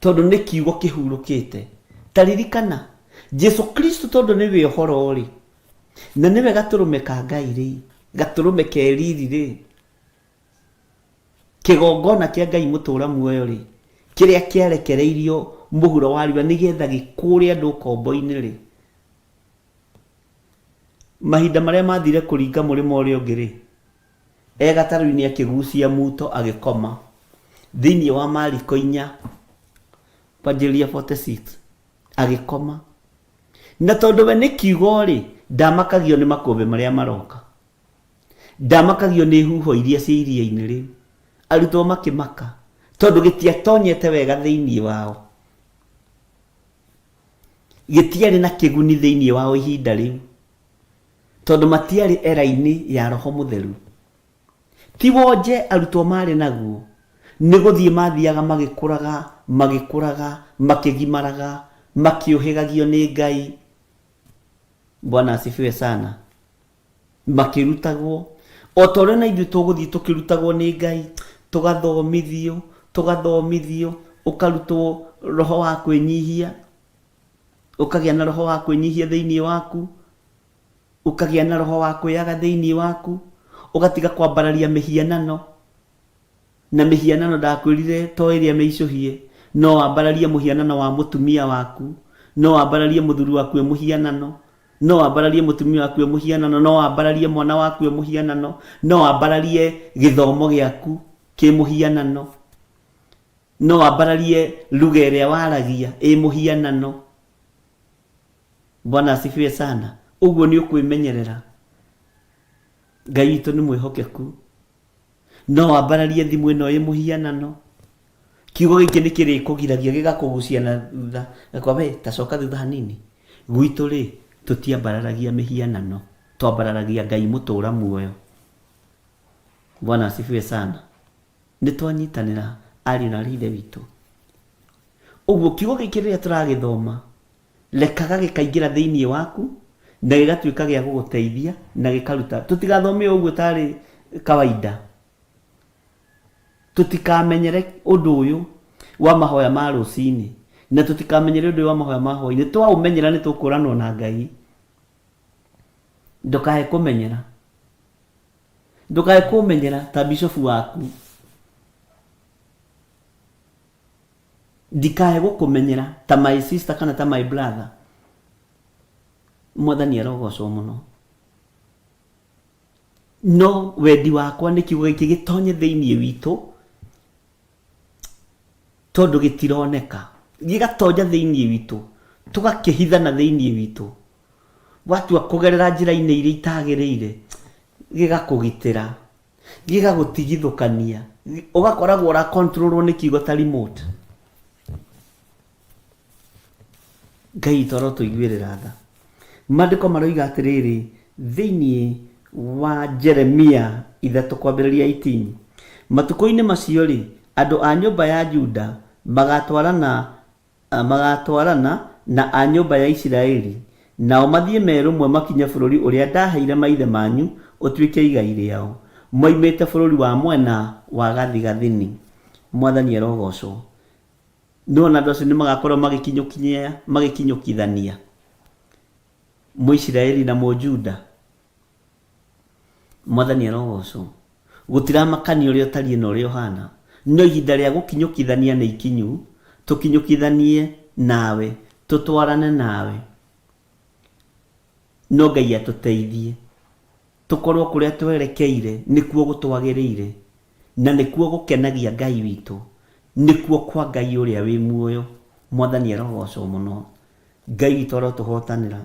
Tondũ nĩ kiugo kĩhurũkĩte. Ta ririkana, Jesu Kristo tondũ nĩwe ũhoro-rĩ, na nĩwe gatũrũme ka Ngai-rĩ, gatũrũme ke riri-rĩ, kĩgongona kĩa Ngai mũtũra muoyo-rĩ, kĩrĩa kĩarekereirio mũhuro wa riũa nĩgetha gĩkũũre andũ ũkombo-inĩ-rĩ, mahinda marĩa mathire kũringa mũrĩmo ũrĩa ũngĩ-rĩ, e gatarũ-inĩ akĩgucia muto agĩkoma, thĩinĩ wa Mariko inya, kwanjĩrĩria 46, agĩkoma. Na tondũ we nĩ kiugo-rĩ, ndamakagio nĩ makũmbĩ marĩa maroka. Ndamakagio nĩ huho iria cia iria-inĩ rĩu. Arutwo makĩmaka, tondũ gĩtiatonyete wega thĩinĩ wao. Gĩtiarĩ na kĩguni thĩinĩ wao ihinda rĩu, tondũ matiarĩ era-inĩ ya Roho Mũtheru. Ti wonje arutwo maarĩ naguo, nĩ gũthiĩ mathiaga magĩkũraga, magĩkũraga, makĩgimaraga, makĩũhĩgagio nĩ Ngai. Bwana asifiwe sana. Makĩrutagwo. O ta ũrĩa na ithuĩ tũgũthiĩ tũkĩrutagwo nĩ Ngai, tũgathomithio, tũgathomithio, ũkarutwo roho wa kwĩnyihia, ũkagĩa na roho wa kwĩnyihia thĩinĩ waku, ũkagĩa na roho wa kwĩyaga thĩinĩ waku, ũgatiga kwambararia mĩhianano. Na mĩhianano ndakwĩrire to ĩrĩa mĩicũhie, no wambararie mũhianano wa mũtumia waku, no wambararie mũthuri waku e mũhianano, no wambararie mũtumia waku e mũhianano, no wambararie mwana waku e mũhianano, no wambararie gĩthomo gĩaku kĩ mũhianano, no wambararie lugha ĩrĩa waragia ĩ mũhianano. Bwana asifiwe sana. Ũguo nĩ ũkwĩmenyerera. Ngai witũ nĩ mwĩhokeku. No wambararie thimũ ĩno ĩ mũhianano. Kiugo gĩkĩ nĩ kĩrĩkũgiragia gĩgakũgucia na thutha. Gakwa we ta coka thutha hanini. Gwitũ rĩ, tũtiambararagia mĩhianano, twambararagia Ngai mũtũra muoyo. Bwana asifiwe sana. Nĩ twanyitanĩra ariũ na aarĩ a Ithe witũ. Ũguo kiugo gĩkĩ rĩrĩa tũragĩthoma, Rekaga gĩkaingĩra thĩinĩ waku na gĩgatuĩka gĩa gũgũteithia na gĩkaruta. Tũtigathome o ũguo tarĩ kawaida. Tũtikamenyere ũndũ ũyũ wa mahoya ma rũcinĩ na tũtikamenyere ũndũ ũyũ wa mahoya ma hwainĩ. Twaũmenyera nĩ tũkũranwo na Ngai. Ndũkae kũmenyera. Ndũkae kũmenyera ta bishofu waku. Ndikae gũkũmenyera ta my sister kana ta my brother. Mwathani arogocwo mũno. No wendi wakwa nĩ kiugo gĩkĩ gĩtonye thĩinĩ witũ tondũ gĩtironeka. Gĩgatonya thĩinĩ witũ, tũgakĩhithana thĩinĩ witũ. Watua kũgerera njĩra-inĩ iria itagĩrĩire, gĩgakũgitĩra. Gĩgagũtigithũkania. Ũgakoragwo ũra control rwo nĩ kiugo ta remote. Ngai witũ arotũiguĩrĩra tha. Maandĩko maroiga atĩrĩrĩ, thĩinĩ wa Jeremia 3 kwambĩrĩria 18, matukũ-inĩ macio-rĩ, andũ a nyũmba ya Juda magatwarana Magaatwarana na a nyũmba ya Isiraeli, nao mathiĩ me rũmwe makinye bũrũri ũrĩa ndaheire maithe manyu ũtuĩke igai rĩao, moimĩte bũrũri wa mwena wa gathigathini. Mwathani arogoocwo! Nĩwona andũ acio nĩmagakorwo magĩkinyũkithania, Mũisiraeli na Mũjuda. Mwathani arogocwo. Gũtiramakania ũrĩa ũtariĩ na ũrĩa ũhana, no ihinda rĩa gũkinyũkithania nĩ ikinyu, tũkinyũkithanie nawe, tũtwarane nawe. No Ngai atũteithie, tũkorwo kũrĩa twerekeire nĩkuo gũtwagĩrĩire, na nĩkuo gũkenagia Ngai witũ, nĩkuo kwa Ngai ũrĩa wĩ muoyo. Mwathani arogocwo mũno. Ngai witũ arotũhotanĩra.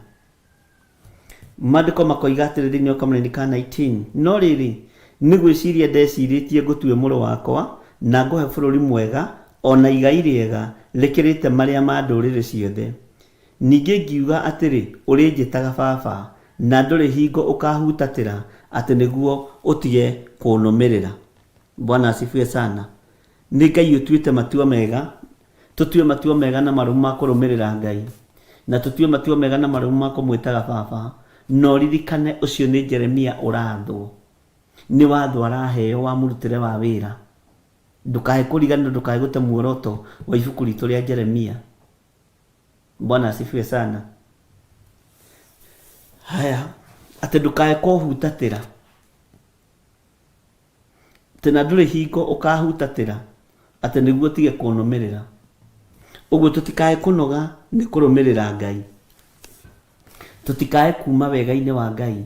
Maandĩko makoiga atĩrĩ thĩinĩ wa kamũraini ka 19, No rĩrĩ, nĩ gwĩciria ndecirĩtie ngũtue mũrũ wakwa, na ngũhe bũrũri mwega, o na igai rĩega, rĩkĩrĩte marĩa ma ndũrĩrĩ ciothe. Ningĩ ngiuga atĩrĩ, Ũrĩnjĩtaga Baba, na ndũrĩ hingo ũkahutatĩra atĩ nĩguo ũtige kũnũmĩrĩra. Bwana asifiwe sana. Nĩ Ngai ũtuĩte matua mega Tũtue matua mega na marũmu ma kũrũmĩrĩra Ngai, na tũtue matua mega na marũmu ma kũmwĩtaga Baba. Na ũririkane ũcio nĩ Jeremia ũrathwo. Nĩ watho araheo wa mũrutĩre wa wĩra. Ndũkae kũriganĩrwo, ndũkae gũte muoroto wa ibuku ritũ rĩa Jeremia. Bwana asifiwe sana. Haya, atĩ ndũkae kũhutatĩra, atĩ na ndũrĩ hingo ũkahutatĩra atĩ nĩguo ũtige kũnũmĩrĩra. Ũguo tũtikae kũnoga nĩ kũrũmĩrĩra Ngai, tũtikae kuma wega-inĩ wa Ngai.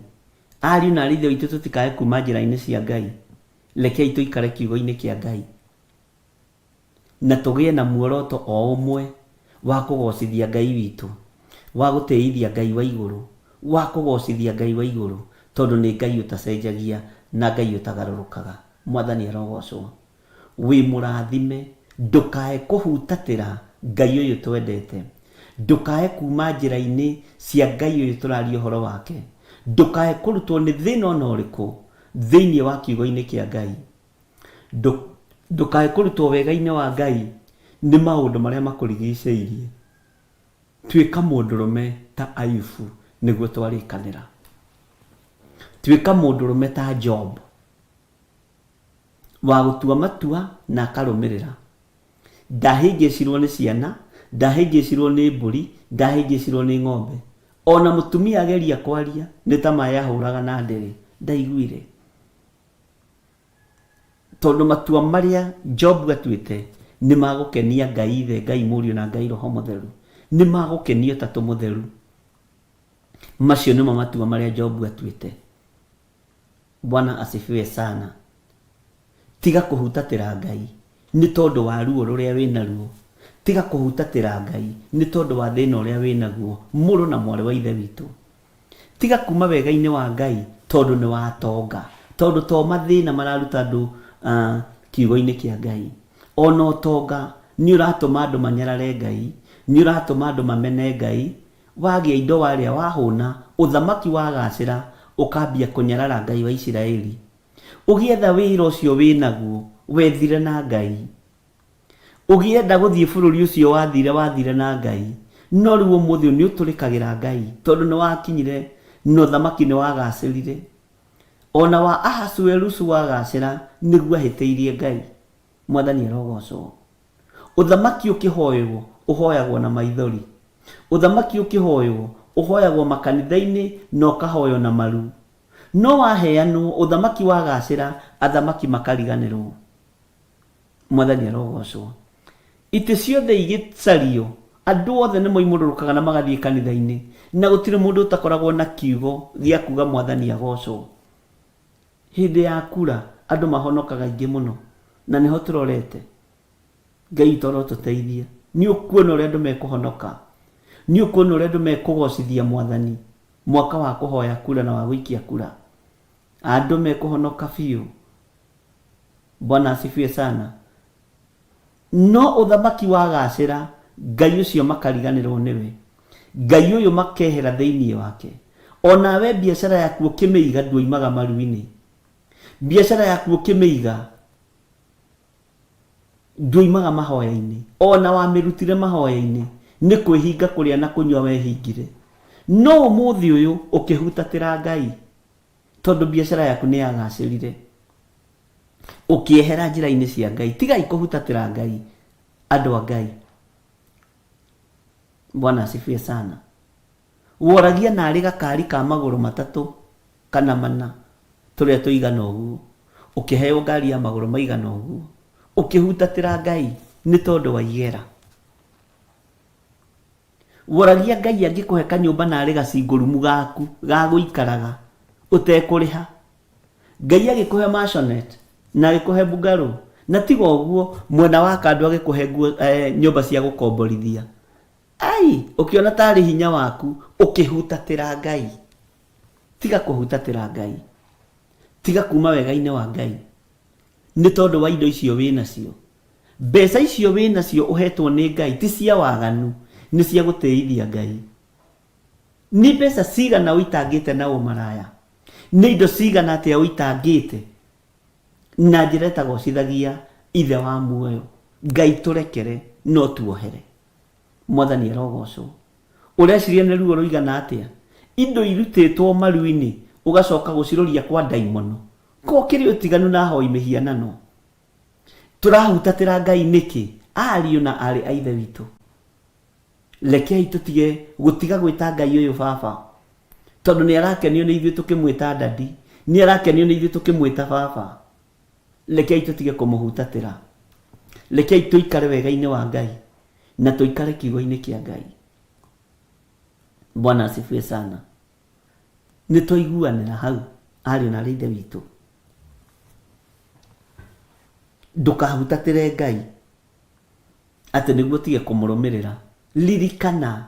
Ariũ na aarĩ a Ithe witũ, tũtikae kuma njĩra-inĩ cia Ngai. Rekei tũikare kiugo-inĩ kĩa Ngai na tũgĩe na muoroto o ũmwe wa kũgocithia Ngai witũ, wa gũtĩithia Ngai wa igũrũ, wa kũgocithia Ngai wa igũrũ, tondũ nĩ Ngai ũtacenjagia na Ngai ũtagarũrũkaga. Mwathani arogocwo. Wĩ mũrathime, ndũkae kũhutatĩra Ngai ũyũ twendete, ndũkae kuma njĩra-inĩ cia Ngai ũyũ tũraria ũhoro wake, ndũkae kũrutwo nĩ thĩna ona ũrĩkũ thĩinĩ wa kiugo-inĩ kĩa Ngai. Ndũkae kũrutwo wega-inĩ wa Ngai nĩ maũndũ marĩa makũrigicĩirie. Tuĩka mũndũrũme ta Ayubu nĩguo twarĩkanĩra. Tuĩka mũndũrũme ta Job wa gũtua matua na akarũmĩrĩra. Ndahĩngĩcirwo nĩ ciana, ndahĩngĩcirwo nĩ mbũri, ndahĩngĩcirwo nĩ ng'ombe. Ona mũtumia ageria kwaria nĩ ta maĩ ahũraga na ndĩrĩ, ndaiguire. Tondũ matua marĩa Job atuĩte nĩ magũkenia Ngai Ithe, Ngai Mũriũ na Ngai Roho Mũtheru. Nĩ magũkenia Ũtatũ Mũtheru. Macio nĩmo matua marĩa Job atuĩte. Bwana asifiwe sana. Tiga kũhutatĩra Ngai nĩ tondũ wa ruo rũrĩa wĩ naruo. Tiga kũhutatĩra Ngai nĩ tondũ wa thĩna ũrĩa wĩ naguo, mũrũ na mwarĩ wa Ithe witũ. Tiga kuma wega-inĩ wa Ngai tondũ nĩ watonga, tondũ to mathĩna mararuta andũ uh, kiugo-inĩ kĩa Ngai. Ona ũtonga nĩ ũratũma andũ manyarare Ngai, nĩ ũratũma andũ mamene Ngai. Wagĩa indo warĩa wahũna, ũthamaki wagacĩra, ũkambia kũnyarara Ngai wa Isiraeli. Ũgĩetha wĩra ũcio wĩnaguo, wethire na Ngai. Ũgĩenda gũthiĩ bũrũri ũcio wathire, wathire na Ngai. No rĩu ũmũthĩ ũyũ nĩ ũtũrĩkagĩra Ngai, tondũ nĩ wakinyire na ũthamaki nĩ wagacĩrire. Ona wa Ahasuerusu wagacĩra, nĩguo ahĩtĩirie Ngai. Mwathani arogocwo. Ũthamaki ũkĩhoywo, ũhoyagwo na maithori. Ũthamaki ũkĩhoywo, ũhoyagwo makanitha-inĩ na ũkahoywo na maru. No waheanwo, ũthamaki wagacĩra, athamaki makariganĩrwo. Mwathani arogocwo. Itĩ ciothe igĩcario, andũ othe nĩ moimũrũrũkaga na magathiĩ kanitha-inĩ, na gũtirĩ mũndũ ũtakoragwo na kiugo gĩa kuga Mwathani agocwo. Hĩndĩ ya kura, andũ mahonokaga aingĩ mũno, na nĩho tũrorete. Ngai witũ arotũteithia. Nĩ ũkuona ũrĩa andũ mekũhonoka. Nĩ ũkuona ũrĩa andũ mekũgocithia Mwathani mwaka wa kũhoya kura na wa gũikia kura. Andũ mekũhonoka biũ. Bwana asifiwe sana. No ũthamaki wagacĩra, Ngai ũcio makariganĩrwo nĩwe. Ngai ũyũ makehera thĩinĩ wake. O nawe biacara yaku ũkĩmĩiga nduoimaga maru-inĩ. Biacara yaku ũkĩmĩiga nduoimaga mahoya-inĩ. O na wamĩrutire mahoya-inĩ nĩ kwĩhinga kũrĩa na kũnyua wehingire. No ũmũthĩ ũyũ ũkĩhutatĩra Ngai tondũ biacara yaku nĩ yagacĩrire. Ũkĩehera njĩra-inĩ cia Ngai. Tigai kũhutatĩra Ngai, andũ a Ngai. Bwana asifiwe sana. Woragia narĩ gakari ka magũrũ matatũ kana mana tũrĩa tũigana ũguo, ũkĩheo ngari ya magũrũ maigana ũguo, ũkĩhutatĩra Ngai nĩ tondũ wa igera. Woragia Ngai angĩkũhe kanyũmba narĩ gacingũrumu gaku ga gũikaraga ũtekũrĩha. Ngai agĩkũhe maisonette na agĩkũhe bungalow na tiga ũguo mwena wa kando agĩkũhe nguo eh, nyũmba cia gũkomborithia. Ai, ũkĩona tarĩ hinya waku ũkĩhutatĩra Ngai. Tiga kũhutatĩra Ngai. Tiga kuma wega-inĩ wa Ngai nĩ tondũ wa indo icio wĩ nacio. Mbeca icio wĩ nacio ũhetwo nĩ Ngai ti cia waganu, nĩ cia gũtĩithia Ngai. Nĩ mbeca cigana ũitangĩte na ũmaraya? Nĩ indo cigana atĩa ũitangĩte na njĩra ĩtagocithagia Ithe wa muoyo? Ngai tũrekere no tuohere. Mwathani arogocwo. Ũreciria nĩ ruo rũigana atĩa? Indo irutĩtwo maru-inĩ ũgacoka gũciroria kwa ndaimono. Ko kĩrĩ ũtiganu na ahoi mĩhianano? Tũrahutatĩra Ngai nĩkĩ? Ariũ na aarĩ a Ithe witũ, rekei tũtige gũtiga gwĩta Ngai ũyũ baba, tondũ nĩ arakenio nĩ ithuĩ tũkĩmwĩta dadi, nĩ arakenio nĩ ithuĩ tũkĩmwĩta baba. Rekei tũtige kũmũhutatĩra. Rekei tũikare wega-inĩ wa Ngai na tũikare kiugo-inĩ kĩa Ngai. Bwana asifiwe sana. Nĩ twaiguanĩra hau ariũ na aarĩ a Ithe witũ. Ndũkahutatĩre Ngai atĩ nĩguo ũtige kũmũrũmĩrĩra. Ririkana,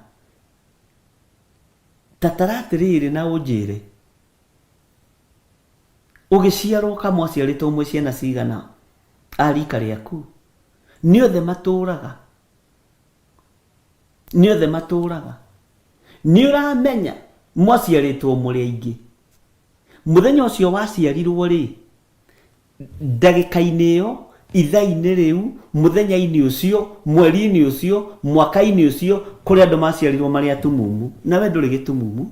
ta tara atĩrĩrĩ na ũnjĩre, ũgĩciarwo ka mwaciarĩtwo mwĩ ciana cigana a rika rĩaku? Nĩ othe matũraga? Nĩ othe matũraga? Nĩ ũramenya mwaciarĩtwo mũrĩ aingĩ? Mũthenya ũcio waciarirwo rĩ, ndagĩka-inĩ ĩyo, ithaa-inĩ rĩu, mũthenya-inĩ ũcio, mweri-inĩ ũcio, mwaka-inĩ ũcio, kũrĩ andũ maciarirwo marĩ atumumu, na we ndũrĩ gĩtumumu.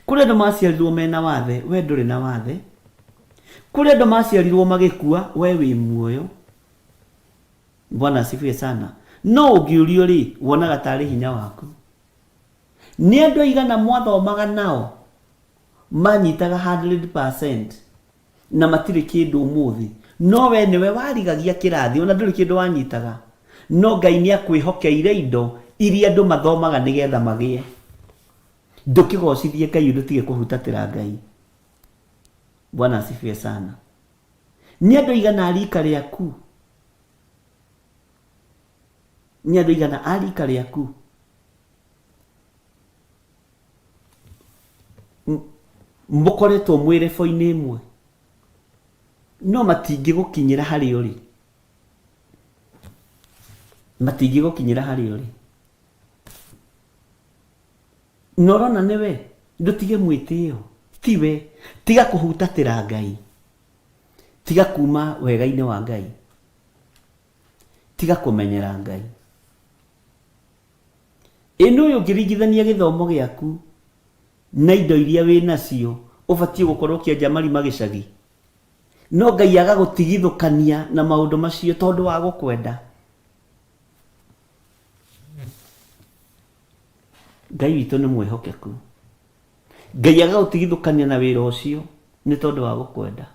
Kũrĩ andũ maciarirwo mena wathe, we ndũrĩ na wathe. Kũrĩ andũ maciarirwo magĩkua, we wĩ muoyo. Bwana asifiwe sana. No ũngĩũrio rĩ, wonaga tarĩ hinya waku. Nĩ andũ aigana mwathomaga nao manyitaga 100% na matirĩ kĩndũ ũmũthĩ, no we nĩwe warigagia kĩrathi ona ndũrĩ kĩndũ wanyitaga, no Ngai nĩ akwĩhokeire indo iria andũ mathomaga nĩgetha magĩe. Ndũkĩgocithie Ngai ũndũ tige kũhutatĩra Ngai. Bwana asifiwe sana. Nĩ andũ aigana a rika rĩaku? Nĩ andũ aigana a rika rĩaku mũkoretwo mwĩ rebo-inĩ ĩmwe no matingĩgũkinyĩra harĩa ũrĩ? Matingĩgũkinyĩra harĩa ũrĩ. Na ũrona nĩwe, ndũtige mwĩtĩo, tiwe. Tiga kũhutatĩra Ngai. Tiga kuma wega-inĩ wa Ngai. Tiga kũmenyera Ngai. Ĩ nũĩ ũngĩringithania gĩthomo gĩaku na indo iria wĩ nacio ũbatiĩ gũkorwo ũkĩenja marima gĩcagi? No Ngai agagũtigithũkania na maũndũ macio tondũ wa gũkwenda. Ngai witũ nĩ mwĩhokeku. Ngai agagũtigithũkania na wĩra ũcio nĩ tondũ wa gũkwenda.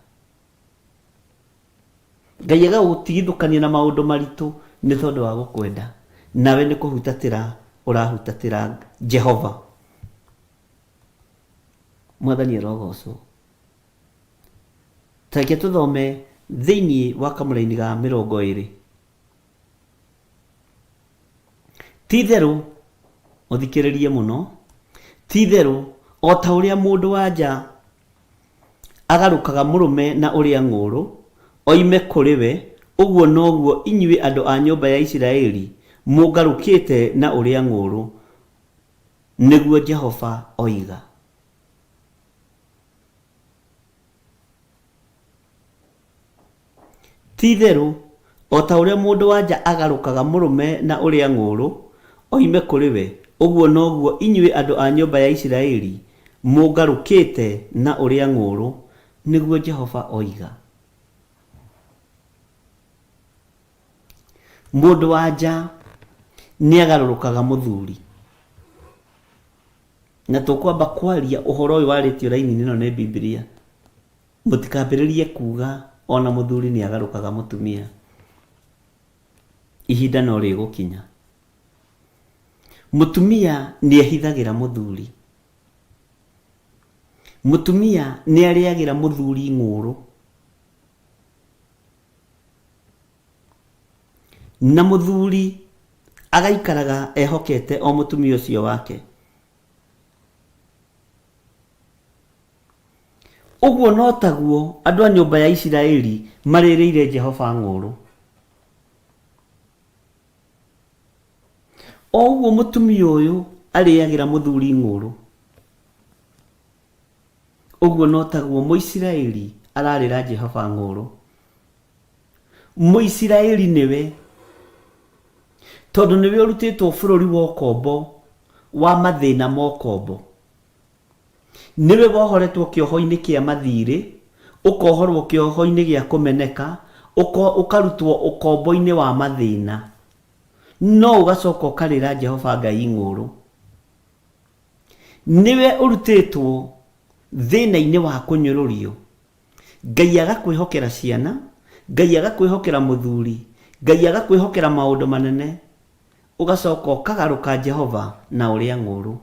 Ngai agagũtigithũkania na maũndũ maritũ nĩ tondũ wa gũkwenda. Nawe nĩ kũhutatĩra ũrahutatĩra Jehova. Mwathani arogocwo. Ta reke tũthome thĩinĩ wa kamũraini ga 20. Ti itherũ, ũthikĩrĩrie mũno, ti itherũ, o ta ũrĩa mũndũ-wa-nja agarũkaga mũrũme na ũrĩa ng'ũũrũ, oime kũrĩ we, ũguo noguo inyuĩ andũ a nyũmba ya Isiraeli mũngarũkĩte na ũrĩa ng'ũũrũ, nĩguo Jehova oiga. Ti-itherũ, o ta ũrĩa mũndũ-wa-nja agarũkaga mũrũme na ũrĩa ng'ũũrũ, oime kũrĩ we, ũguo noguo inyuĩ andũ a nyũmba ya Isiraeli mũngarũkĩte na ũrĩa ng'ũũrũ, nĩguo Jehova oiga. Mũndũ-wa-nja nĩagarũrũkaga mũthuri. Na tũkwamba kwaria ũhoro ũyũ warĩtio raini-inĩ ĩno nĩ Bibilia. Mũtikambĩrĩrie kuuga o na mũthuri nĩ agarũkaga mũtumia. Ihinda no rĩgũkinya. Mũtumia nĩ ehithagĩra mũthuri. Mũtumia nĩ arĩagĩra mũthuri ng'ũũrũ. Na mũthuri agaikaraga ehokete o mũtumia ũcio wake. Ũguo no taguo andũ a nyũmba ya Isiraeli marĩrĩire Jehova ng'ũũrũ. O ũguo mũtumia ũyũ arĩagĩra mũthuri ng'ũũrũ, ũguo no taguo Mũisiraeli ararĩra Jehova ng'ũũrũ. Mũisiraeli nĩwe, tondũ nĩwe ũrutĩtwo bũrũri wa ũkombo, wa mathĩna ma ũkombo. Nĩwe wohoretwo kĩoho-inĩ kĩa mathiirĩ, ũkohorwo kĩoho-inĩ gĩa kũmeneka, Ũkarutwo ũkombo-inĩ wa mathĩna, no ũgacoka ũkarĩra Jehova Ngai ng'ũrũ. Nĩwe ũrutĩtwo thĩna-inĩ wa kũnyũrũrio, Ngai agakwĩhokera ciana, Ngai agakwĩhokera mũthuri, Ngai agakwĩhokera maũndũ manene, ũgacoka ũkagarũka Jehova na ũrĩa ng'ũrũ.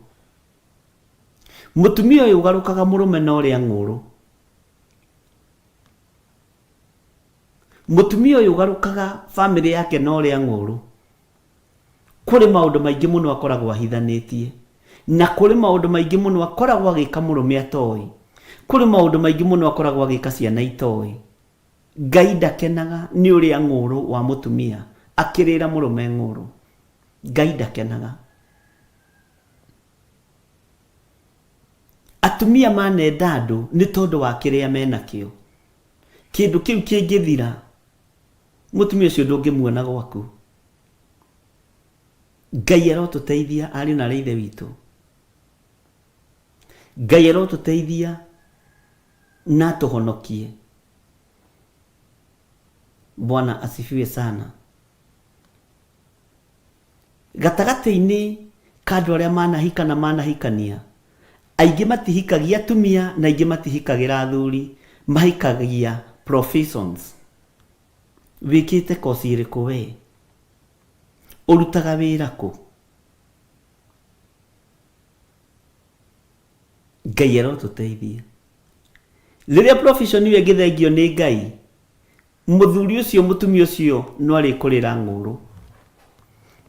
Mũtumia ũyũ ũgarũkaga mũrũme na ũrĩa ng'ũrũ. Mũtumia ũyũ ũgarũkaga bamĩrĩ yake na ũrĩa ng'ũrũ. Kũrĩ maũndũ maingĩ mũno akoragwo ahithanĩtie. Na kũrĩ maũndũ maingĩ mũno akoragwo agĩka mũrũme atoĩ. Kũrĩ maũndũ maingĩ mũno akoragwo agĩka ciana itoĩ. Ngai ndakenaga nĩ ũrĩa ng'ũrũ wa mũtumia akĩrĩra mũrũme ng'ũrũ. Ngai ndakenaga. Atumia manenda andũ nĩ tondũ wa kĩrĩa menakĩo. Kĩndũ kĩu kĩngĩthira, mũtumia ũcio ndũngĩmuona gwaku. Ngai arotũteithia ariũ na aarĩ a Ithe witũ. Ngai arotũteithia na atũhonokie. Bwana asifiwe sana. Gatagatĩ-inĩ ka andũ arĩa manahika na manahikania, aingĩ matihikagia atumia na aingĩ matihikagĩra athuri, mahikagia professions. Wĩkĩte kosi ĩrĩkũ we? Ũrutaga wĩra kũ? Ngai arotũteithia. Rĩrĩa profession ĩyo ĩngĩthengio nĩ Ngai, Mũthuri ũcio mũtumia ũcio no arĩkũrĩra ng'ũrũ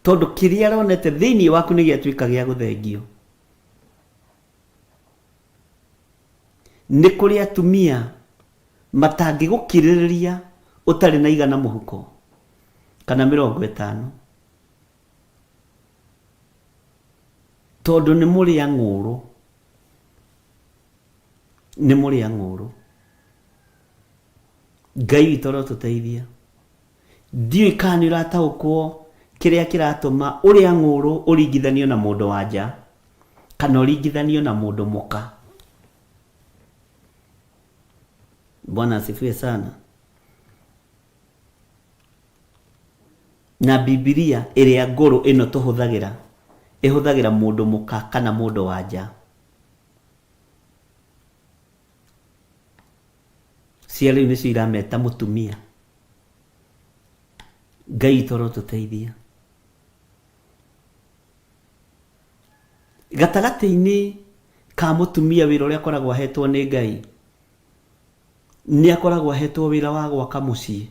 tondũ kĩrĩa aronete thĩinĩ waku nĩ gĩatuĩka gĩa gũthengio. Nĩ kũrĩ atumia matangĩgũkirĩrĩria ũtarĩ na igana mũhuko kana 50 tondũ nĩ mũrĩa ng'ũrũ, nĩ mũrĩa ng'ũrũ. Ngai witũ arotũteithia. Ndiũĩ kana nĩ ũrataũkwo kĩrĩa kĩratũma ũrĩa ng'ũrũ ũringithanio na mũndũ wa nja kana ũringithanio na mũndũ mũka. Bwana asifiwe sana. Na Bibilia ĩrĩa ngũrũ ĩno tũhũthagĩra ĩhũthagĩra mũndũ mũka kana mũndũ wa nja. Cia rĩu nĩcio irameta mũtumia. Ngai witũ arotũteithia. Gatagatĩ-inĩ ka mũtumia wĩra ũrĩa akoragwo ahetwo nĩ Ngai, nĩ akoragwo ahetwo wĩra wa gwaka mũciĩ.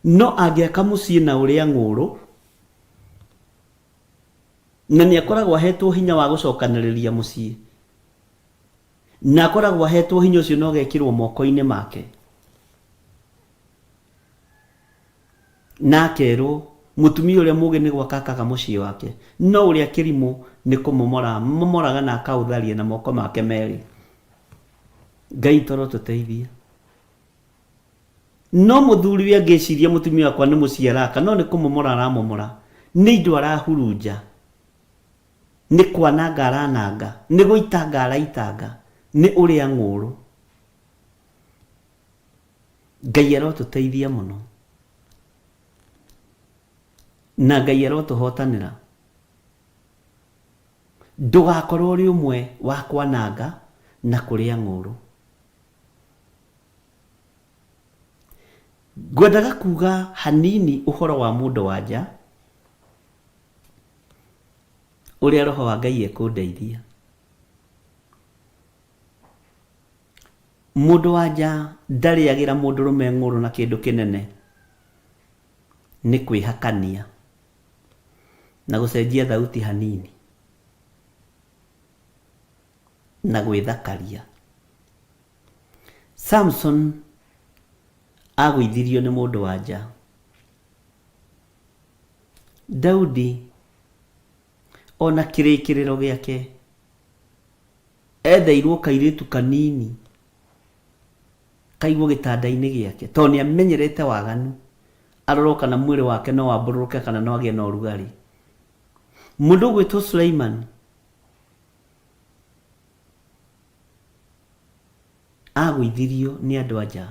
No angĩaka mũciĩ na ũrĩa ng'ũrũ, na nĩ akoragwo ahetwo hinya wa gũcokanĩrĩria mũciĩ, Na akoragwo aheetwo hinya ũcio na ũgekĩrwo moko-inĩ make. Na akerwo, mũtumia ũrĩa mũũgĩ nĩ gwaka akaga mũciĩ wake, no ũrĩa kĩrimũ nĩ kũmomora amomoraga na akaũtharia na moko make merĩ. Ngai witũ arotũteithia. No mũthuriwe angĩciria mũtumia wakwa nĩ mũciĩ araka, no nĩ kũmomora aramomora, nĩ indo arahurunja. Nĩ kwananga arananga, nĩ gũitanga araitanga, nĩ ũrĩa ng'ũũrũ. Ngai arotũteithia mũno. Na Ngai arotũhotanĩra. Ndũgakorwo ũrĩ ũmwe wa kwananga na kũrĩa ng'ũũrũ. Ngwendaga kuga hanini ũhoro wa mũndũ wa nja. Ũrĩa Roho wa Ngai ekũndeithia. Mũndũ wa nja ndarĩagĩra mũndũrũme ng'ũrũ na kĩndũ kĩnene, nĩ kwĩhakania na gũcenjia thauti hanini na gwĩthakaria. Samson agũithirio nĩ mũndũ wa nja. Daudi o na kĩrĩkĩrĩro gĩake etheirwo kairĩtu kanini kaigwo gĩtanda-inĩ gĩake tondũ nĩ amenyerete waganu, arorwo kana mwĩrĩ wake no wambũrũrũke kana no agĩe na ũrugarĩ. Mũndũ ũgwĩtwo Suleiman agũithirio nĩ andũ a nja.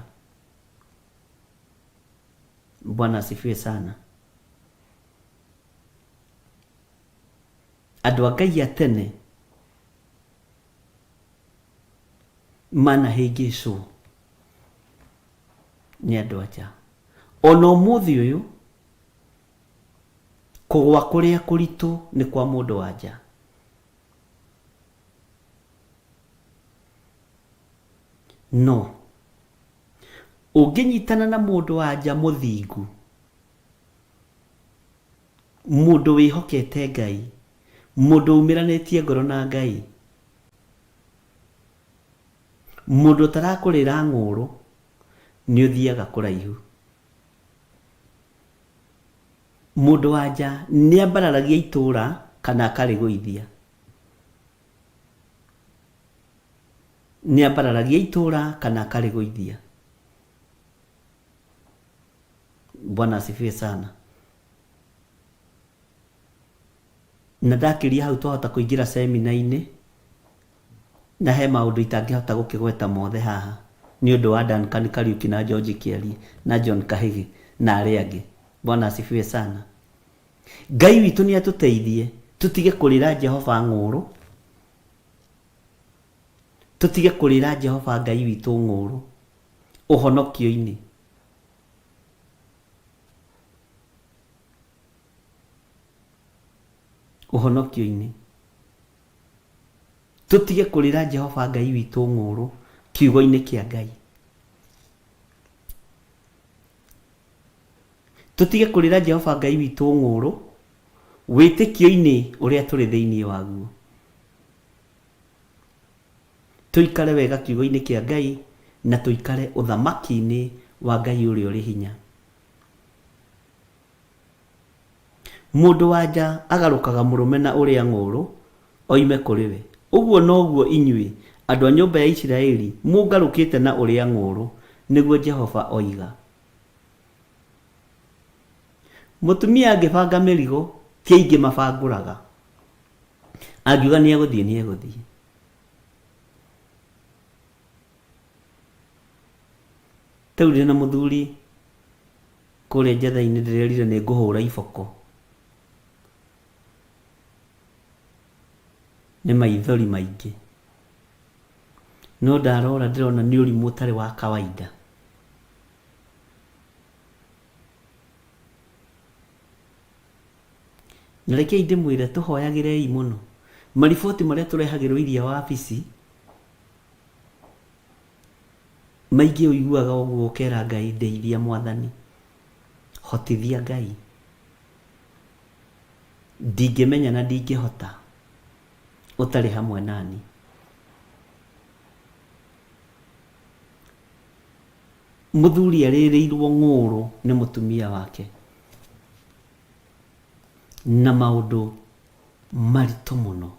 Bwana asifiwe sana. Andũ a Ngai a tene manahĩngĩcwo nĩ andũ anja. Ona ũmũthĩ ũyũ kũgwa kũrĩa kũritũ nĩ kwa mũndũ wa nja. No ũngĩnyitana na mũndũ wa nja mũthingu, mũndũ wĩhokete Ngai, mũndũ umĩranĩtie ngoro na Ngai, mũndũ ũtarakũrĩra ng'ũrũ, nĩ ũthiaga kũraihu. Mũndũ wa nja nĩ ambararagia itũũra kana akarĩgũithia. Nĩ ambararagia itũũra kana akarĩgũithia. Bwana asifiwe sana. Na ndakĩria hau twahota kũingĩra semina-inĩ, na he maũndũ itangĩhota gũkĩgweta mothe haha nĩ ũndũ wa Duncan Kariuki na George Kĩarie na John Kahĩgĩ na arĩa angĩ. Bwana asifiwe sana. Ngai witũ nĩ atũteithie tũtige kũrĩra Jehova ng'ũrũ, tũtige kũrĩra Jehova Ngai witũ ng'ũrũ ũhonokio-inĩ. Ũhonokio-inĩ. Tũtige kũrĩra Jehova Ngai witũ ng'ũrũ kiugo-inĩ kĩa Ngai. Tũtige kũrĩra Jehova Ngai witũ ng'ũrũ wĩtĩkio-inĩ ũrĩa tũrĩ thĩinĩ waguo. Tũikare wega kiugo-inĩ kĩa Ngai na tũikare ũthamaki-inĩ wa Ngai ũrĩa ũrĩ hinya. Mũndũ wa nja agarũkaga mũrũme na ũrĩa ng'ũũrũ oime kũrĩ we. Ũguo noguo inyuĩ, andũ a nyũmba ya Isiraeli, mũngarũkĩte na ũrĩa ng'ũũrũ, nĩguo Jehova oiga. Mũtumia angĩbanga mĩrigo, ti aingĩ mabangũraga. Angiuga nĩ egũthiĩ, nĩ egũthiĩ. Ta rĩu ndĩ na mũthuri kũrĩa njatha-inĩ ndĩrerire nĩ ngũhũra iboko. Nĩ maithori maingĩ. No ndarora ndĩrona nĩ ũrimũ ũtarĩ wa kawaida. Na rekei ndĩmwĩre tũhoyagĩrei mũno. Mariboti marĩa tũrehagĩrwo iria wabici, Maingĩ ũiguaga ũguo ũkera Ngai ndeithia mwathani, hotithia Ngai. Ndingĩmenya na ndingĩhota ũtarĩ hamwe nani. Mũthuri arĩrĩirwo ng'ũũrũ nĩ mũtumia wake na maũndũ maritũ mũno.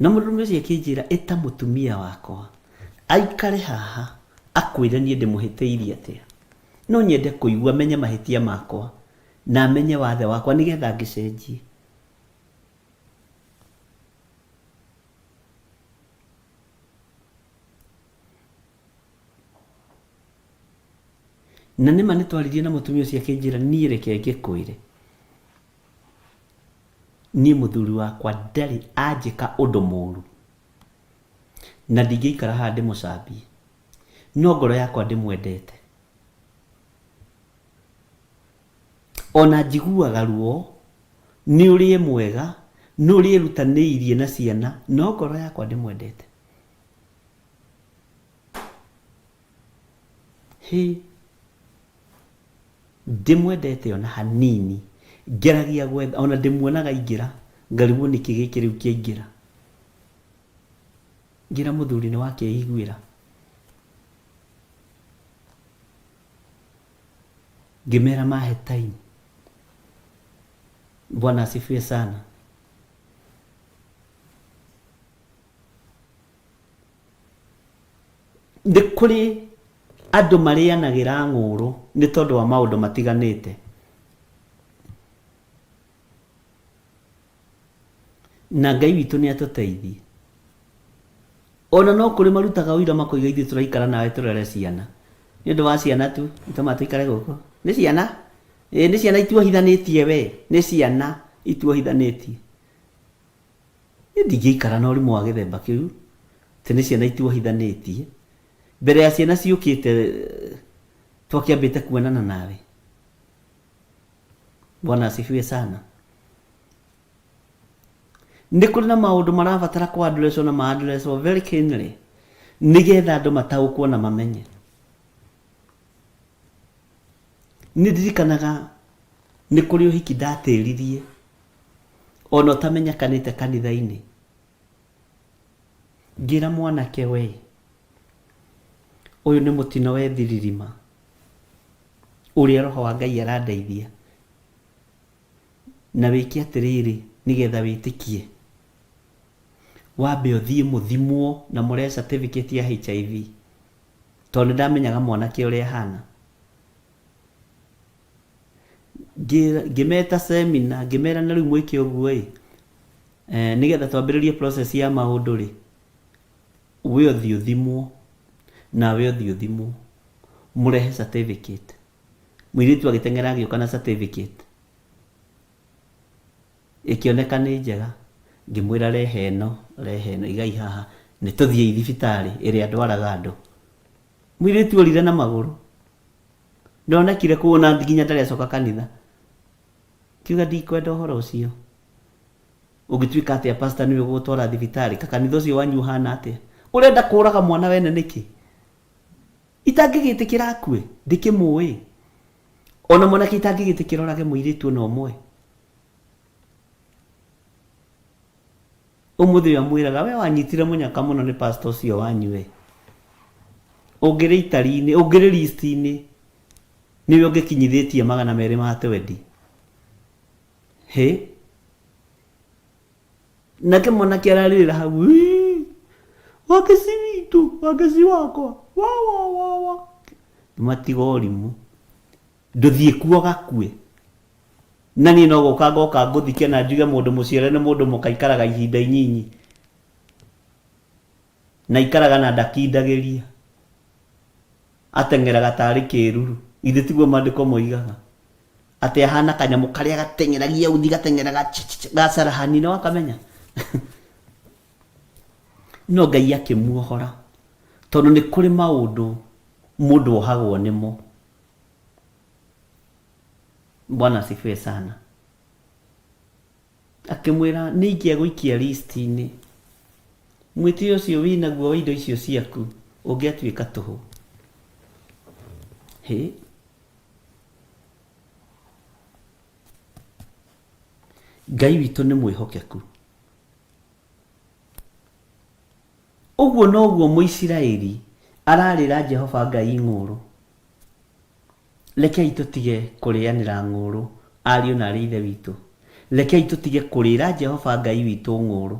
Na mũndũrũme ũcio akĩnjĩra ĩta mũtumia wakwa aikare haha akwĩre niĩ ndĩmũhĩtĩirie atĩa. No nyende kũigua menye mahĩtia makwa na amenye wathe wakwa nĩgetha ngĩcenjie. Na nĩma nĩtwaririe na mũtumia ũcio akĩnjĩra niĩ reke ngĩkwĩre, niĩ mũthuri wakwa ndarĩ anjĩka ũndũ mũru, na ndingĩikara haha ndĩmũcambie, no ngoro yakwa ndĩmwendete. Ona njiguaga ruo nĩ ũrĩa e mwega, nĩ ũrĩa erutanĩirie na ciana, no ngoro yakwa ndĩmwendete. Hĩ! Ndimwendete ona hanini, ngeragia gwetha, ona ndĩmuonaga aingĩra, ngarigwo nĩkĩ gĩkĩ rĩu kĩaingĩra. Ngĩra mũthuri nĩ wakĩiguĩra. Ngĩmera mahe time. Bwana asifiwe sana. Nĩ kũrĩ andũ marĩanagĩra ng'ũũrũ nĩ tondũ wa maũndũ matiganĩte. Na Ngai witũ nĩ atũteithie. Ona no kũrĩ marutaga ũira makoiga ithuĩ tũraikara nawe tũrere ciana. Nĩ ũndũ wa ciana tu itũmaga tũikare gũkũ. Nĩ ciana? Ĩĩ nĩ ciana ituohithanĩtie we. Nĩ ciana ituohithanĩtie. Niĩ ndingĩikara na ũrimũ wa gĩthemba kĩu atĩ nĩ ciana ituohithanĩtie. Mbere ya ciana ciũkĩte twakĩambĩte kuonana nawe. Bwana asifiwe sana. Nĩ kũrĩ na maũndũ marabatara kũ addresswo na ma addresswo very keenly nĩgetha andũ mataũkwo na mamenye. Nĩ ndirikanaga nĩ kũrĩ ũhiki ndatĩririe ona ũtamenyekanĩte kanitha-inĩ. Ngĩra mwanake we, ũyũ nĩ mũtino wethiririma ũrĩa roho wa Ngai arandeithia na wĩke atĩrĩrĩ nĩgetha wĩtĩkie wambe ũthiĩ mũthimwo na mũrehe certificate ya HIV tondũ nĩ ndamenyaga mwanake ũrĩa ahana. Ngĩmeta seminar ngĩmera na rĩu mwĩke ũguo ĩ nĩgetha twambĩrĩrie process ya maũndũ rĩ, we ũthiĩ ũthimwo nawe ũthiĩ ũthimwo mũrehe certificate. Mũirĩtu agĩteng'era agĩũka na certificate ĩkĩoneka nĩ njega, ngĩmwĩra rehe ĩno, rehe ĩno, igai haha, nĩ tũthiĩi thibitarĩ ĩrĩa ndwaraga andũ. Mũirĩtu orire na magũrũ, ndonekire kũu ona nginya ndarĩ acoka kanitha. Kiuga ndikwenda ũhoro ũcio. Ũngĩtuĩka atĩa pastor nĩwe ũgũgũtwara thibitarĩ, kakanitha ũcio wanyu ũhana atĩa? Ũrenda kũraga mwana wene nĩkĩ? Itangĩgĩtĩkĩra akue, ndĩkĩmũĩ. Ona mwanake itangĩgĩtĩkĩra orage mũirĩtu ona ũmwe. Ũmũthĩ ũyũ amwĩraga we wanyitire mũnyaka mũno nĩ pastor ũcio wanyu we. Ũngĩrĩ itari-inĩ, ũngĩrĩ list-inĩ, nĩwe ũngĩkinyithĩtie magana merĩ ma twendi. Hĩ? Nake mwanake ararĩrĩra hau, "Ii, Wangeci witũ, Wangeci wakwa, wa wa wa wa." Matiga ũrimũ. Ndũthiĩ kuo gakue. Na niĩ no gũka ngoka ngũthike na njuge mũndũ mũciare nĩ mũndũ mũkaikaraga ihinda inyinyi. Na ikaraga na ndakindagĩria. Ateng'eraga tarĩ kĩruru. Githĩ tiguo maandĩko moigaga? Atĩ ahana kanyamũ karĩa gateng'eragia uthi gateng'eraga gacarahani nĩ wakamenya? No Ngai akĩmuohora tondũ nĩ kũrĩ maũndũ mũndũ ohagwo nĩmo. Bwana asifiwe sana. Akĩmwĩra nĩ ingĩagũikia list-inĩ. Mwĩtĩo ũcio wĩnaguo wa indo icio ciaku ũngĩatuĩka tũhũ. Hĩ? Ngai witũ nĩ mwĩhokeku. Ũguo noguo Mũisiraeli ararĩra Jehova Ngai ng'ũũrũ. Rekei tũtige kũrĩanĩra ng'ũũrũ, ariũ na aarĩ Ithe witũ. Rekei tũtige kũrĩra Jehova Ngai witũ ng'ũũrũ.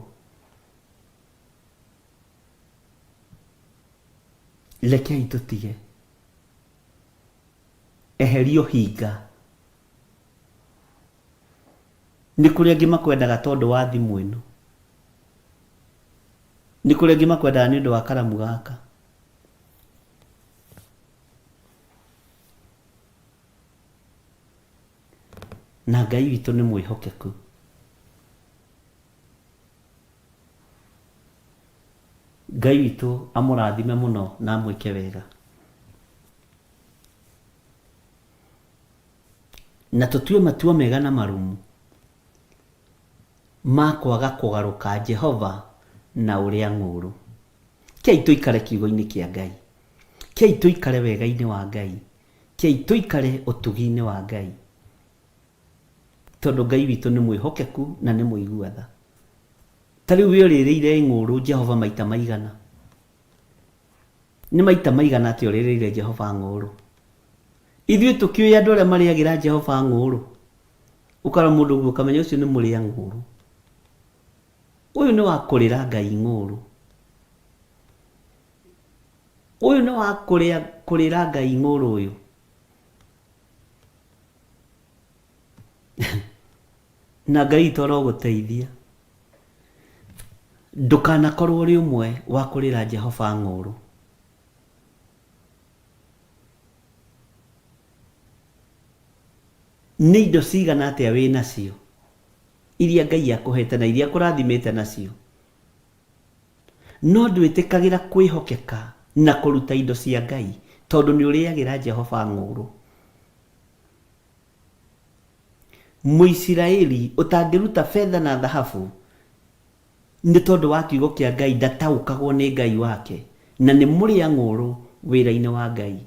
Rekei tũtige. Eheria ũhinga. Nĩ kũrĩ angĩ makwendaga tondũ wa thimũ ĩno. Nĩ kũrĩ angĩ makwendaga nĩ ũndũ wa karamu gaka. Na Ngai witũ nĩ mwĩhokeku. Ngai witũ amũrathime mũno na amwĩke wega. Na tũtue matua mega na marũmu ma kwaga kũgarũka Jehova na ũrĩa ng'ũũrũ. Kei tũikare kiugo-inĩ kĩa Ngai. Kei tũikare wega-inĩ wa Ngai. Kei tũikare ũtugi-inĩ wa Ngai. Tondũ Ngai witũ nĩ mwĩhokeku na nĩ mũigua tha. Ta rĩu we ũrĩrĩire ng'ũũrũ Jehova maita maigana? Nĩ maita maigana atĩa ũrĩrĩire Jehova ng'ũũrũ? Ithuĩ tũkĩũĩ andũ arĩa marĩagĩra Jehova ng'ũũrũ. Ũkarora mũndũ ũguo ũkamenya ũcio nĩ mũrĩa ng'ũũrũ. Ũyũ nĩ wa kũrĩra Ngai ng'ũũrũ. Ũyũ nĩ wa kũrĩa kũrĩra Ngai ng'ũũrũ ũyũ. Na Ngai witũ arogũteithia. Ndũkanakorwo ũrĩ ũmwe wa kũrĩra Jehova ng'ũũrũ. Nĩ indo cigana atĩa wĩ nacio iria Ngai akũhete na iria akũrathimĩte nacio, no ndwĩtĩkagĩra kwĩhokeka na kũruta indo cia Ngai tondũ nĩ ũrĩagĩra Jehova ng'ũũrũ? Mũisiraeli ũtangĩruta betha na thahabu nĩ tondũ wa kiugo kĩa Ngai ndataũkagwo nĩ Ngai wake na nĩ mũrĩa ng'ũũrũ wĩra-inĩ wa Ngai.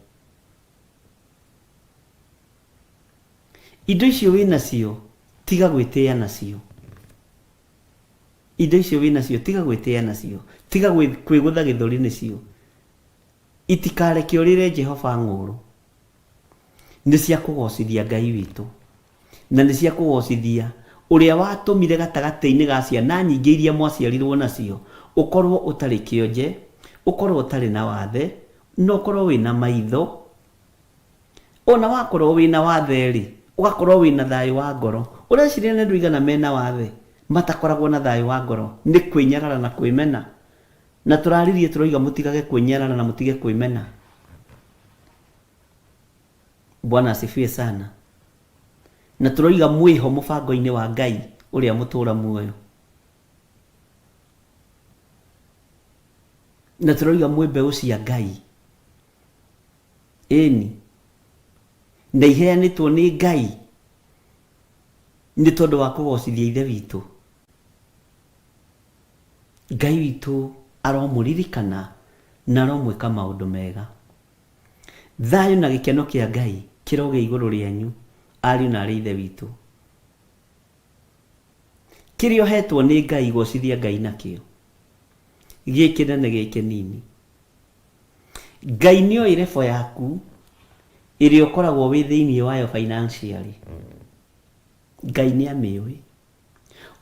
Indo icio wĩ nacio tiga gwĩtĩa nacio. Indo icio wĩ nacio tiga gwĩtĩa nacio. Tiga kwĩgũtha gĩthũri nĩcio. Itikareke ũrĩre Jehova ng'ũũrũ. Nĩ cia kũgoocithia Ngai witũ, na nĩ cia kũgoocithia ũrĩa watũmire gatagatĩ-inĩ ga ciana nyingĩ iria mwaciarirũo nacio ũkorũo ũtarĩ kĩonje, ũkorũo ũtarĩ na wathe, na ũkorũo wĩ na maitho. O na wakorũo wĩ na wathe-rĩ, ũgakorũo wĩ na thayũ wa ngoro. Ũreciria nĩ andũ aigana me na wathe matakoragwo na thayũ wa ngoro nĩ kwĩnyarara na kwĩmena? Na tũraririe tũroiga mũtigage kwĩnyarara na mũtige kwĩmena. Bwana asifiwe sana. Na tũroiga mwĩho mũbango-inĩ wa Ngai ũrĩa mũtũra muoyo. Na tũroiga mwĩ mbeũ cia Ngai. Ĩni. Na iheanĩtwo nĩ Ngai nĩ tondũ wa kũgocithia Ithe witũ. Ngai witũ aromũririkana na aromwĩka maũndũ mega. Thayũ na gĩkeno kĩa Ngai kĩrogĩa igũrũ rĩanyu, ariũ na aarĩ a Ithe witũ. Kĩrĩa ũhetwo nĩ Ngai gocithia Ngai nakĩo, gĩ kĩnene gĩ kĩnini. Ngai nĩoĩ level yaku ĩrĩa ũkoragwo wĩ thĩinĩ wayo financially. Ngai nĩamĩũĩ.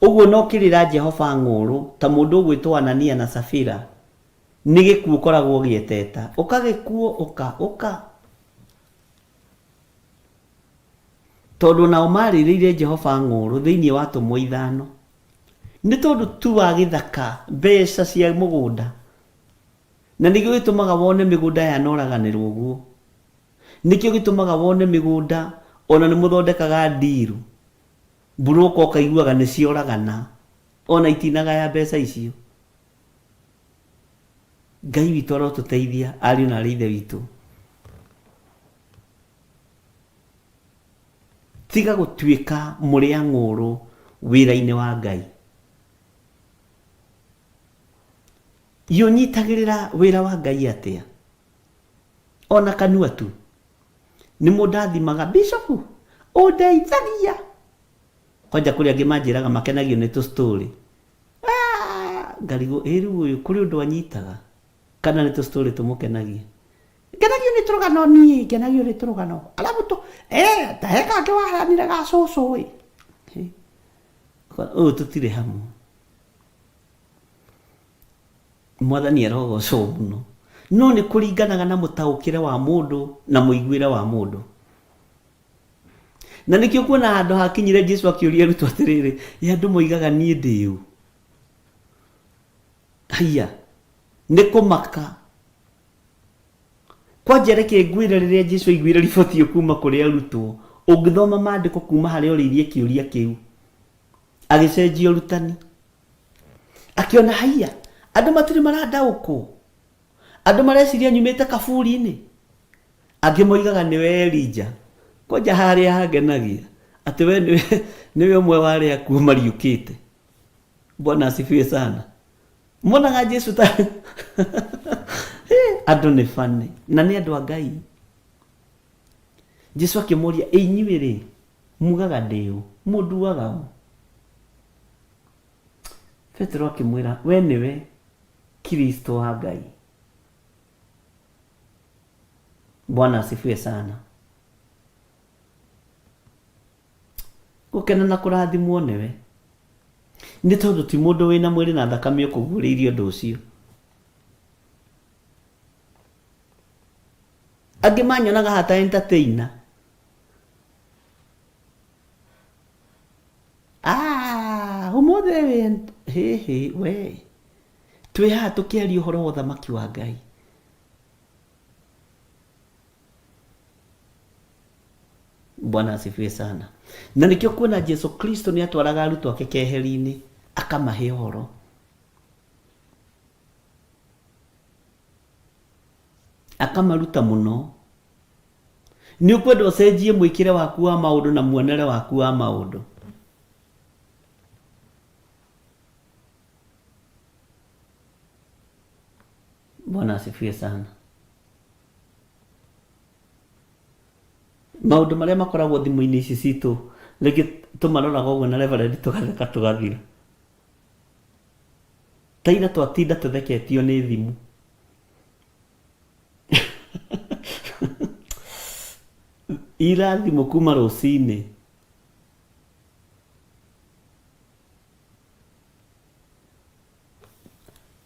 Ũguo na ũkĩrĩra Jehova ng'ũũrũ ta mũndũ ũgwĩtwo Anania na Safira, nĩ gĩkuũ ũkoragwo ũgĩeteta. Ũka gĩkuũ, ũka, ũka. Tondũ nao maarĩrĩire Jehova ng'ũũrũ thĩinĩ wa atũmwo ithano. Nĩ tondũ tu wa gĩthaka, mbeca cia mũgũnda. Na nĩkĩo gĩtũmaga wone mĩgũnda yanoraganĩrwo ũguo. Nĩkĩo gĩtũmaga wone mĩgũnda ona nĩ mũthondekaga ndiru. Mburũka ũkaiguaga nĩ cioragana ona itinagaya mbeca icio. Ngai witũ arotũteithia ariũ na arĩ ithe witũ. Tiga gũtuĩka mũrĩa ng'ũũrũ wĩra-inĩ wa Ngai. Ũnyitagĩrĩra wĩra wa Ngai atĩa? Ona kanua tu. Nĩ mũndathimaga, Bishop, ũndeithagia. Kwanja kũrĩ angĩ manjĩraga makenagio nĩ tũ story. Ah, ngarigwo ĩ rĩu ũyũ kũrĩ ũndũ anyitaga kana nĩ tũ story tũmũkenagia. Ngenagio nĩ tũrũgano niĩ, ngenagio nĩ tũrũgano. Alafu tũ, eh, ta he kangĩ waheanire ga cũcũ ĩ. Ũyũ tũtirĩ hamwe. Mwathani arogocwo mũno. No nĩ kũringanaga na mũtaũkĩre wa mũndũ na mũiguĩre wa mũndũ. Na nĩkĩo kuona handũ hakinyire Jesu akĩũria arutwo atĩrĩrĩ, ĩ andũ moigaga niĩ ndĩ ũ? Haiya, nĩ kũmaka. Kwanja reke ngwĩre rĩrĩa Jesu aiguire riboti ĩyo kuma kũrĩ arutwo, ũngĩthoma maandĩko kuma harĩa orĩirie kĩũria kĩu, agĩcenjia ũrutani. Akĩona haiya, andũ matirĩ marandaũkwo. Andũ mareciria nyumĩte kaburi-inĩ. Angĩ moigaga nĩwe Elija. Kwanja harĩa hangenagia atĩ we nĩwe, nĩwe ũmwe wa arĩa akuũ mariũkĩte. Bwana asifiwe sana. Monaga Jesu ta andũ nĩ bani na nĩ andũ a Ngai. Jesu akĩmũria, ĩ inyuĩ rĩ, mugaga ndĩ ũ? Mũnduaga ũ? Petero akĩmwĩra, we nĩwe Kristo wa Ngai. Bwana asifiwe sana. Gũkena na kũrathimwo nĩwe. Nĩ tondũ ti mũndũ wĩna mwĩrĩ na thakame ũkũguũrĩirie ũndũ ũcio. Angĩ manyonaga hata entertainer. Ah, ũmũthĩ wĩ hĩhĩ we. Twĩ haha tũkĩaria ũhoro wa ũthamaki wa Ngai. Bwana asifiwe sana. Na nĩkĩo kuona Jesu Kristo nĩ atwaraga arutwo ake keheri-inĩ akamahe ũhoro. Akamaruta mũno. Nĩ ũkwenda ũcenjie mwĩkĩre waku wa maũndũ na muonere waku wa maũndũ. Bwana asifiwe sana. Maũndũ marĩa makoragwo thimũ-inĩ ici citũ rĩngĩ tũmaroraga ũguo na Reverend tũgatheka tũgathira. Ta ira twatinda tũtheketio nĩ thimũ. Ira thimũ kuma rũcinĩ.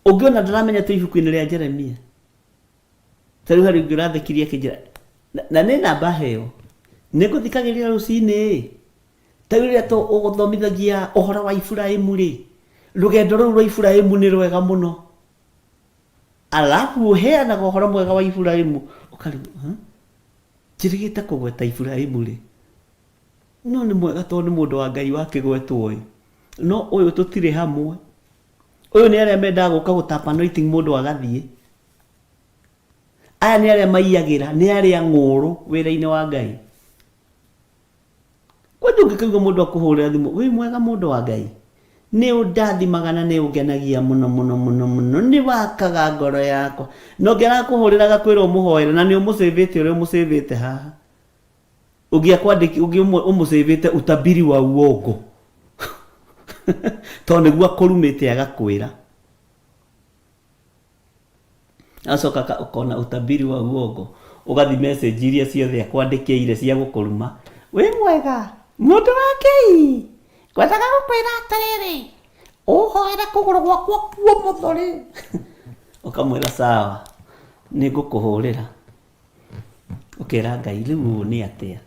Ũngĩona ndaramenya twĩ ibuku-inĩ rĩa Jeremia. Ta rĩu harĩ ũngĩ ũrathekirie akĩnjĩra na nĩ namba heo. Nĩ ngũthikagĩrĩria rũcinĩ ĩ. Ta rĩu rĩrĩa ũgũthomithagia ũhoro wa Iburahimu rĩ, rũgendo rũu rwa Iburahimu nĩ rwega mũno. Alafu ũheanaga ũhoro mwega wa Iburahimu ũkarigwo, huh? Njĩrĩgĩte kũgweta Iburahimu rĩ, no nĩ mwega tondũ nĩ mũndũ wa Ngai wakĩgwetwo ĩ, no ũyũ tũtirĩ hamwe. Ũyũ nĩ arĩa mendaga gũka gũtap anointing mũndũ agathiĩ. Aya nĩ arĩa maiyagĩra, nĩ arĩa ng'ũrũ wĩra-inĩ wa Ngai. Kwanja ũngĩkaigua mũndũ akũhũrĩra thimũ, wĩ mwega mũndũ wa Ngai, nĩ ũndathimaga na nĩ ũngenagia mũno mũno mũno mũno, nĩ wakaga ngoro yakwa. Na ũngĩ arakũhũrĩra agakwĩra ũmũhoere na nĩ ũmũcĩvĩte ũrĩa ũmũcĩvĩte haha. Ũngĩ akwandĩki, ũngĩ ũmũcĩvĩte utabiri wa uongo. Tondũ nĩguo akũrumĩte agakwĩra. Acoka ũkona utabiri wa uongo, ũgathi message iria ciothe akwandĩkĩire cia gũkũruma, wĩ mwega mũndũ wa Ngai, ngwendaga gũkwĩra atĩrĩrĩ, ũhoere kũgũrũ gwakwa kuomotho rĩ, ũkamwĩra sawa, nĩ ngũkũhũrĩra, ũkera Ngai rĩu ũũ nĩ atĩa.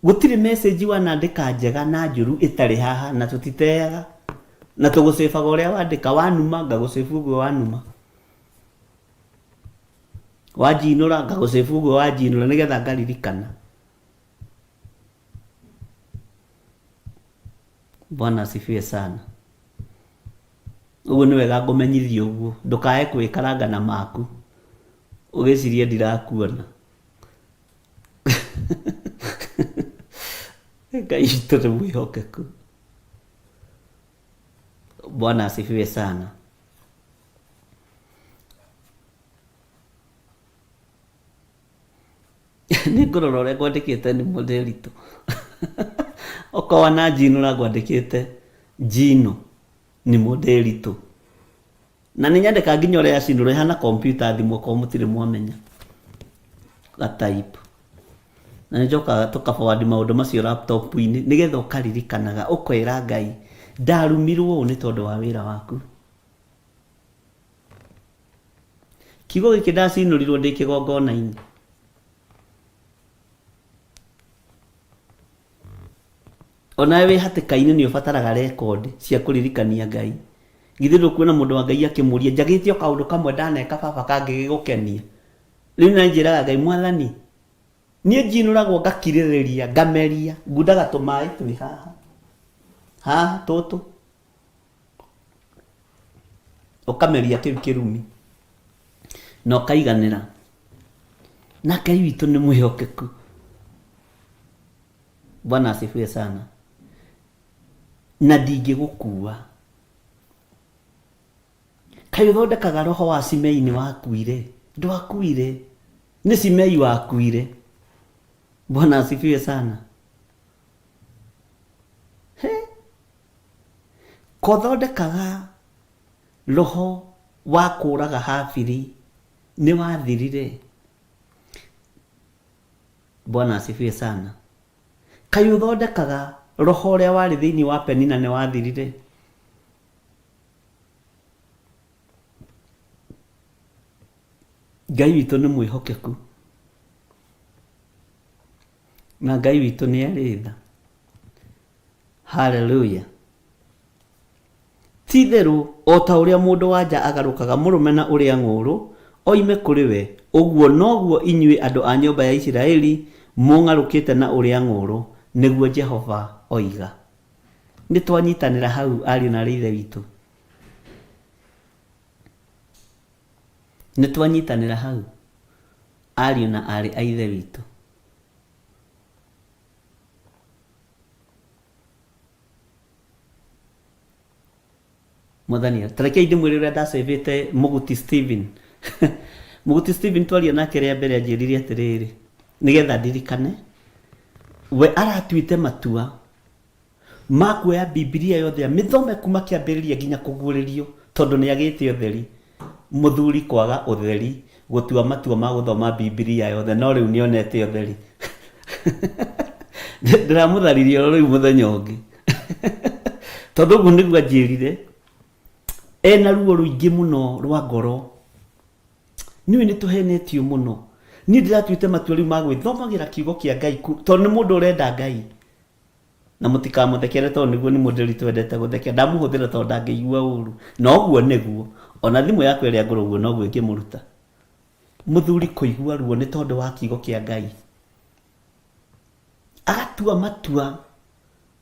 Gũtirĩ message wanandĩka njega na njũru ĩtarĩ haha na tũtiteaga na tũgũcĩbaga ũrĩa wandĩka wanuma ngagũcĩbu ũguo wanuma wanjinũra ngagũcĩbu ũguo wanjinũra nĩgetha ngaririkana. Bwana asifiwe sana. Ũguo nĩ wega ngũmenyithie ũguo ndũkae kwĩkaranga na maku ũgĩcirie ndirakuona. Ngai witũ nĩ mwĩhokeku. Bwana asifiwe sana. Nĩ ngũrora ũrĩa ngwandĩkĩte nĩ mũndĩritũ. Okorwo na njinũra ngwandĩkĩte njino nĩ mũndĩritũ. Na nĩ nyandĩkaga nginya ũrĩa yacinũrwo ĩhana kompiuta thimũ okorwo mũtirĩ mwamenya. Ga type. Na nĩ njokaga tũka forward maũndũ macio laptop -inĩ nĩgetha ũkaririkanaga ũkera Ngai ndarumirwo ũũ nĩ tondũ wa wĩra waku. Kiugo gĩkĩ ndacinũrirwo ndĩ kĩgongona-inĩ. Onawe wĩ hatĩka-inĩ nĩ ũbataraga rekondi cia kũririkania Ngai. Githĩ ndũkuona mũndũ wa Ngai akĩmũria, njagĩte o kaũndũ kamwe ndaneka baba kangĩgĩgũkenia. Rĩu na njĩraga Ngai, Mwathani, niĩ njinũragwo ngakirĩrĩria, ngameria, ngundaga tũmaĩ twĩ haha, haha tũtũ, ũkameria kĩu kĩrumi na ũkaiganĩra. Na Ngai witũ nĩ mwĩhokeku. Bwana asifiwe sana. Na ndingĩgũkua. Kaĩ ũthondekaga roho wa Simei nĩ wakuire? Ndwakuire. Nĩ Simei wakuire. Bwana asifiwe sana. He. Kothondekaga roho wa kũraga Habili nĩ wathirire? Bwana asifiwe sana. Kaĩ ũthondekaga roho ũrĩa warĩ thĩinĩ wa Penina nĩ wathirire? Ngai witũ nĩ mwĩhokeku na Ngai witũ nĩ arĩ tha. Haleluya. Ti-itherũ o ta ũrĩa mũndũ-wa-nja agarũkaga mũrũme na ũrĩa ng'ũũrũ oime kũrĩ we, ũguo noguo inyuĩ andũ a nyũmba ya Isiraeli mũng'arũkĩte na ũrĩa ng'ũũrũ, nĩguo Jehova oiga. Nĩ twanyitanĩra hau ariũ na aarĩ a Ithe witũ? Nĩ twanyitanĩra hau ariũ na aarĩ a Ithe witũ? Mwathani, ta rekei ndĩmwĩre ũrĩa ndacĩvĩte Mũguti Stephen. Mũguti Stephen twaria nake rĩa mbere anjĩrire atĩrĩrĩ, nĩgetha ndirikane, we aratuĩte matua ma kuoya Bibilia yothe amĩthome kuma kĩambĩrĩria nginya kũguũrĩrio tondũ nĩ agĩte ũtheri. Mũthuri kwaga ũtheri gũtua matua ma gũthoma Bibilia yothe no rĩu nĩonete ũtheri. Ndĩramũtharirie oro rĩu mũthenya ũngĩ. Tondũ ũguo nĩguo anjĩrire, ena ruo rũingĩ mũno rwa ngoro. Nĩũĩ nĩtũhenetio mũno. Niĩ ndĩratuĩte matua rĩu ma gwĩthomagĩra kiugo kĩa Ngai tondũ nĩ mũndũ ũrenda Ngai. Na mũtikamũthekere tondũ nĩguo nĩ mũndĩri twendete gũthekia. Ndamũhũthĩra tondũ ndangĩigua ũru. Na ũguo nĩguo. Ona thimũ yakwa ĩrĩa ngũrũ ũguo noguo ingĩmũruta. Mũthuri kũigua ruo nĩ tondũ wa kiugo kĩa Ngai. Agatua matua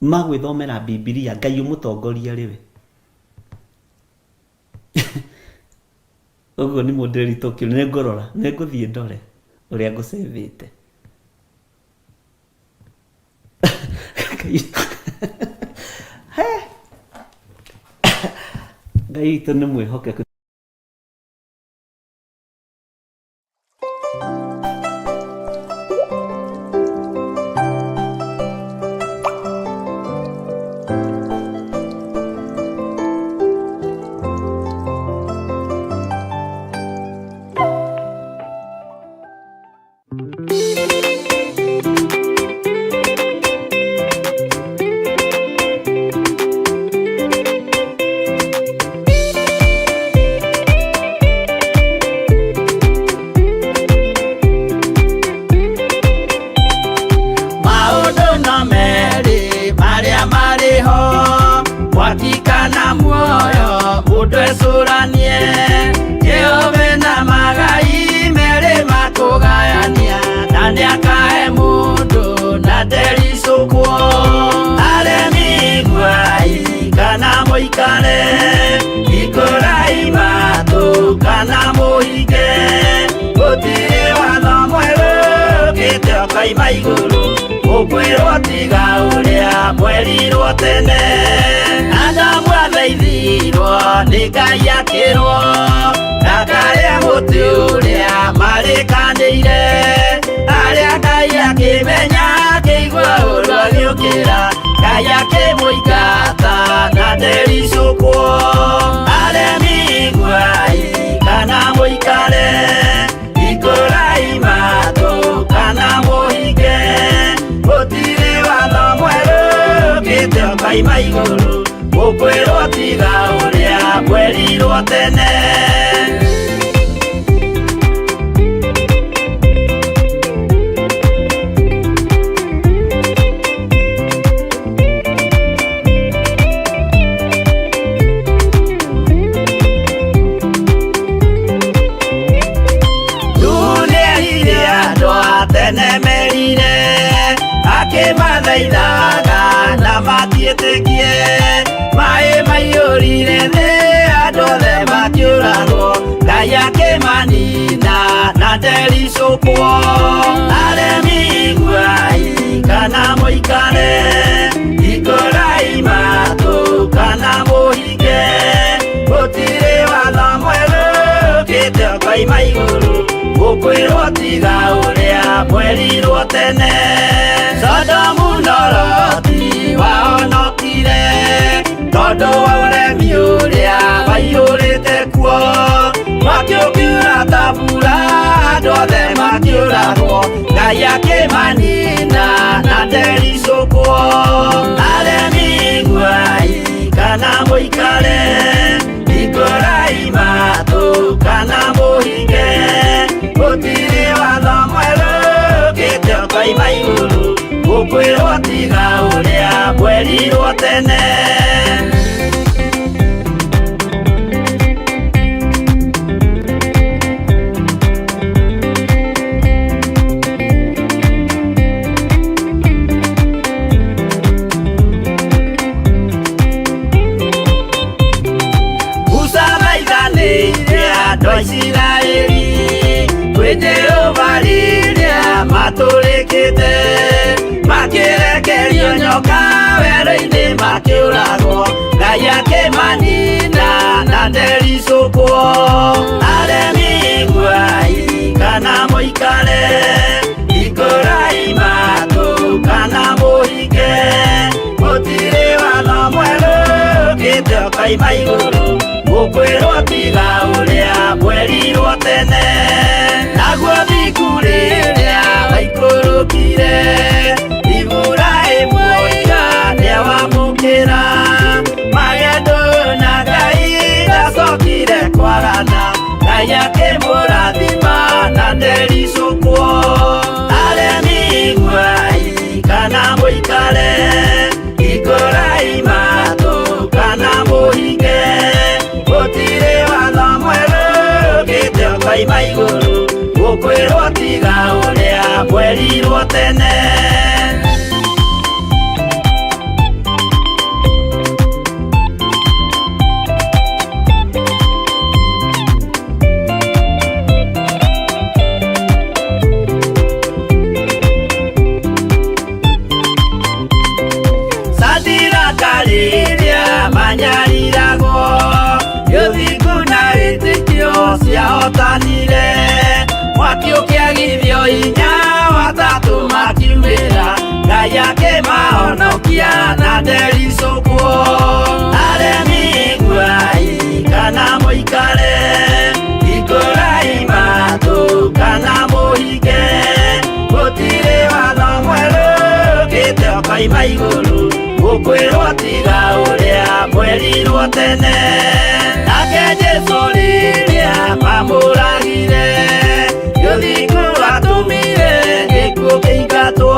ma gwĩthomera Bibilia, Ngai ũmũtongoria arĩ we. Ũguo nĩ mũndĩri tũkĩ, nĩ ngũrora, nĩ ngũthiĩ ndore ũrĩa ngũcĩvĩte. Ngai witũ nĩ mwĩhokeku. Maũndũ no merĩ marĩa marĩ ho, mwaki kana muoyo, mũndũ ecũranie. Jehova na magai merĩ makũgayania, na nĩakahe mũndũ na ndericũkwo. Aremi iguai kana mũikare, hingũrai matũ kana mũhinge. Gũtirĩ watho mwerũ ũkĩte ũkoima igũrũ, ũkwĩrwo tiga ũrĩa mwerirwo tene. Adamu athaithirwo nĩ Ngai akĩrwo, ndakarĩe mũtĩ ũrĩa marĩkanĩire. Arĩa Ngai akĩmenya akĩigua ũru agĩũkĩra, Ngai akĩmũingata na ndericũkwo. Aremi iguai kana mũikare, hingũrai matũ kana mũhinge. Gũtirĩ watho mwerũ ũkĩte ũkoima igũrũ, ũkwĩrwo tiga ũrĩa mwerirwo tene. Nĩerire andũ a tene merire, akĩmathaithaga na matiĩtĩkie. Maĩ maiyũrire thĩ, andũ othe makĩũragwo, Ngai akĩmanina na ndericũkwo. Aremi iguai kana mũikare, hingũrai matũ kana mũhinge. Gũtirĩ watho mwerũ ũkĩte ũkoima igũrũ, ũkwĩrwo tiga ũrĩa mwerirwo tene. Sodomu na Loti wahonokire, tondũ wa ũremi ũrĩa waiyũrĩte kuo. Mwaki ũkiura ta mbura, andũ othe makĩũragwo, Ngai akĩmanina na ndericũkwo. Aremi iguai kana mũikare, hingũrai matũ kana mũhinge. Gũtirĩ watho mwerũ ũkĩte ũkoima igũrũ, ũkwĩrwo tiga ũrĩa mwerirwo tene. ũkĩte makĩrekerio nyoka werũ-inĩ makĩũragwo Ngai akĩmanina na ndericũkwo aremi iguai kana mũikare ikũrai matũ kana mũhinge gũtirĩ watho mwerũ ũkĩte ũkoima igũrũ gũkwĩrwo tiga ũrĩa mwerirwo tene naguo thiku rĩrĩa waikũrũkire Iburahĩmu oiga nĩawamũkĩra magendo na Ngai ndacokire kwarana Ngai akĩmũrathima na ndericũkwo aremi iguai kana mũikare ikũrai matũ kana mũhinge gũtirĩ watho mwerũ ũkĩte ũkoima igũrũ gũkwĩrwo tiga ũrĩa mwerirwo tene. Satiraka rĩrĩa manyariragwo gĩthingu na wĩtĩkio ciahotanire mwaki ũkĩagithio hinya watatũ makiumĩra Ngai akĩmahonokia na ndericũkwo aremi iguai kana mũikare ikũrai matũ kana mũhinge gũtirĩ watho mwerũ ũkĩte ũkoima igũrũ gũkwĩrwo tiga ũrĩa mwerirwo tene nake Jesũ rĩrĩa mamũragire gĩthingu atũmire gĩkuũ kĩingatwo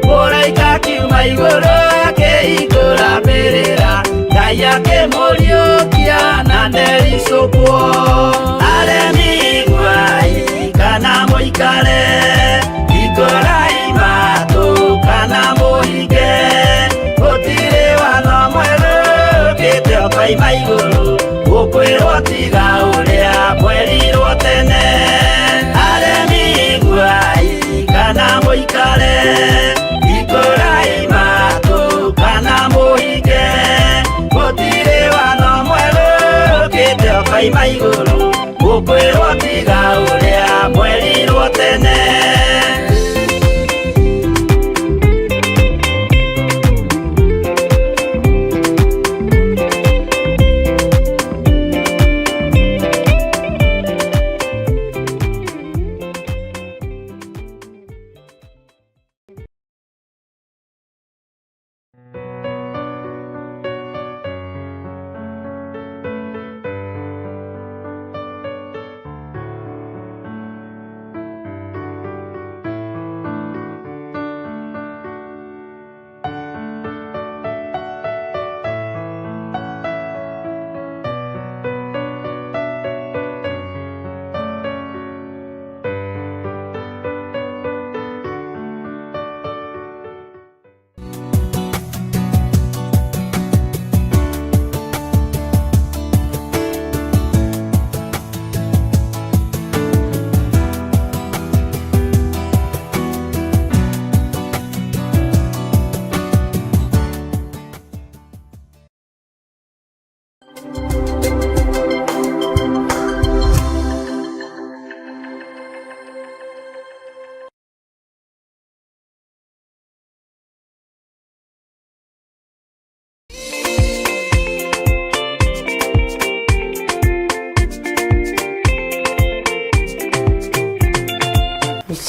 mũraika akiuma igũrũ akĩhingũra mbĩrĩra Ngai akĩmũriũkia na ndericũkwo aremi iguai kana mũikare ikũrai matũ kana mũhinge gũtirĩ watho mwerũ ũkĩte ũkoima igũrũ gũkwĩrwo tiga ũrĩa mwerirwo tene aremi iguai kana mũikare ikũrai matũ kana mũhinge gũtirĩ watho mwerũ ũkĩte ũkoima igũrũ gũkwĩrwo tiga ũrĩa mwerirwo tene.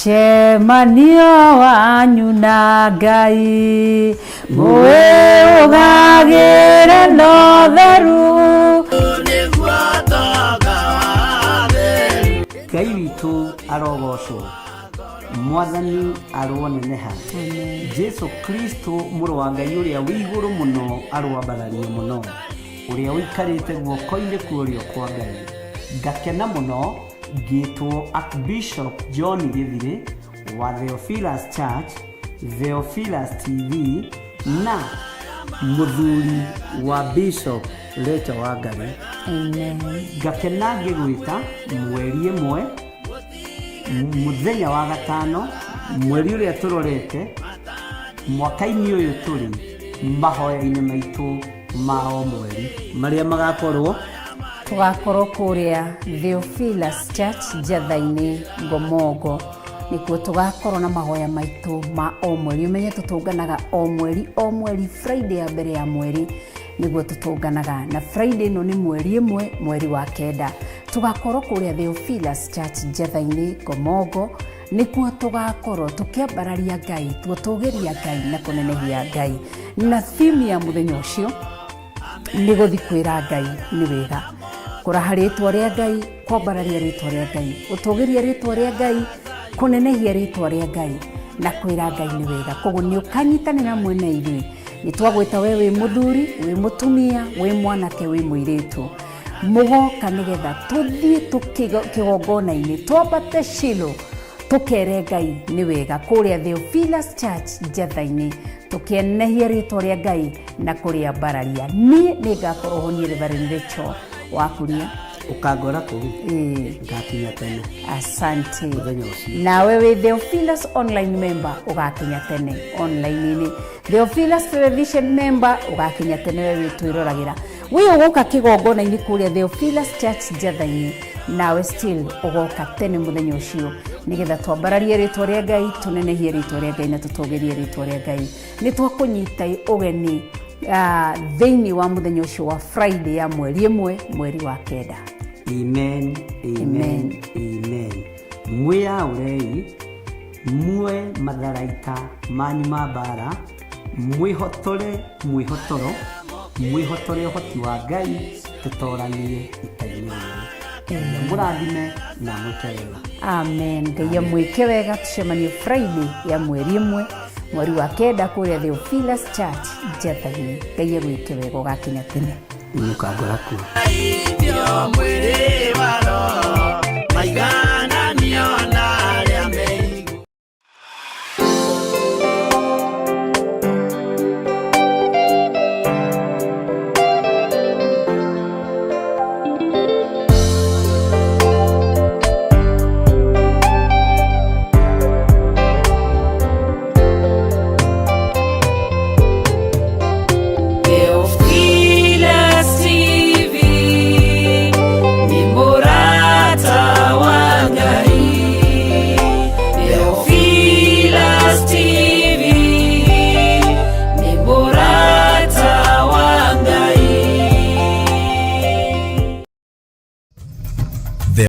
Cemanio wanyu na Ngai mwĩũgagĩre na ũtheru. Ngai witũ arogocwo mwathani aroneneha Jesu Kristo mũrũ wa Ngai ũrĩa wĩ igũrũ mũno aroambarario mũno ũrĩa ũikarĩte guoko-inĩ kwa ũrĩo kwa Ngai. Ngakena mũno ngĩtwo Archbishop John Gĩthirĩ wa Theophilus Church, Theophilus TV na mũthuri wa Bishop Rachel Wangari. Ngakena ngĩgwĩta mweri ĩmwe mũthenya wa gatano Mweri ũrĩa tũrorete mwaka-inĩ ũyũ tũrĩ mahoya-inĩ maitũ ma o mweri marĩa magakorwo Tũgakorwo kũrĩa Theophilus Church Njatha-inĩ Ngomongo, nĩkuo tũgakorwo na mahoya maitũ ma o mweri. Ũmenye tũtũnganaga o mweri o mweri, Friday ya mbere ya mweri nĩguo tũtũnganaga, na Friday ĩno nĩ mweri 1 mweri wa 9. Tũgakorwo kũrĩa Theophilus Church Njatha-inĩ Ngomongo, nĩkuo tũgakorwo tũkĩambararia Ngai, tũgũtũgĩria Ngai na kũnenehia Ngai. Na theme ya mũthenya ũcio nĩ gũthi kwĩra Ngai nĩ wega, kũraha rĩtwa rĩa Ngai, kwambararia rĩtwa rĩa Ngai, gũtũgĩria rĩtwa rĩa Ngai, kũnenehia rĩtwa rĩa Ngai na kwĩra Ngai nĩ wega. Koguo nĩ ũkanyitanĩra hamwe na ithuĩ. Nĩ twagwĩta we wĩ mũthuri, wĩ mũtumia, wĩ mwanake, wĩ mũirĩtu, mũgoka nĩgetha tũthiĩ kĩgongona-inĩ, twambate Shilo tũkere Ngai nĩ wega kũrĩa Theophilus Church Njatha-inĩ, tũkĩenehia rĩtwa rĩa Ngai na kũrĩambararia. Niĩ nĩ ngakorwo ho, niĩ Reverend Rachel Wakuria. Ũkangora kũu, ngakinya tene. Asante. Mũthenya ũcio. Nawe wĩ Theophilus online member ũgakinya tene online-inĩ, Theophilus television member ũgakinya tene, we wĩ twĩroragĩra, wĩ ũgũka kĩgongona-inĩ kũrĩa Theophilus Church Njatha-inĩ, nawe still ũgoka tene mũthenya ũcio nĩgetha twambararie rĩtwa rĩa Ngai, tũnenehie rĩtwa rĩa Ngai na tũtũgĩrie rĩtwa rĩa Ngai. Nĩ twakũnyita ũgeni thĩinĩ wa mũthenya ũcio wa Friday ya mweri 1 mweri wa 9. Amen, amen, Amen. Amen. Mwĩyaũrei, muoe matharaita manyu ma mbara, mwĩhotore mwĩhotoro, mwĩhotore ũhoti wa Ngai, tũtoranie ita-inĩ rĩrĩ. Ngai amũrathime na amwĩke wega. Amen. Ngai amwĩke wega. Tũcemanie Friday ya mweri 1 mweri wa 9 kũrĩa Theophilus Church Njatha-inĩ. Ngai agwĩke wega, ũgakinya tene. Nĩũkangora kuo. Mwĩrĩ wa roho maiga.